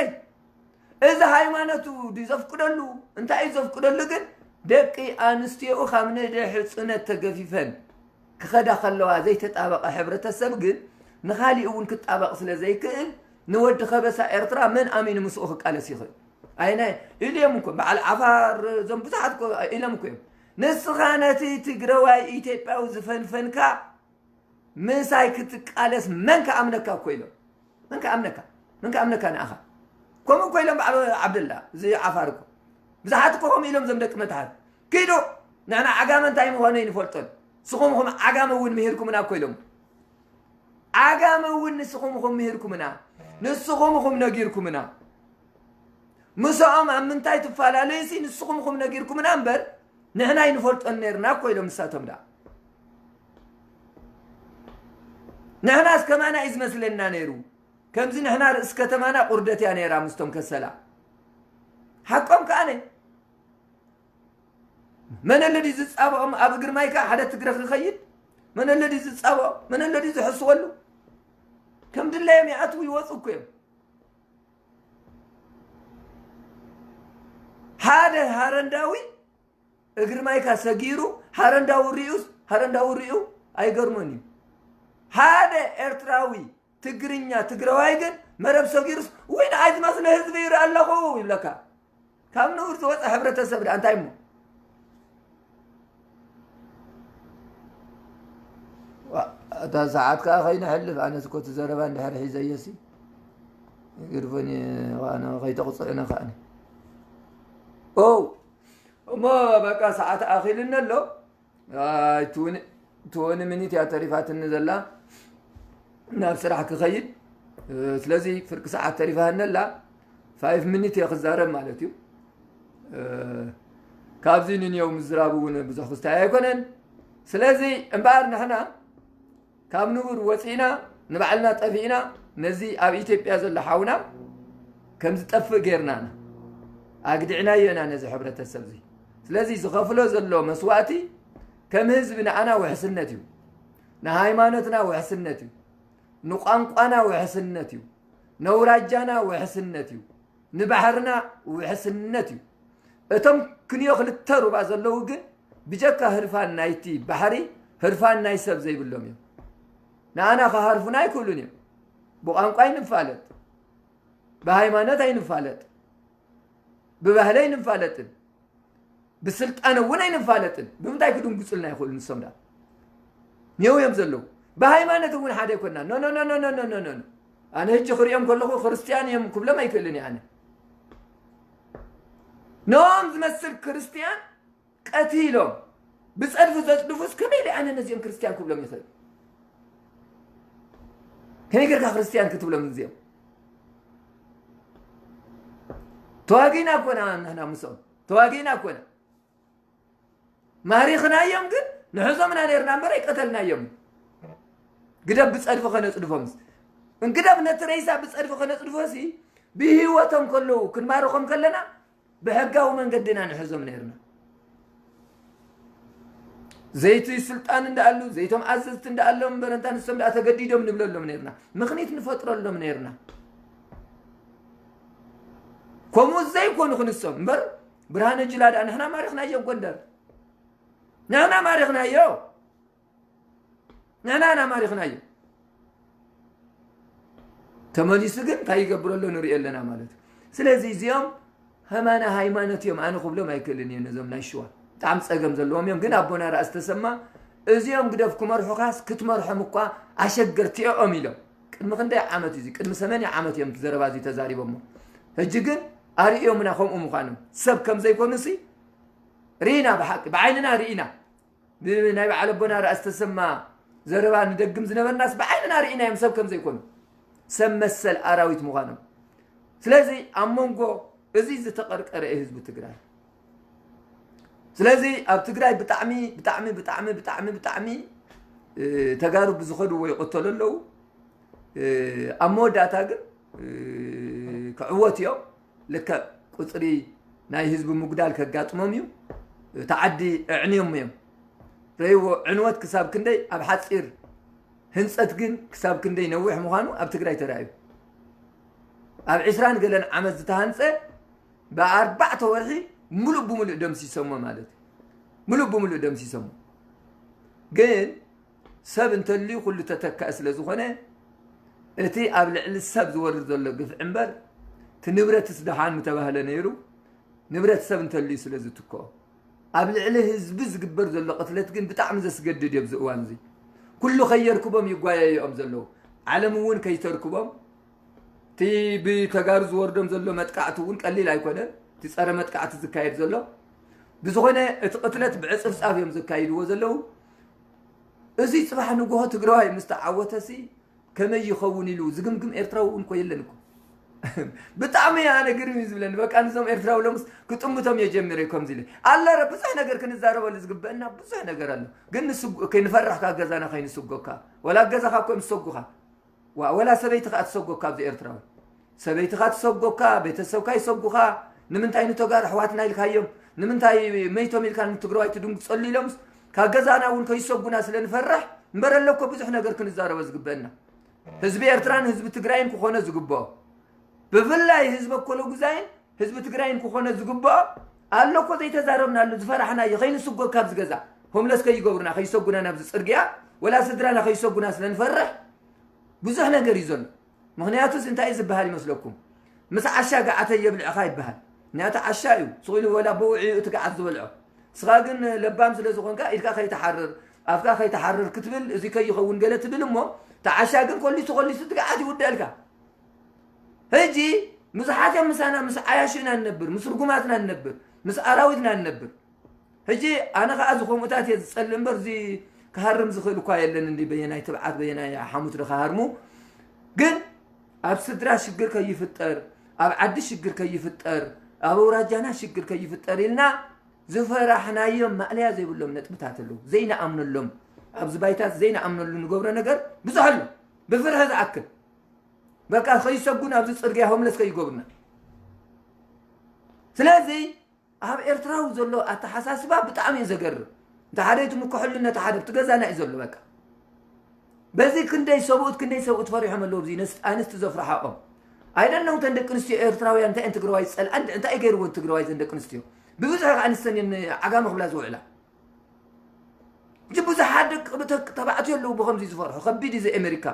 እዚ ሃይማኖቱ ድዩ ዘፍቅደሉ? እንታይ እዩ ዘፍቅደሉ ግን? ደቂ ኣንስትዮኡ ካብ ንደ ሕፅነት ተገፊፈን ክኸዳ ከለዋ ዘይተጣበቐ ሕብረተሰብ ግን ንኻሊእ እውን ክጣበቕ ስለ ዘይክእል ንወዲ ከበሳ ኤርትራ መን ኣሚኑ ምስኡ ክቃለስ ይኽእል? ኣይነ ኢሉ እዮም እኮ በዓል ዓፋር እዞም ብዙሓት እኮ ኢሎም እኮ እዮም። ንስኻ ነቲ ትግረዋይ ኢትዮጵያዊ ዝፈንፈንካ ምሳይ ክትቃለስ መን ከኣምነካ እኮ ኢሎም። መን ከኣምነካ? መን ከኣምነካ ንኣኻ? ከምኡ እኮ ኢሎም በዓል ዓብደላ እዚ ዓፋር እኮ ብዙሓት እኮ ከምኡ ኢሎም እዞም ደቂ መትሓት ኪዱ ንሕና ዓጋመ እንታይ ምዃኑ ይንፈልጦን ንስኹም ኹም ዓጋመ እውን ምሂርኩምና እኮ ኢሎም። ዓጋመ እውን ንስኹም ኹም ምሂርኩምና ንስኹም ኹም ነጊርኩምና ምስኦም ኣብ ምንታይ ትፈላለዩ ሲ ንስኹም ኹም ነጊርኩምና እምበር ንሕና ይንፈልጦን ነርና እኮ ኢሎም ንሳቶም ደኣ ንሕናስ ከማና እዩ ዝመስለና ነይሩ። ከምዚ ንሕና ርእሲ ከተማና ቁርደት እያ ነይራ ምስቶም ከሰላ ሓቆም ከኣነ መነለዲ ዝፃበኦም ኣብ እግሪ ማይካ ሓደ ትግረ ክኸይድ መነለዲ ዝፃበኦም መነለዲ ዝሕስወሉ ከም ድላዮም ይኣትዉ ይወፁ እኮ እዮም። ሓደ ሃረንዳዊ እግሪ ማይካ ሰጊሩ ሃረንዳዊ ሪኡስ ሃረንዳዊ ሪኡ ኣይገርሞን እዩ። ሓደ ኤርትራዊ ትግርኛ ትግራዋይ ግን መረብ ሰጊሩስ ወይ ንዓይ ዝመስለ ህዝቢ ይርኢ ኣለኹ ይብለካ። ካብ ንኡር ዝወፀ ሕብረተሰብ ደኣ እንታይ እሞ እታ ሰዓት ከዓ ከይነሕልፍ ኣነስ ኮቲ ዘረባ እንድሕር ሒዘየሲ ግርፎን ከይተቕፅዕነ ከኣኒ ኦ እሞ በቃ ሰዓት ኣኺልኒ ኣሎ። ትወኒ ሚኒት እያ ተሪፋትኒ ዘላ ናብ ስራሕ ክኸይድ። ስለዚ ፍርቂ ሰዓት ተሪፋኒ ኣላ። ፋይፍ ሚኒት እየ ክዛረብ ማለት እዩ። ካብዚ ንንየው ምዝራብ እውን ብዙሕ ክስታይ ኣይኮነን። ስለዚ እምበኣር ንሕና ካብ ንቡር ወፂእና ንባዕልና ጠፊእና ነዚ ኣብ ኢትዮጵያ ዘሎ ሓውና ከም ዝጠፍእ ጌርናና ኣግዲዕናዮ ኢና ነዚ ሕብረተሰብ እዚ። ስለዚ ዝኸፍሎ ዘሎ መስዋእቲ ከም ህዝቢ ንኣና ውሕስነት እዩ። ንሃይማኖትና ውሕስነት እዩ። ንቋንቋና ውሕስነት እዩ። ነውራጃና ውሕስነት እዩ። ንባሕርና ውሕስነት እዩ። እቶም ክንዮ ክልተ ሩባ ዘለዉ ግን ብጀካ ህርፋን ናይቲ ባሕሪ ህርፋን ናይ ሰብ ዘይብሎም እዮም። ንኣና ክሃርፉና ኣይክእሉን እዮም። ብቋንቋ ኣይንፋለጥ፣ ብሃይማኖት ኣይንፋለጥ፣ ብባህሊ ኣይንፋለጥን፣ ብስልጣን እውን ኣይንፋለጥን። ብምንታይ ክድንግጹልና ይኽእሉ ንሶም ዳ? ኔው እዮም ዘለዉ። ብሃይማኖት እውን ሓደ ኣይኮና። ኖ ኖ ኖ ኖ ኖ ኖ ኖ። ኣነ ህጂ ክሪኦም ከለኹ ክርስትያን እዮም ክብሎም ኣይክእልን እየ ኣነ። ኖም ዝመስል ክርስትያን ቀቲሎም ብጸድፊ ዘጽድፉስ ከመይ ኢለ ኣነ ነዚኦም ክርስትያን ክብሎም ይኽእል? ከመይ ጌርካ ክርስትያን ክትብሎም እዚኦም? ተዋጊና እኮና ንሕና ምስኦም ተዋጊና እኮና። ማሪኽናዮም ግን ንሕዞምና ነርና እምበር ኣይቀተልናዮም። ግደብ ብጸድፊ ከነጽድፎምስ እንግደብ ነቲ ሬሳ ብጸድፊ ከነጽድፎሲ ብህይወቶም ከለዉ ክንማርኾም ከለና ብሕጋዊ መንገዲ ኢና ንሕዞም ነርና። ዘይቲ ስልጣን እንዳኣሉ ዘይቶም ኣዘዝቲ እንዳኣሎም እምበር እንታ ንሶም ደኣ ተገዲዶም ንብለሎም ነርና። ምኽኒት ንፈጥረሎም ነርና። ከምኡ ዘይኮኑ ክንሶም እምበር ብርሃነ ጅላ ደኣ ንሕና ማሪኽናዮ ጎንደር ንሕና ማሪኽናዮ። ንሕና ኢና ማሪኽናዮ። ተመሊሱ ግን እንታይ ይገብረሎ ንሪኦ ኣለና ማለት እዩ። ስለዚ እዚኦም ኸማና ሃይማኖት እዮም ኣነ ክብሎም ኣይክእልን እየ ነዞም ናይ ሽዋ ብጣዕሚ ፀገም ዘለዎም እዮም። ግን ኣቦና ራእሲ ተሰማ እዚኦም ግደፍ ክመርሑኻስ ክትመርሖም እኳ ኣሸገርቲ እዮም ኢሎም። ቅድሚ ክንደይ ዓመት እዩ ቅድሚ ሰመንያ ዓመት እዮም ዘረባ እዚ ተዛሪቦሞ። ሕጂ ግን ኣርእዮምና ከምኡ ምዃኖም ሰብ ከም ዘይኮኑሲ ርኢና ብሓቂ ብዓይንና ርኢና። ናይ በዓል ኣቦና ራእሲ ተሰማ ዘረባ ንደግም ዝነበርናስ ብዓይንና ርኢናዮም ሰብ ከም ዘይኮኑ ሰብ መሰል ኣራዊት ምዃኖም። ስለዚ ኣብ መንጎ እዚ ዝተቐርቀረ እዩ ህዝቢ ትግራይ። ስለዚ ኣብ ትግራይ ብጣዕሚ ብጣዕሚ ብጣዕሚ ብጣዕሚ ብጣዕሚ ተጋሩ ብዝኸድዎ ይቐተሉ ኣለዉ። ኣብ መወዳእታ ግን ክዕወት እዮም። ልክዕ ቁፅሪ ናይ ህዝቢ ምጉዳል ከጋጥሞም እዩ። እቲ ዓዲ ኣዕንዮም እዮም ረይዎ። ዕንወት ክሳብ ክንደይ ኣብ ሓፂር ህንፀት ግን ክሳብ ክንደይ ነዊሕ ምዃኑ ኣብ ትግራይ ተራእዩ። ኣብ ዕስራን ገለን ዓመት ዝተሃንፀ ብኣርባዕተ ወርሒ ሙሉእ ብሙሉእ ደምሲሶሞ ማለት እዩ። ሙሉእ ብሙሉእ ደምሲሶሞ። ግን ሰብ እንተልዩ ኩሉ ተተካኢ ስለ ዝኾነ እቲ ኣብ ልዕሊ ሰብ ዝወርድ ዘሎ ግፍዒ እምበር እቲ ንብረትስ ደሓን ምተባህለ ነይሩ። ንብረት ሰብ እንተልዩ ስለ ዝትክኦ ኣብ ልዕሊ ህዝቢ ዝግበር ዘሎ ቅትለት ግን ብጣዕሚ ዘስገድድ እዩ። ኣብዚ እዋን እዚ ኩሉ ከየርክቦም ይጓየዩኦም ዘለዉ። ዓለም እውን ከይተርክቦም እቲ ብተጋሩ ዝወርዶም ዘሎ መጥቃዕቲ እውን ቀሊል ኣይኮነን። እቲ ፀረ መጥቃዕቲ ዝካየድ ዘሎ ብዝኾነ እቲ ቅትለት ብዕፅፍፃፍ እዮም ዘካይድዎ ዘለዉ። እዚ ፅባሕ ንግሆ ትግራዋይ ምስ ተዓወተሲ ከመይ ይኸውን ኢሉ ዝግምግም ኤርትራዊ እውን ኮ የለን እኮ። ብጣዕሚ ኣነ ግርም እዩ ዝብለኒ። በቃ ንዞም ኤርትራዊ ሎምስ ክጥምቶም እየ ጀሚረ ከምዚ ኢለ። ኣለረ ብዙሕ ነገር ክንዛረበሉ ዝግበአና ብዙሕ ነገር ኣሎ። ግን ንስጉ- ከይንፈርሕ ካብ ገዛና ከይንስጎካ። ወላ ኣብ ገዛኻ እኮ እዮም ዝሰጉኻ። ዋ- ወላ ሰበይትኻ ትሰጎካ ኣብዚ ኤርትራዊ። ሰበይትኻ ትሰጎካ፣ ቤተሰብካ ይሰጉኻ። ንምንታይ ንተጋሩ ኣሕዋትና ኢልካዮም? ንምንታይ መይቶም ኢልካ ንትግራዋይ ትድንግፀሉ ኢሎምስ ካብ ገዛና እውን ከይሰጉና ስለ ንፈርሕ እምበር ኣሎ እኮ ብዙሕ ነገር ክንዛረቦ ዝግበአና። ህዝቢ ኤርትራን ህዝቢ ትግራይን ክኾነ ዝግብኦ ብፍላይ ህዝቢ ኣኮለጉዛይን ህዝቢ ትግራይን ክኾነ ዝግብኦ ኣሎ እኮ ዘይተዛረብናሉ ዝፈራሕናዮ ከይንስጎ ካብዚ ገዛ ሆምለስ ከይገብሩና ከይሰጉና ናብዚ ፅርግያ ወላ ስድራና ከይሰጉና ስለ ንፈርሕ ብዙሕ ነገር እዩ ዘሎ። ምኽንያቱስ እንታይ እዩ ዝበሃል ይመስለኩም? ምስ ዓሻ ገዓተይ የብልዕኻ ይበሃል። ምኽንያቱ ዓሻ እዩ ስቕ ኢሉ ወላ ብውዒኡ እቲ ገዓት ዝበልዖ። ንስኻ ግን ለባም ስለ ዝኾንካ ኢድካ ከይትሓርር ኣፍካ ከይትሓርር ክትብል እዚ ከይኸውን ገለ ትብል እሞ እቲ ዓሻ ግን ኮሊሱ ኮሊሱ እቲ ገዓት ይውደልካ። ሕጂ ብዙሓት እዮም ምሳና ምስ ዓያሹና ንነብር ምስ ርጉማትና ንነብር ምስ ኣራዊትና ንነብር። ሕጂ ኣነ ኸዓ ዝኸምኡታት እየ ዝጸልእ እምበር እዚ ክሃርም ዝኽእል እኳ የለን እንዲ በየናይ ትብዓት በየናይ ሓሙት ዶ ክሃርሙ። ግን ኣብ ስድራ ሽግር ከይፍጠር ኣብ ዓዲ ሽግር ከይፍጠር ኣብ ኣውራጃና ሽግር ከይፍጠር ኢልና ዝፈራሕናዮም ማእለያ ዘይብሎም ነጥብታት ኣለዉ ዘይንኣምነሎም። ኣብዚ ባይታት ዘይንኣምነሉ ንገብሮ ነገር ብዙሕ ኣሎ። ብፍርሒ ዝኣክል በቃ ከይሰጉን ኣብዚ ፅርግያ ሆምለስ ከይገብሩና። ስለዚ ኣብ ኤርትራዊ ዘሎ ኣተሓሳስባ ብጣዕሚ እዩ ዘገርም። እንተ ሓደ ይትምክሐሉ፣ ነቲ ሓደ ኣብቲ ገዛና እዩ ዘሎ። በቃ በዚ ክንደይ ሰብኡት ክንደይ ሰብኡት ፈሪሖም ኣለዉ። ኣብዚ ነስ- ኣንስቲ ዘፍርሓኦም ኣይደነው። ተን ደቂ ኣንስትዮ ኤርትራውያን እንታይ እየን ትግራዋይ ዝጸልኣን እንታይ ገይርወን ትግራዋይ? ዘን ደቂ ኣንስትዮ ብብዝሒ ከኣ ኣንስተን እየን ዓጋመ ክብላ ዝውዕላ። እዚ ብዙሓት ደቂ ብተ- ተባዕትዮ ኣለዉ ብኸምዚ ዝፈርሑ። ከቢድ እዩ እዚ ኣሜሪካ።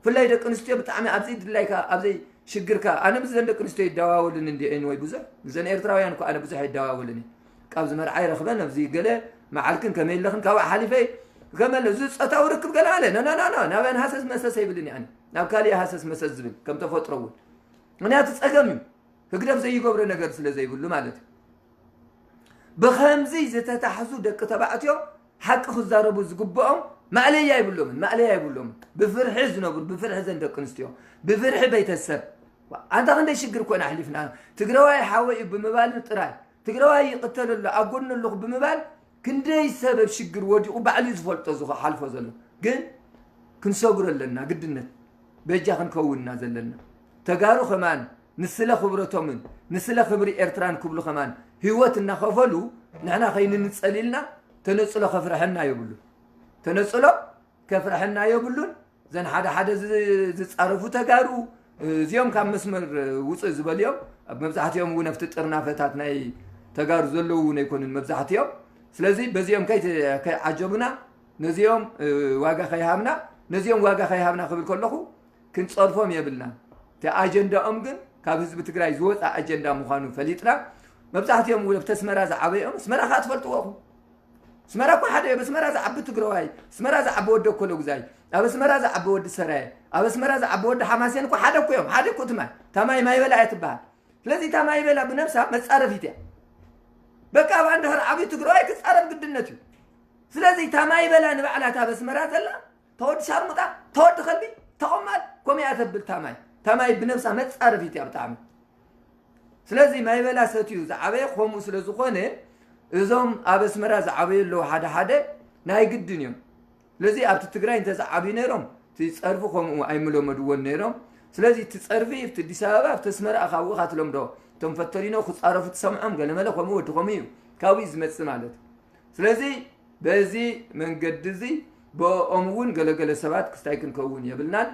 ብፍላይ ደቂ ኣንስትዮ ብጣዕሚ ኣብዘይ ድላይካ ኣብዘይ ሽግርካ። ኣነ ምስ ዘን ደቂ ኣንስትዮ ይደዋወልን እንዲ ኤንወይ ብዙሕ፣ ዘን ኤርትራውያን እኮ ኣነ ብዙሕ ይደዋወልን እየ። ካብዚ መርዓ ይረኽበን ኣብዚ ገለ መዓልክን ከመይ ኣለኽን ካብኣ ሓሊፈ ከመለ እዚ ጾታዊ ርክብ ገለ ኣለ ነናናና ናበን ሃሰስ መሰስ ኣይብልን እየ ኣነ። ናብ ካሊእ ሃሰስ መሰስ ዝብል ከም ተፈጥሮ እውን። ምክንያቱ ጸገም እዩ። ህግደፍ ዘይገብሮ ነገር ስለ ዘይብሉ ማለት እዩ። ብኸምዚ ዝተታሕዙ ደቂ ተባዕትዮ ሓቂ ክዛረቡ ዝግብኦም ማእለያ ይብሎምን ማእለያ ይብሎምን። ብፍርሒ ዝነብሩ ብፍርሒ ዘን ደቂ ኣንስትዮ ብፍርሒ ቤተሰብ። ኣንታ ክንደይ ሽግር ኮን ኣሕሊፍና። ትግራዋይ ሓወይ እዩ ብምባል ጥራይ ትግራዋይ ይቕተል ኣሎ ኣብ ጎኑ ኣለኹ ብምባል ክንደይ ሰብ ኣብ ሽግር ወዲቑ ባዕሉ እዩ ዝፈልጦ ዝሓልፎ ዘሎ። ግን ክንሰግሮ ኣለና ግድነት። በጃ ክንከውንና ዘለና ተጋሩ ከማን ንስለ ክብረቶምን ንስለ ክብሪ ኤርትራን ክብሉ ከማን ህይወት እናኸፈሉ ንሕና ከይንንጸል ኢልና ተነጽሎ ከፍርሐና የብሉ። ተነጽሎ ከፍርሐና የብሉን። ዘን ሓደ ሓደ ዝ- ዝጻረፉ ተጋሩ እዚኦም ካብ መስመር ውፅእ ዝበልዮም ኣብ መብዛሕትኦም እውን ኣብቲ ጥርናፈታት ናይ ተጋሩ ዘለዉ እውን ኣይኮኑን መብዛሕትኦም። ስለዚ በዚኦም ከይ- ከይዓጀቡና ነዚኦም ዋጋ ከይሃብና ነዚኦም ዋጋ ከይሃብና ክብል ከለኹ ክንጸርፎም የብልና። እቲ ኣጀንዳኦም ግን ካብ ህዝቢ ትግራይ ዝወፃ ኣጀንዳ ምዃኑ ፈሊጥና መብዛሕትኦም እውን ኣብቲ ኣስመራ ዝዓበዮም ኣስመራ ከዓ ትፈልጥዎ ኢኹም። ኣስመራ እኮ ሓደ ኣብ ኣስመራ ዝዓቢ ትግራዋይ ኣስመራ ዝዓቢ ወዲ ኮሎጉዛይ ኣብ ኣስመራ ዝዓቢ ወዲ ሰራየ ኣብ ኣስመራ ዝዓቢ ወዲ ሓማሴን እኮ ሓደ እኮ እዮም። ሓደ እኮ ትማይ ታማይ ማይበላ እያ ትበሃል። ስለዚ እታ ማይበላ ብነብሳ መፃረፊት እያ። በቃ ኣብኣ እንድሕር ዓብዩ ትግራዋይ ክፃረፍ ግድነት እዩ። ስለዚ እታ ማይበላ ንባዕላ እታ ኣብ ኣስመራ ዘላ ተወዲ ሻርሙጣ ተወዲ ከልቢ ተቆማል ኮሚያ ተብል ታማይ ታማይ ብነብሳ መፃረፊት እያ ብጣዕሚ። ስለዚ ማይበላ ሰትዩ ዝዓበየ ከምኡ ስለ ዝኾነ እዞም ኣብ ኣስመራ ዝዓበዩ ኣለዉ ሓደ ሓደ ናይ ግድን እዮም። ስለዚ ኣብቲ ትግራይ እንተዝዓብዩ ነይሮም እቲ ፀርፊ ከምኡ ኣይምለመድዎን ነይሮም። ስለዚ እቲ ፀርፊ ኣብቲ ኣዲስ ኣበባ ኣብቲ ኣስመራ ካብኡ ኢኻ ትለምዶ። እቶም ፈተሊኖ ክፃረፉ ትሰምዖም ገለመለ ከምኡ ወዲ ከምኡ እዩ ካብኡ እዩ ዝመፅእ ማለት እዩ። ስለዚ በዚ መንገዲ እዚ ብኦም እውን ገለገለ ሰባት ክስታይ ክንከውን የብልናን።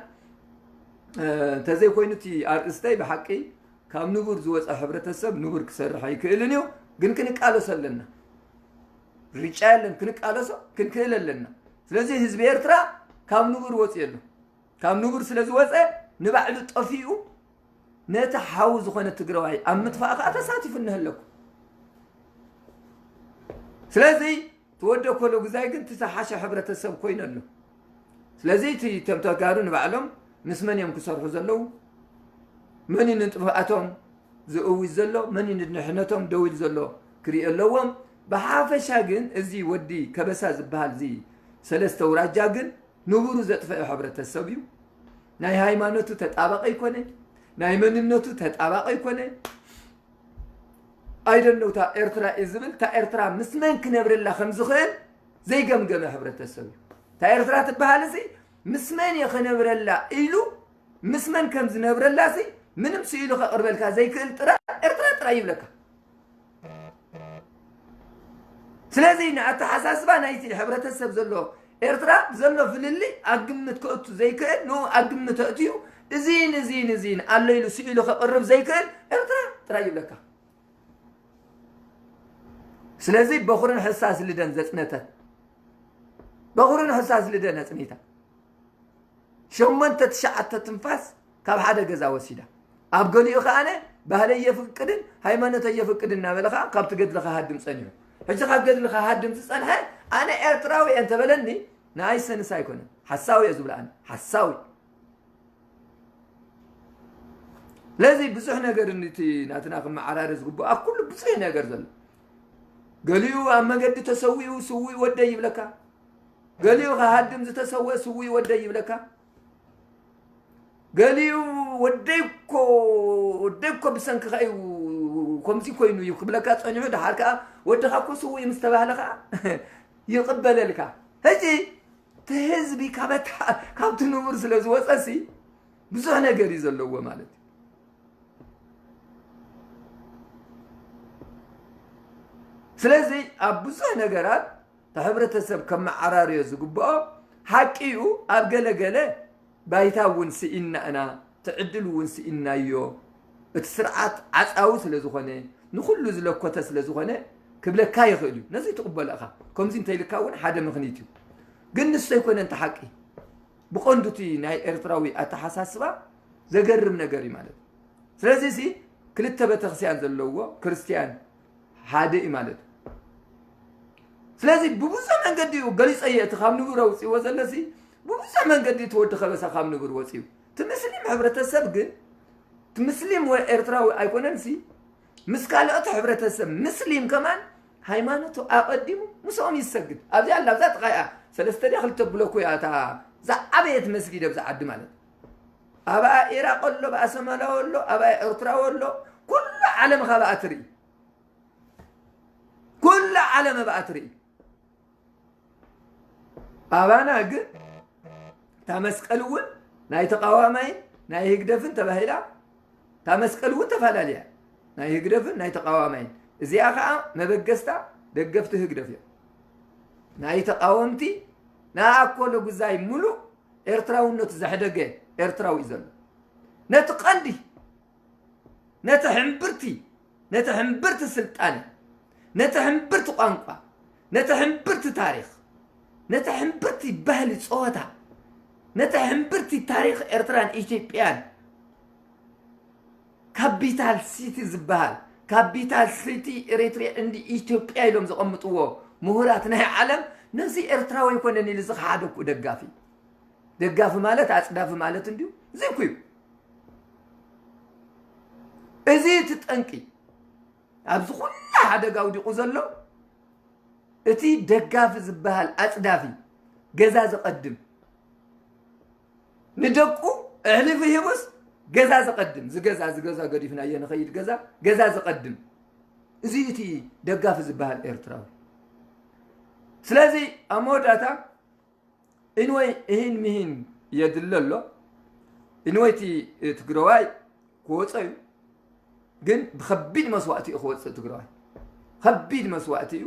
እንተዘይኮይኑ እቲ ኣርእስተይ ብሓቂ ካብ ንቡር ዝወፀ ሕብረተሰብ ንቡር ክሰርሕ ኣይክእልን እዩ። ግን ክንቃለሶ ኣለና። ርጫ የለን ክንቃለሶ ክንክእል ኣለና። ስለዚ ህዝቢ ኤርትራ ካብ ንቡር ወፂኡ ኣሎ። ካብ ንቡር ስለ ዝወፀ ንባዕሉ ጠፊኡ ነቲ ሓው ዝኾነ ትግራዋይ ኣብ ምጥፋእ ከዓ ተሳቲፉ እንህለኩ። ስለዚ ትወደ ኮሎ ግዛይ ግን እቲ ዝሓሸ ሕብረተሰብ ኮይኑ ኣሎ። ስለዚ እቲ እቶም ተጋሩ ንባዕሎም ምስ መን እዮም ክሰርሑ ዘለዉ? መን እዩ ንጥፍኣቶም ዝእውጅ ዘሎ? መን እዩ ንድሕነቶም ደው ኢሉ ዘሎ ክርኢ ኣለዎም። ብሓፈሻ ግን እዚ ወዲ ከበሳ ዝበሃል እዚ ሰለስተ ውራጃ ግን ንቡሩ ዘጥፈአ ሕብረተሰብ እዩ። ናይ ሃይማኖቱ ተጣባቂ ኣይኮነ፣ ናይ መንነቱ ተጣባቂ ኣይኮነ። ኣይደነው እታ ኤርትራ እዩ ዝብል እታ ኤርትራ ምስ መን ክነብረላ ከም ዝኽእል ዘይገምገመ ሕብረተሰብ እዩ። እታ ኤርትራ ትበሃል እዚ ምስ መን እየ ክነብረላ ኢሉ ምስ መን ከም ዝነብረላ ሲ ምንም ስኢሉ ከቕርበልካ ዘይክእል ጥራ ኤርትራ ጥራይ ይብለካ። ስለዚ ንኣተሓሳስባ ናይቲ ሕብረተሰብ ዘሎ ኤርትራ ዘሎ ፍልልይ ኣብ ግምት ከእቱ ዘይክእል ንኡ ኣብ ግምት ኣእትዩ እዚን እዚን እዚን ኣሎ ኢሉ ስኢሉ ከቕርብ ዘይክእል ኤርትራ ጥራይ ይብለካ። ስለዚ በኹርን ሕሳስ ልደን ዘጽነተት በኹርን ሕሳስ ልደን ኣጽኒታ ሸሞንተ ትሽዓተ ትንፋስ ካብ ሓደ ገዛ ወሲዳ ኣብ ገሊኡ ከኣነ ባህለይ የፍቅድን ሃይማኖተይ የፍቅድን እናበለ ከዓ ካብ ትገድሊ ክሃድም ፀኒሑ ሕጂ ካብ ገድሊ ክሃድም ዝፀንሐ ኣነ ኤርትራዊ እየ እንተበለኒ ንኣይ ሰንስ ኣይኮነን ሓሳዊ እየ ዝብሎ ኣነ ሓሳዊ ስለዚ ብዙሕ ነገር እቲ ናትና ክመዓራረ ዝግብኣ ኩሉ ብዙሕ ነገር ዘሎ ገሊኡ ኣብ መገዲ ተሰዊኡ ስውእ ወደይ ይብለካ ገሊኡ ከሃድም ዝተሰወ ስውእ ወደይ ይብለካ ገሊኡ ወደይ እኮ ወደይ እኮ ብሰንክኻ እዩ ከምዚ ኮይኑ እዩ ክብለካ ፀኒሑ ድሓር ከዓ ወድኻ እኮ ስውእ እዩ ምስ ተባህለ ከዓ ይቕበለልካ ሕጂ እቲ ህዝቢ ካበታ ካብቲ ንቡር ስለ ዝወፀ ሲ ብዙሕ ነገር እዩ ዘለዎ ማለት እዩ ስለዚ ኣብ ብዙሕ ነገራት እቲ ሕብረተሰብ ከመዓራርዮ ዝግብኦ ሓቂ እዩ። ኣብ ገለ ገለ ባይታ እውን ስኢና ኢና፣ እቲ ዕድል እውን ስኢናዮ። እቲ ስርዓት ዓፃዊ ስለ ዝኾነ፣ ንኹሉ ዝለኮተ ስለ ዝኾነ ክብለካ ይኽእል እዩ። ነዚ ትቕበሎ ኢኻ። ከምዚ እንተኢልካ እውን ሓደ ምኽኒት እዩ። ግን ንሱ ኣይኮነን እቲ ሓቂ። ብቐንዱ እቲ ናይ ኤርትራዊ ኣተሓሳስባ ዘገርም ነገር እዩ ማለት እዩ። ስለዚ ሲ ክልተ ቤተክርስትያን ዘለዎ ክርስትያን ሓደ እዩ ማለት እዩ። ስለዚ ብብዙሕ መንገዲ እዩ ገሊጸ እየ እቲ ካብ ንቡር ኣውጺዎ ዘለሲ ብብዙሕ መንገዲ እቲ ወዲ ከበሳ ካብ ንቡር ወጺኡ። እቲ ምስሊም ሕብረተሰብ ግን እቲ ምስሊም ወይ ኤርትራዊ ኣይኮነን ሲ ምስ ካልኦት ሕብረተሰብ ምስሊም ከማን ሃይማኖቱ ኣቐዲሙ ምስኦም ይሰግድ። ኣብዚኣ ኣላ ኣብዛ ጥቓ እያ ሰለስተ ድያ ክልተ ብሎኮ እያ እታ ዝዓበየት መስጊድ ኣብዚ ዓዲ ማለት ኣብኣ ኢራቕ ኣሎ፣ ኣብኣ ሰማላዊ ኣሎ፣ ኣብኣ ኤርትራዊ ኣሎ። ኩሉ ዓለም ካብኣ ትርኢ፣ ኩሉ ዓለም ኣብኣ ትርኢ። ኣባና ግን እታ መስቀል እውን ናይ ተቃዋማይን ናይ ህግደፍን ተባሂላ እታ መስቀል እውን ተፈላለያ። ናይ ህግደፍን ናይ ተቃዋማይን እዚኣ ከዓ መበገስታ ደገፍቲ ህግደፍ እዮም። ናይ ተቃወምቲ ንኣኮሎ ጉዛይ ሙሉእ ኤርትራውነቱ ዘሕደገ ኤርትራዊ እዩ ዘሎ። ነቲ ቀንዲ ነቲ ሕምብርቲ ነቲ ሕምብርቲ ስልጣነ ነቲ ሕምብርቲ ቋንቋ ነቲ ሕምብርቲ ታሪኽ ነቲ ሕምብርቲ ባህሊ ፀወታ ነቲ ሕምብርቲ ታሪኽ ኤርትራን ኢትዮጵያን ካፒታል ሲቲ ዝበሃል ካፒታል ሲቲ ኤሪትሪያ እንዲ ኢትዮጵያ ኢሎም ዘቐምጥዎ ምሁራት ናይ ዓለም ነዚ ኤርትራዊ ኣይኮነን ኢሉ ዝኸሓደ እኮ ደጋፊ ደጋፊ ማለት ኣፅዳፊ ማለት እንዲዩ እዚ እኮ እዩ እዚ እቲ ጠንቂ ኣብዚ ኩሉ ሓደጋ ኣውዲቑ ዘሎ እቲ ደጋፊ ዝበሃል ኣፅዳፊ ገዛ ዘቐድም ንደቁ ኣሕሊፉ ሂቡስ ገዛ ዘቐድም ዝገዛ ዝገዛ ገዲፍናዮ ንኸይድ ገዛ ገዛ ዘቐድም እዚ እቲ ደጋፊ ዝበሃል ኤርትራዊ ስለዚ ኣብ መወዳእታ ኢንወይ እሂን ምሂን የድሊ ኣሎ ኢንወይ እቲ ትግረዋይ ክወፀ እዩ ግን ብከቢድ መስዋእቲ እዩ ክወፅእ ትግረዋይ ከቢድ መስዋእቲ እዩ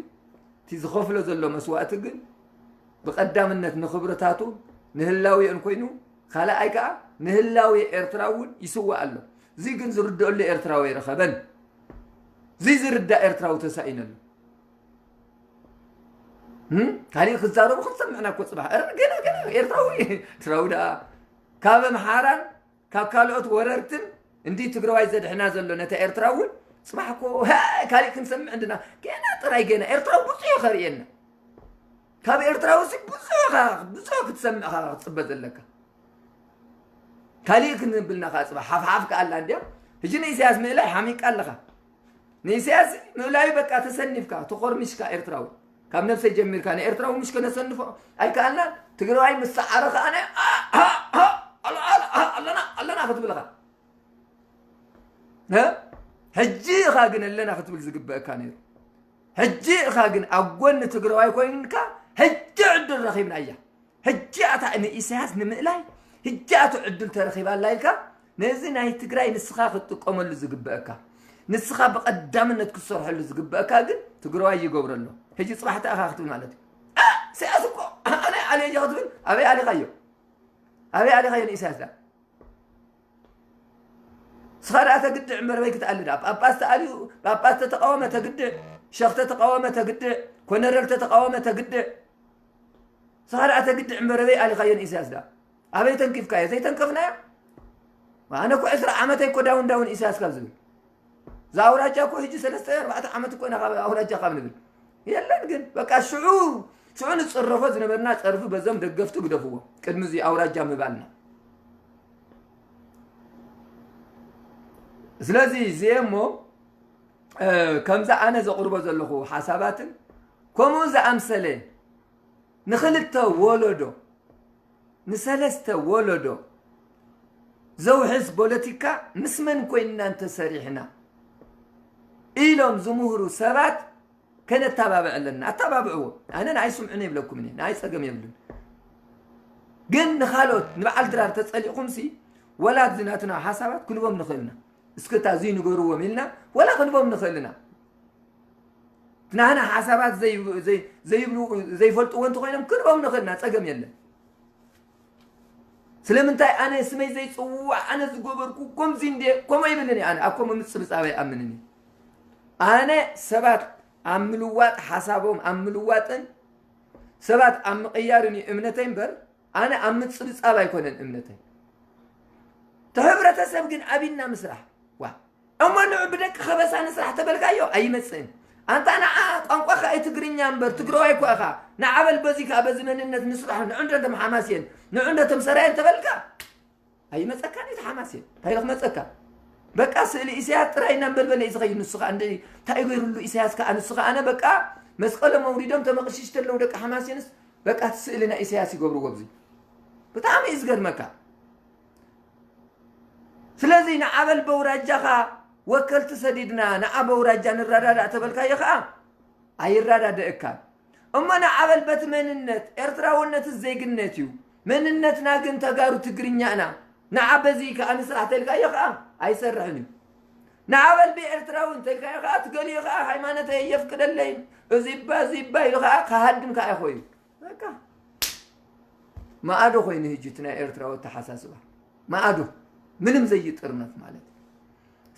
እቲ ዝኸፍሎ ዘሎ መስዋእቲ ግን ብቀዳምነት ንክብርታቱ ንህላዊኦን ኮይኑ ካልኣይ ከዓ ንህላዊ ኤርትራ እውን ይስዋእ ኣሎ እዚ ግን ዝርድአሉ ኤርትራዊ ኣይረኸበን እዚ ዝርዳእ ኤርትራዊ ተሳኢነሉ ካሊእ ክዛረቡ ክንሰምዕና እኮ ፅባሕ ረ ገና ገና ኤርትራዊ ኤርትራዊ ደኣ ካብ ኣምሓራን ካብ ካልኦት ወረርትን እንዲ ትግራዋይ ዘድሕና ዘሎ ነታ ኤርትራ እውን ፅባሕ እኮ ካሊእ ክንሰምዕ እንድና ገና ጥራይ ገና ኤርትራዊ ብዙሕ ከርእየና ካብ ኤርትራዊ ብዙሕ ብዙሕ ክትሰምዕ ክትፅበ ዘለካ ካሊእ ክንብልና ከዓ ፅባሕ ሓፍሓፍ ከኣላ እንዲያ ሕጂ ንኢሳያስ ምእላይ ሓሚቃ ኣለኻ ንኢሳያስ ምእላዩ በቃ ተሰኒፍካ ተኾርሚሽካ ኤርትራዊ ካብ ነብሰይ ጀሚርካ ንኤርትራዊ ምሽ ከነሰንፎ ኣይከኣልናን ትግራዋይ ምስ ሰዓረ ከኣነ ኣለና ኣለና ክትብልኻ ሕጂ ኢኻ ግን ኣለና ክትብል ዝግበአካ ነይሩ ሕጂ ኢኻ ግን ኣብ ጎኒ ትግራዋይ ኮይንካ ሕጂ ዕድል ረኺብና እያ ሕጂ ኣታ ንኢሳያስ ንምእላይ ሕጂ ኣቶ ዕድል ተረኺባላ ኢልካ ነዚ ናይ ትግራይ ንስኻ ክትጥቀመሉ ዝግበአካ ንስኻ ብቐዳምነት ክትሰርሐሉ ዝግበአካ ግን ትግራዋይ ይገብረሎ ሕጂ ፅባሕታ ኢኻ ክትብል ማለት እዩ ኢሳያስ እኮ ኣነ ኣልየ ክትብል ኣበይ ኣሊኻዮ ኣበይ ኣሊኻዮ ንኢሳያስ ዳ ስኻ ደኣ ተግድዕ እምበር በይ ክትኣሊ ደኣ ጳጳስ ተኣልዩ ጳጳስ ተተቃወመ ተግድዕ ሸኽ ተተቃወመ ተግድዕ ኮነረል ተተቃወመ ተግድዕ ስኻ ደኣ ተግድዕ እምበር በይ ኣሊኻዮ ንኢሳያስ ደኣ ኣበይ ተንኪፍካዮ ዘይተንከፍናዮ ኣነ እኮ ዕስራ ዓመተይ እኮ ዳውን ዳውን ኢሳያስ ካብ ዝብል እዛ ኣውራጃ እኮ ሕጂ ሰለስተ ኣርባዕተ ዓመት እኮ ኢና ካብ ኣውራጃ ካብ ንብል የለን ግን በቃ ሽዑ ሽዑ ንፅረፎ ዝነበርና ፀርፊ በዞም ደገፍቱ ግደፍዎ ቅድሚ እዚ ኣውራጃ ምባልና ስለዚ እዚኤ እሞ ከምዚ ኣነ ዘቕርቦ ዘለኹ ሓሳባትን ከምኡ ዝኣምሰለ ንኽልተ ወለዶ ንሰለስተ ወለዶ ዘውሕስ ፖለቲካ ምስ መን ኮይንና እንተሰሪሕና ኢሎም ዝምህሩ ሰባት ከነተባብዕ ኣለና። ኣተባብዕዎ። ኣነ ንኣይ ስምዑኒ ይብለኩም እየ፣ ንኣይ ጸገም የብሉን። ግን ንኻልኦት ንበዓል ድራር ተጸሊእኹምሲ ወላ ኣብዚ ናትና ሓሳባት ክንቦም ንኽእልና። እስክታ እዙይ ንገርዎም ኢልና ወላ ክንቦም ንኽእልና። ናህና ሓሳባት ዘይብ- ዘይ- ዘይብሉ ዘይፈልጥዎ እንተኮይኖም ክንርኦም ንኽእልና ጸገም የለን። ስለምንታይ ኣነ ስመይ ዘይጽውዕ ኣነ ዝገበርኩ ከምዚ እንደ ከምኡ ይብልን እየ። ኣነ ኣብ ከምኡ ምጽብጻብ ኣይኣምንን እየ። ኣነ ሰባት ኣብ ምልዋጥ ሓሳቦም ኣብ ምልዋጥን ሰባት ኣብ ምቕያርን እዩ እምነተይ እምበር ኣነ ኣብ ምጽብጻብ ኣይኮነን እምነተይ። እቲ ሕብረተሰብ ግን ኣቢልና ምስራሕ ዋ እሞ ንዑ ብደቂ ከበሳ ንስራሕ ተበልካዮ ኣይመፅእን። ኣንታ ንዓ ቋንቋ ከኣ ትግርኛ እምበር ትግረዋይ እኳ ኢኻ። ንዓ በል በዚ ከኣ በዚ መንነት ንስራሕ ንዑ እንዶ ተም ሓማስየን ንዑ እንዶ ተም ሰራየን ተበልካ ኣይመፀካን እዩ ተሓማስየን እንታይ ክመፀካ። በቃ ስእሊ ኢሳያስ ጥራይ እናንበልበለ እዩ ዝኸይድ ንሱ ከዓ እንደ እንታይ ገይሩሉ ኢሳያስ ከዓ ንሱ ከዓ ኣነ በቃ መስቀሎም ኣውሪዶም ተመቕሽሽ ተለው ደቂ ሓማስየንስ በቃ እቲ ስእሊ ናይ ኢሳያስ ይገብርዎ ኣብዚ ብጣዕሚ እዩ ዝገርመካ። ስለዚ ንዓበል በውራጃኻ ወከልቲ ሰዲድና ንዓ በውራጃ ንረዳዳእ ተበልካዮ ኸዓ ኣይረዳደእካን። እሞ ንዓበል በቲ መንነት ኤርትራውነት ዜግነት እዩ። መንነትና ግን ተጋሩ ትግርኛ ኢና። ንዓ በዚ ከኣ ንስራሕ ተልካዮ ኸዓ ኣይሰርሕን እዩ። ንዓበል ብኤርትራዊ እንተልካዮ ኸዓ ትገሊኡ ኸዓ ሃይማኖተይ የፍቅደለይን እዚባ እዚባ ኢሉ ኸዓ ክሃድም ከኣ ይኾዩ። በቃ ማኣዶ ኮይኑ ህጂ እቲ ናይ ኤርትራዊ ኣተሓሳስባ ማኣዶ ምንም ዘይጥርነፍ ማለት እዩ።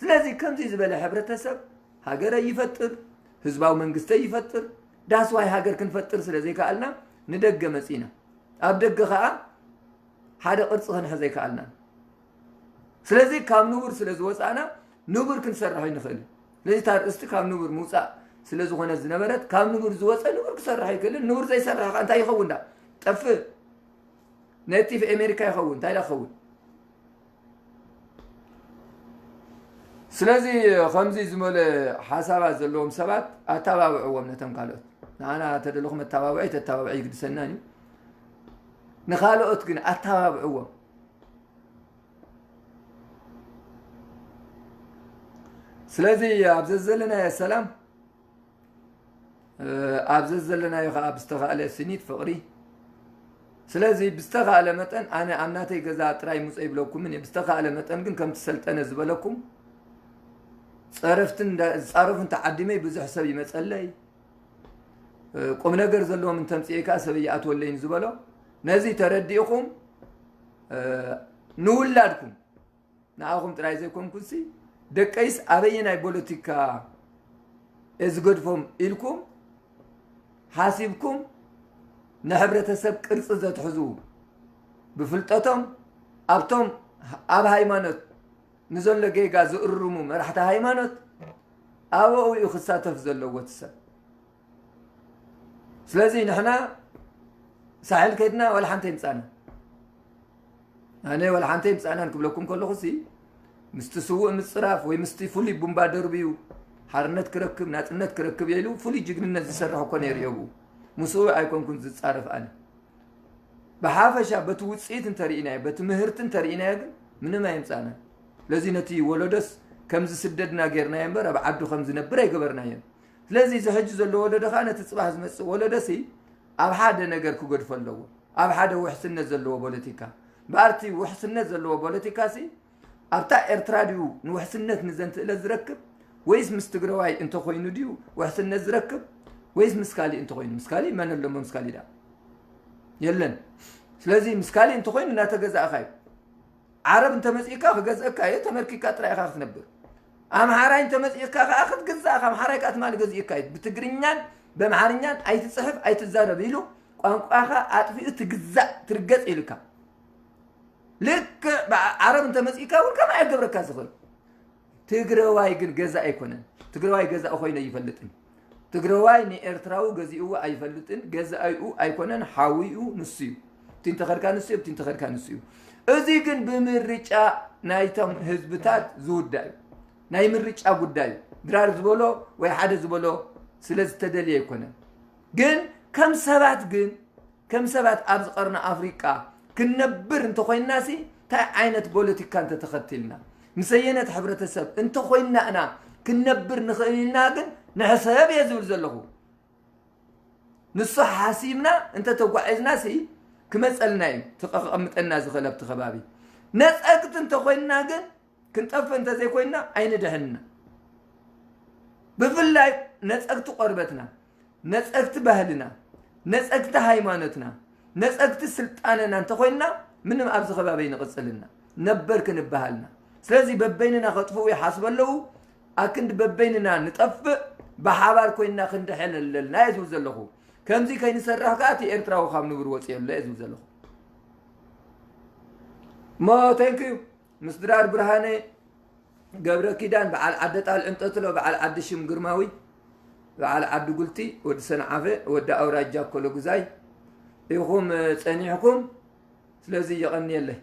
ስለዚ ከምዚ ዝበለ ሕብረተሰብ ሃገረ ይፈጥር፣ ህዝባዊ መንግስተ ይፈጥር። ዳስዋይ ሃገር ክንፈጥር ስለ ዘይከኣልና ንደገ መጺና። ኣብ ደገ ከኣ ሓደ ቅርጺ ክንሕዘ ኣይከኣልናን። ስለዚ ካብ ንቡር ስለ ዝወጻእና ንቡር ክንሰርሖ ኣይንኽእልን። ስለዚ እታ ርእስቲ ካብ ንቡር ምውጻእ ስለ ዝኾነ ዝነበረት ካብ ንቡር ዝወጸ ንቡር ክሰርሖ ኣይክእልን። ንቡር ዘይሰርሕ ከ እንታይ ይኸውን ዳ ጠፍእ ነቲፍ ኤሜሪካ ይኸውን እንታይ ዳ ክኸውን። ስለዚ ከምዚ ዝመለ ሓሳባት ዘለዎም ሰባት ኣተባብዕዎም ነቶም ካልኦት። ንዓና ተደለኹም ኣተባብዐ ኣይተተባብዐ ይግድሰናን እዩ። ንኻልኦት ግን ኣተባብዕዎም። ስለዚ ኣብ ዘዘለናዮ ሰላም ኣብ ዘዘለናዮ ከዓ ብዝተኻእለ ስኒት ፍቕሪ። ስለዚ ብዝተኻእለ መጠን ኣነ ኣብ ናተይ ገዛ ጥራይ ምፀ ይብለኩምን እየ። ብዝተኻእለ መጠን ግን ከምቲ ሰልጠነ ዝበለኩም ፀረፍትን ዝፃረፉን ተዓዲመይ ብዙሕ ሰብ ይመፀለይ። ቁም ነገር ዘለዎም እንተምፅኤ ከዓ ሰብ ይኣትወለይን ዝበሎ ነዚ ተረዲእኹም ንውላድኩም ንኣኹም ጥራይ ዘይኮንኩንሲ ደቀይስ ኣበየናይ ፖለቲካ እዝገድፎም ኢልኩም ሓሲብኩም ንሕብረተሰብ ቅርፂ ዘትሕዙ ብፍልጠቶም ኣብቶም ኣብ ሃይማኖት ንዘሎ ጌጋ ዝእርሙ መራሕቲ ሃይማኖት ኣብኡ እዩ ክሳተፍ ዘለዎ እቲ ሰብ። ስለዚ ንሕና ሳሕል ከይድና ዋላ ሓንቲ ኣይምፃእና ኣነ ዋላ ሓንቲ ኣይምፃእናን ክብለኩም ከለኹ ሲ ምስቲ ስውእ ምፅራፍ ወይ ምስቲ ፍሉይ ቡምባ ደርብዩ ሓርነት ክረክብ ናፅነት ክረክብ ኢሉ ፍሉይ ጅግንነት ዝሰርሕ እኮ ነይሩ እዮ ብኡ ምስኡ ኣይኮንኩን ዝፃረፍ ኣነ ብሓፈሻ በቲ ውፅኢት እንተርኢናዮ በቲ ምህርቲ እንተርኢናዮ ግን ምንም ኣይምፃእናን ስለዚ ነቲ ወለዶስ ከም ዝስደድና ጌርናዮ እምበር ኣብ ዓዱ ከም ዝነብር ኣይገበርናዮን ስለዚ እዚ ሕጂ ዘሎ ወለዶ ከዓ ነቲ ፅባሕ ዝመፅእ ወለዶ ሲ ኣብ ሓደ ነገር ክገድፎ ኣለዎ ኣብ ሓደ ውሕስነት ዘለዎ ፖለቲካ እምበኣር እቲ ውሕስነት ዘለዎ ፖለቲካ ሲ ኣብታ ኤርትራ ድዩ ንውሕስነት ንዘንትእለት ዝረክብ ወይስ ምስ ትግረዋይ እንተኮይኑ ድዩ ውሕስነት ዝረክብ ወይስ ምስ ካሊእ እንተኮይኑ ምስ ካሊእ መን ኣለሞ ምስ ካሊእ ደኣ የለን ስለዚ ምስ ካሊእ እንተኮይኑ እናተገዛእካ እዩ ዓረብ እንተመፂእካ ክገዝእካ እየ ተመርኪካ ጥራይ ኢካ ክትነብር ኣምሓራይ እንተመፂእካ ከዓ ክትግዛእ ኣምሓራይ ከዓ ትማሊ ገዚእካ እዩ ብትግርኛን በምሓርኛን ኣይትፅሕፍ ኣይትዛረብ ኢሉ ቋንቋኻ ኣጥፊኡ ትግዛእ ትርገፅ ኢሉካ ልክዕ ዓረብ እንተመፂእካ እውን ከምኣ የገብረካ ዝኽእል ትግረዋይ ግን ገዛ ኣይኮነን ትግረዋይ ገዛ ኮይነ ይፈልጥን ትግረዋይ ንኤርትራዊ ገዚእዎ ኣይፈልጥን ገዛኢኡ ኣይኮነን ሓውኡ ንሱ እዩ እቲ እንተኸድካ ንሱ እዩ እቲ እንተኸድካ ንሱ እዩ እዚ ግን ብምርጫ ናይቶም ህዝብታት ዝውዳ እዩ ናይ ምርጫ ጉዳይ እዩ ድራር ዝበሎ ወይ ሓደ ዝበሎ ስለ ዝተደልየ ኣይኮነን ግን ከም ሰባት ግን ከም ሰባት ኣብዚ ቀርኒ ኣፍሪቃ ክንነብር እንተኾይንናሲ እንታይ ዓይነት ፖለቲካ እንተተኸቲልና ምሰየነት ሕብረተሰብ እንተኾይንና እና ክንነብር ንኽእል ኢልና ግን ንሕሰብ እየ ዝብል ዘለኹ ንሱ ሓሲብና እንተተጓዒዝናሲ ክመፀልና እዩ ተቐምጠና ዝኽእል ኣብቲ ከባቢ ነፀግቲ እንተኾይንና ግን ክንጠፍእ እንተዘይኮይንና ኣይንድሕንና ብፍላይ ነጸግቲ ቆርበትና፣ ነጸግቲ ባህልና፣ ነጸግቲ ሃይማኖትና፣ ነጸግቲ ስልጣነና እንተኾይንና፣ ምንም ኣብዚ ከባቢ ንቕጽልና ነበር ክንበሃልና። ስለዚ በበይንና ከጥፍኡ ይሓስቡ ኣለዉ። ኣክንዲ በበይንና ንጠፍእ፣ ብሓባር ኮይንና ክንድሕን ኣለና እየ ዝብል ዘለኹ። ከምዚ ከይንሰርሕ ከኣ እቲ ኤርትራዊ ካብ ንቡር ወፂኡ ኣሎ እየ ዝብል ዘለኹ። ሞ፣ thank you። ምስ ድራር ብርሃነ፣ ገብረ ኪዳን፣ በዓል ዓዲ ጣል እንጠትሎ፣ በዓል ዓዲ ሽም ግርማዊ፣ በዓል ዓዲ ጉልቲ፣ ወዲ ሰንዓፈ፣ ወዲ ኣውራጃ ኮሎጉዛይ ኢኹም ጸኒሕኩም። ስለዚ የቐንየለይ።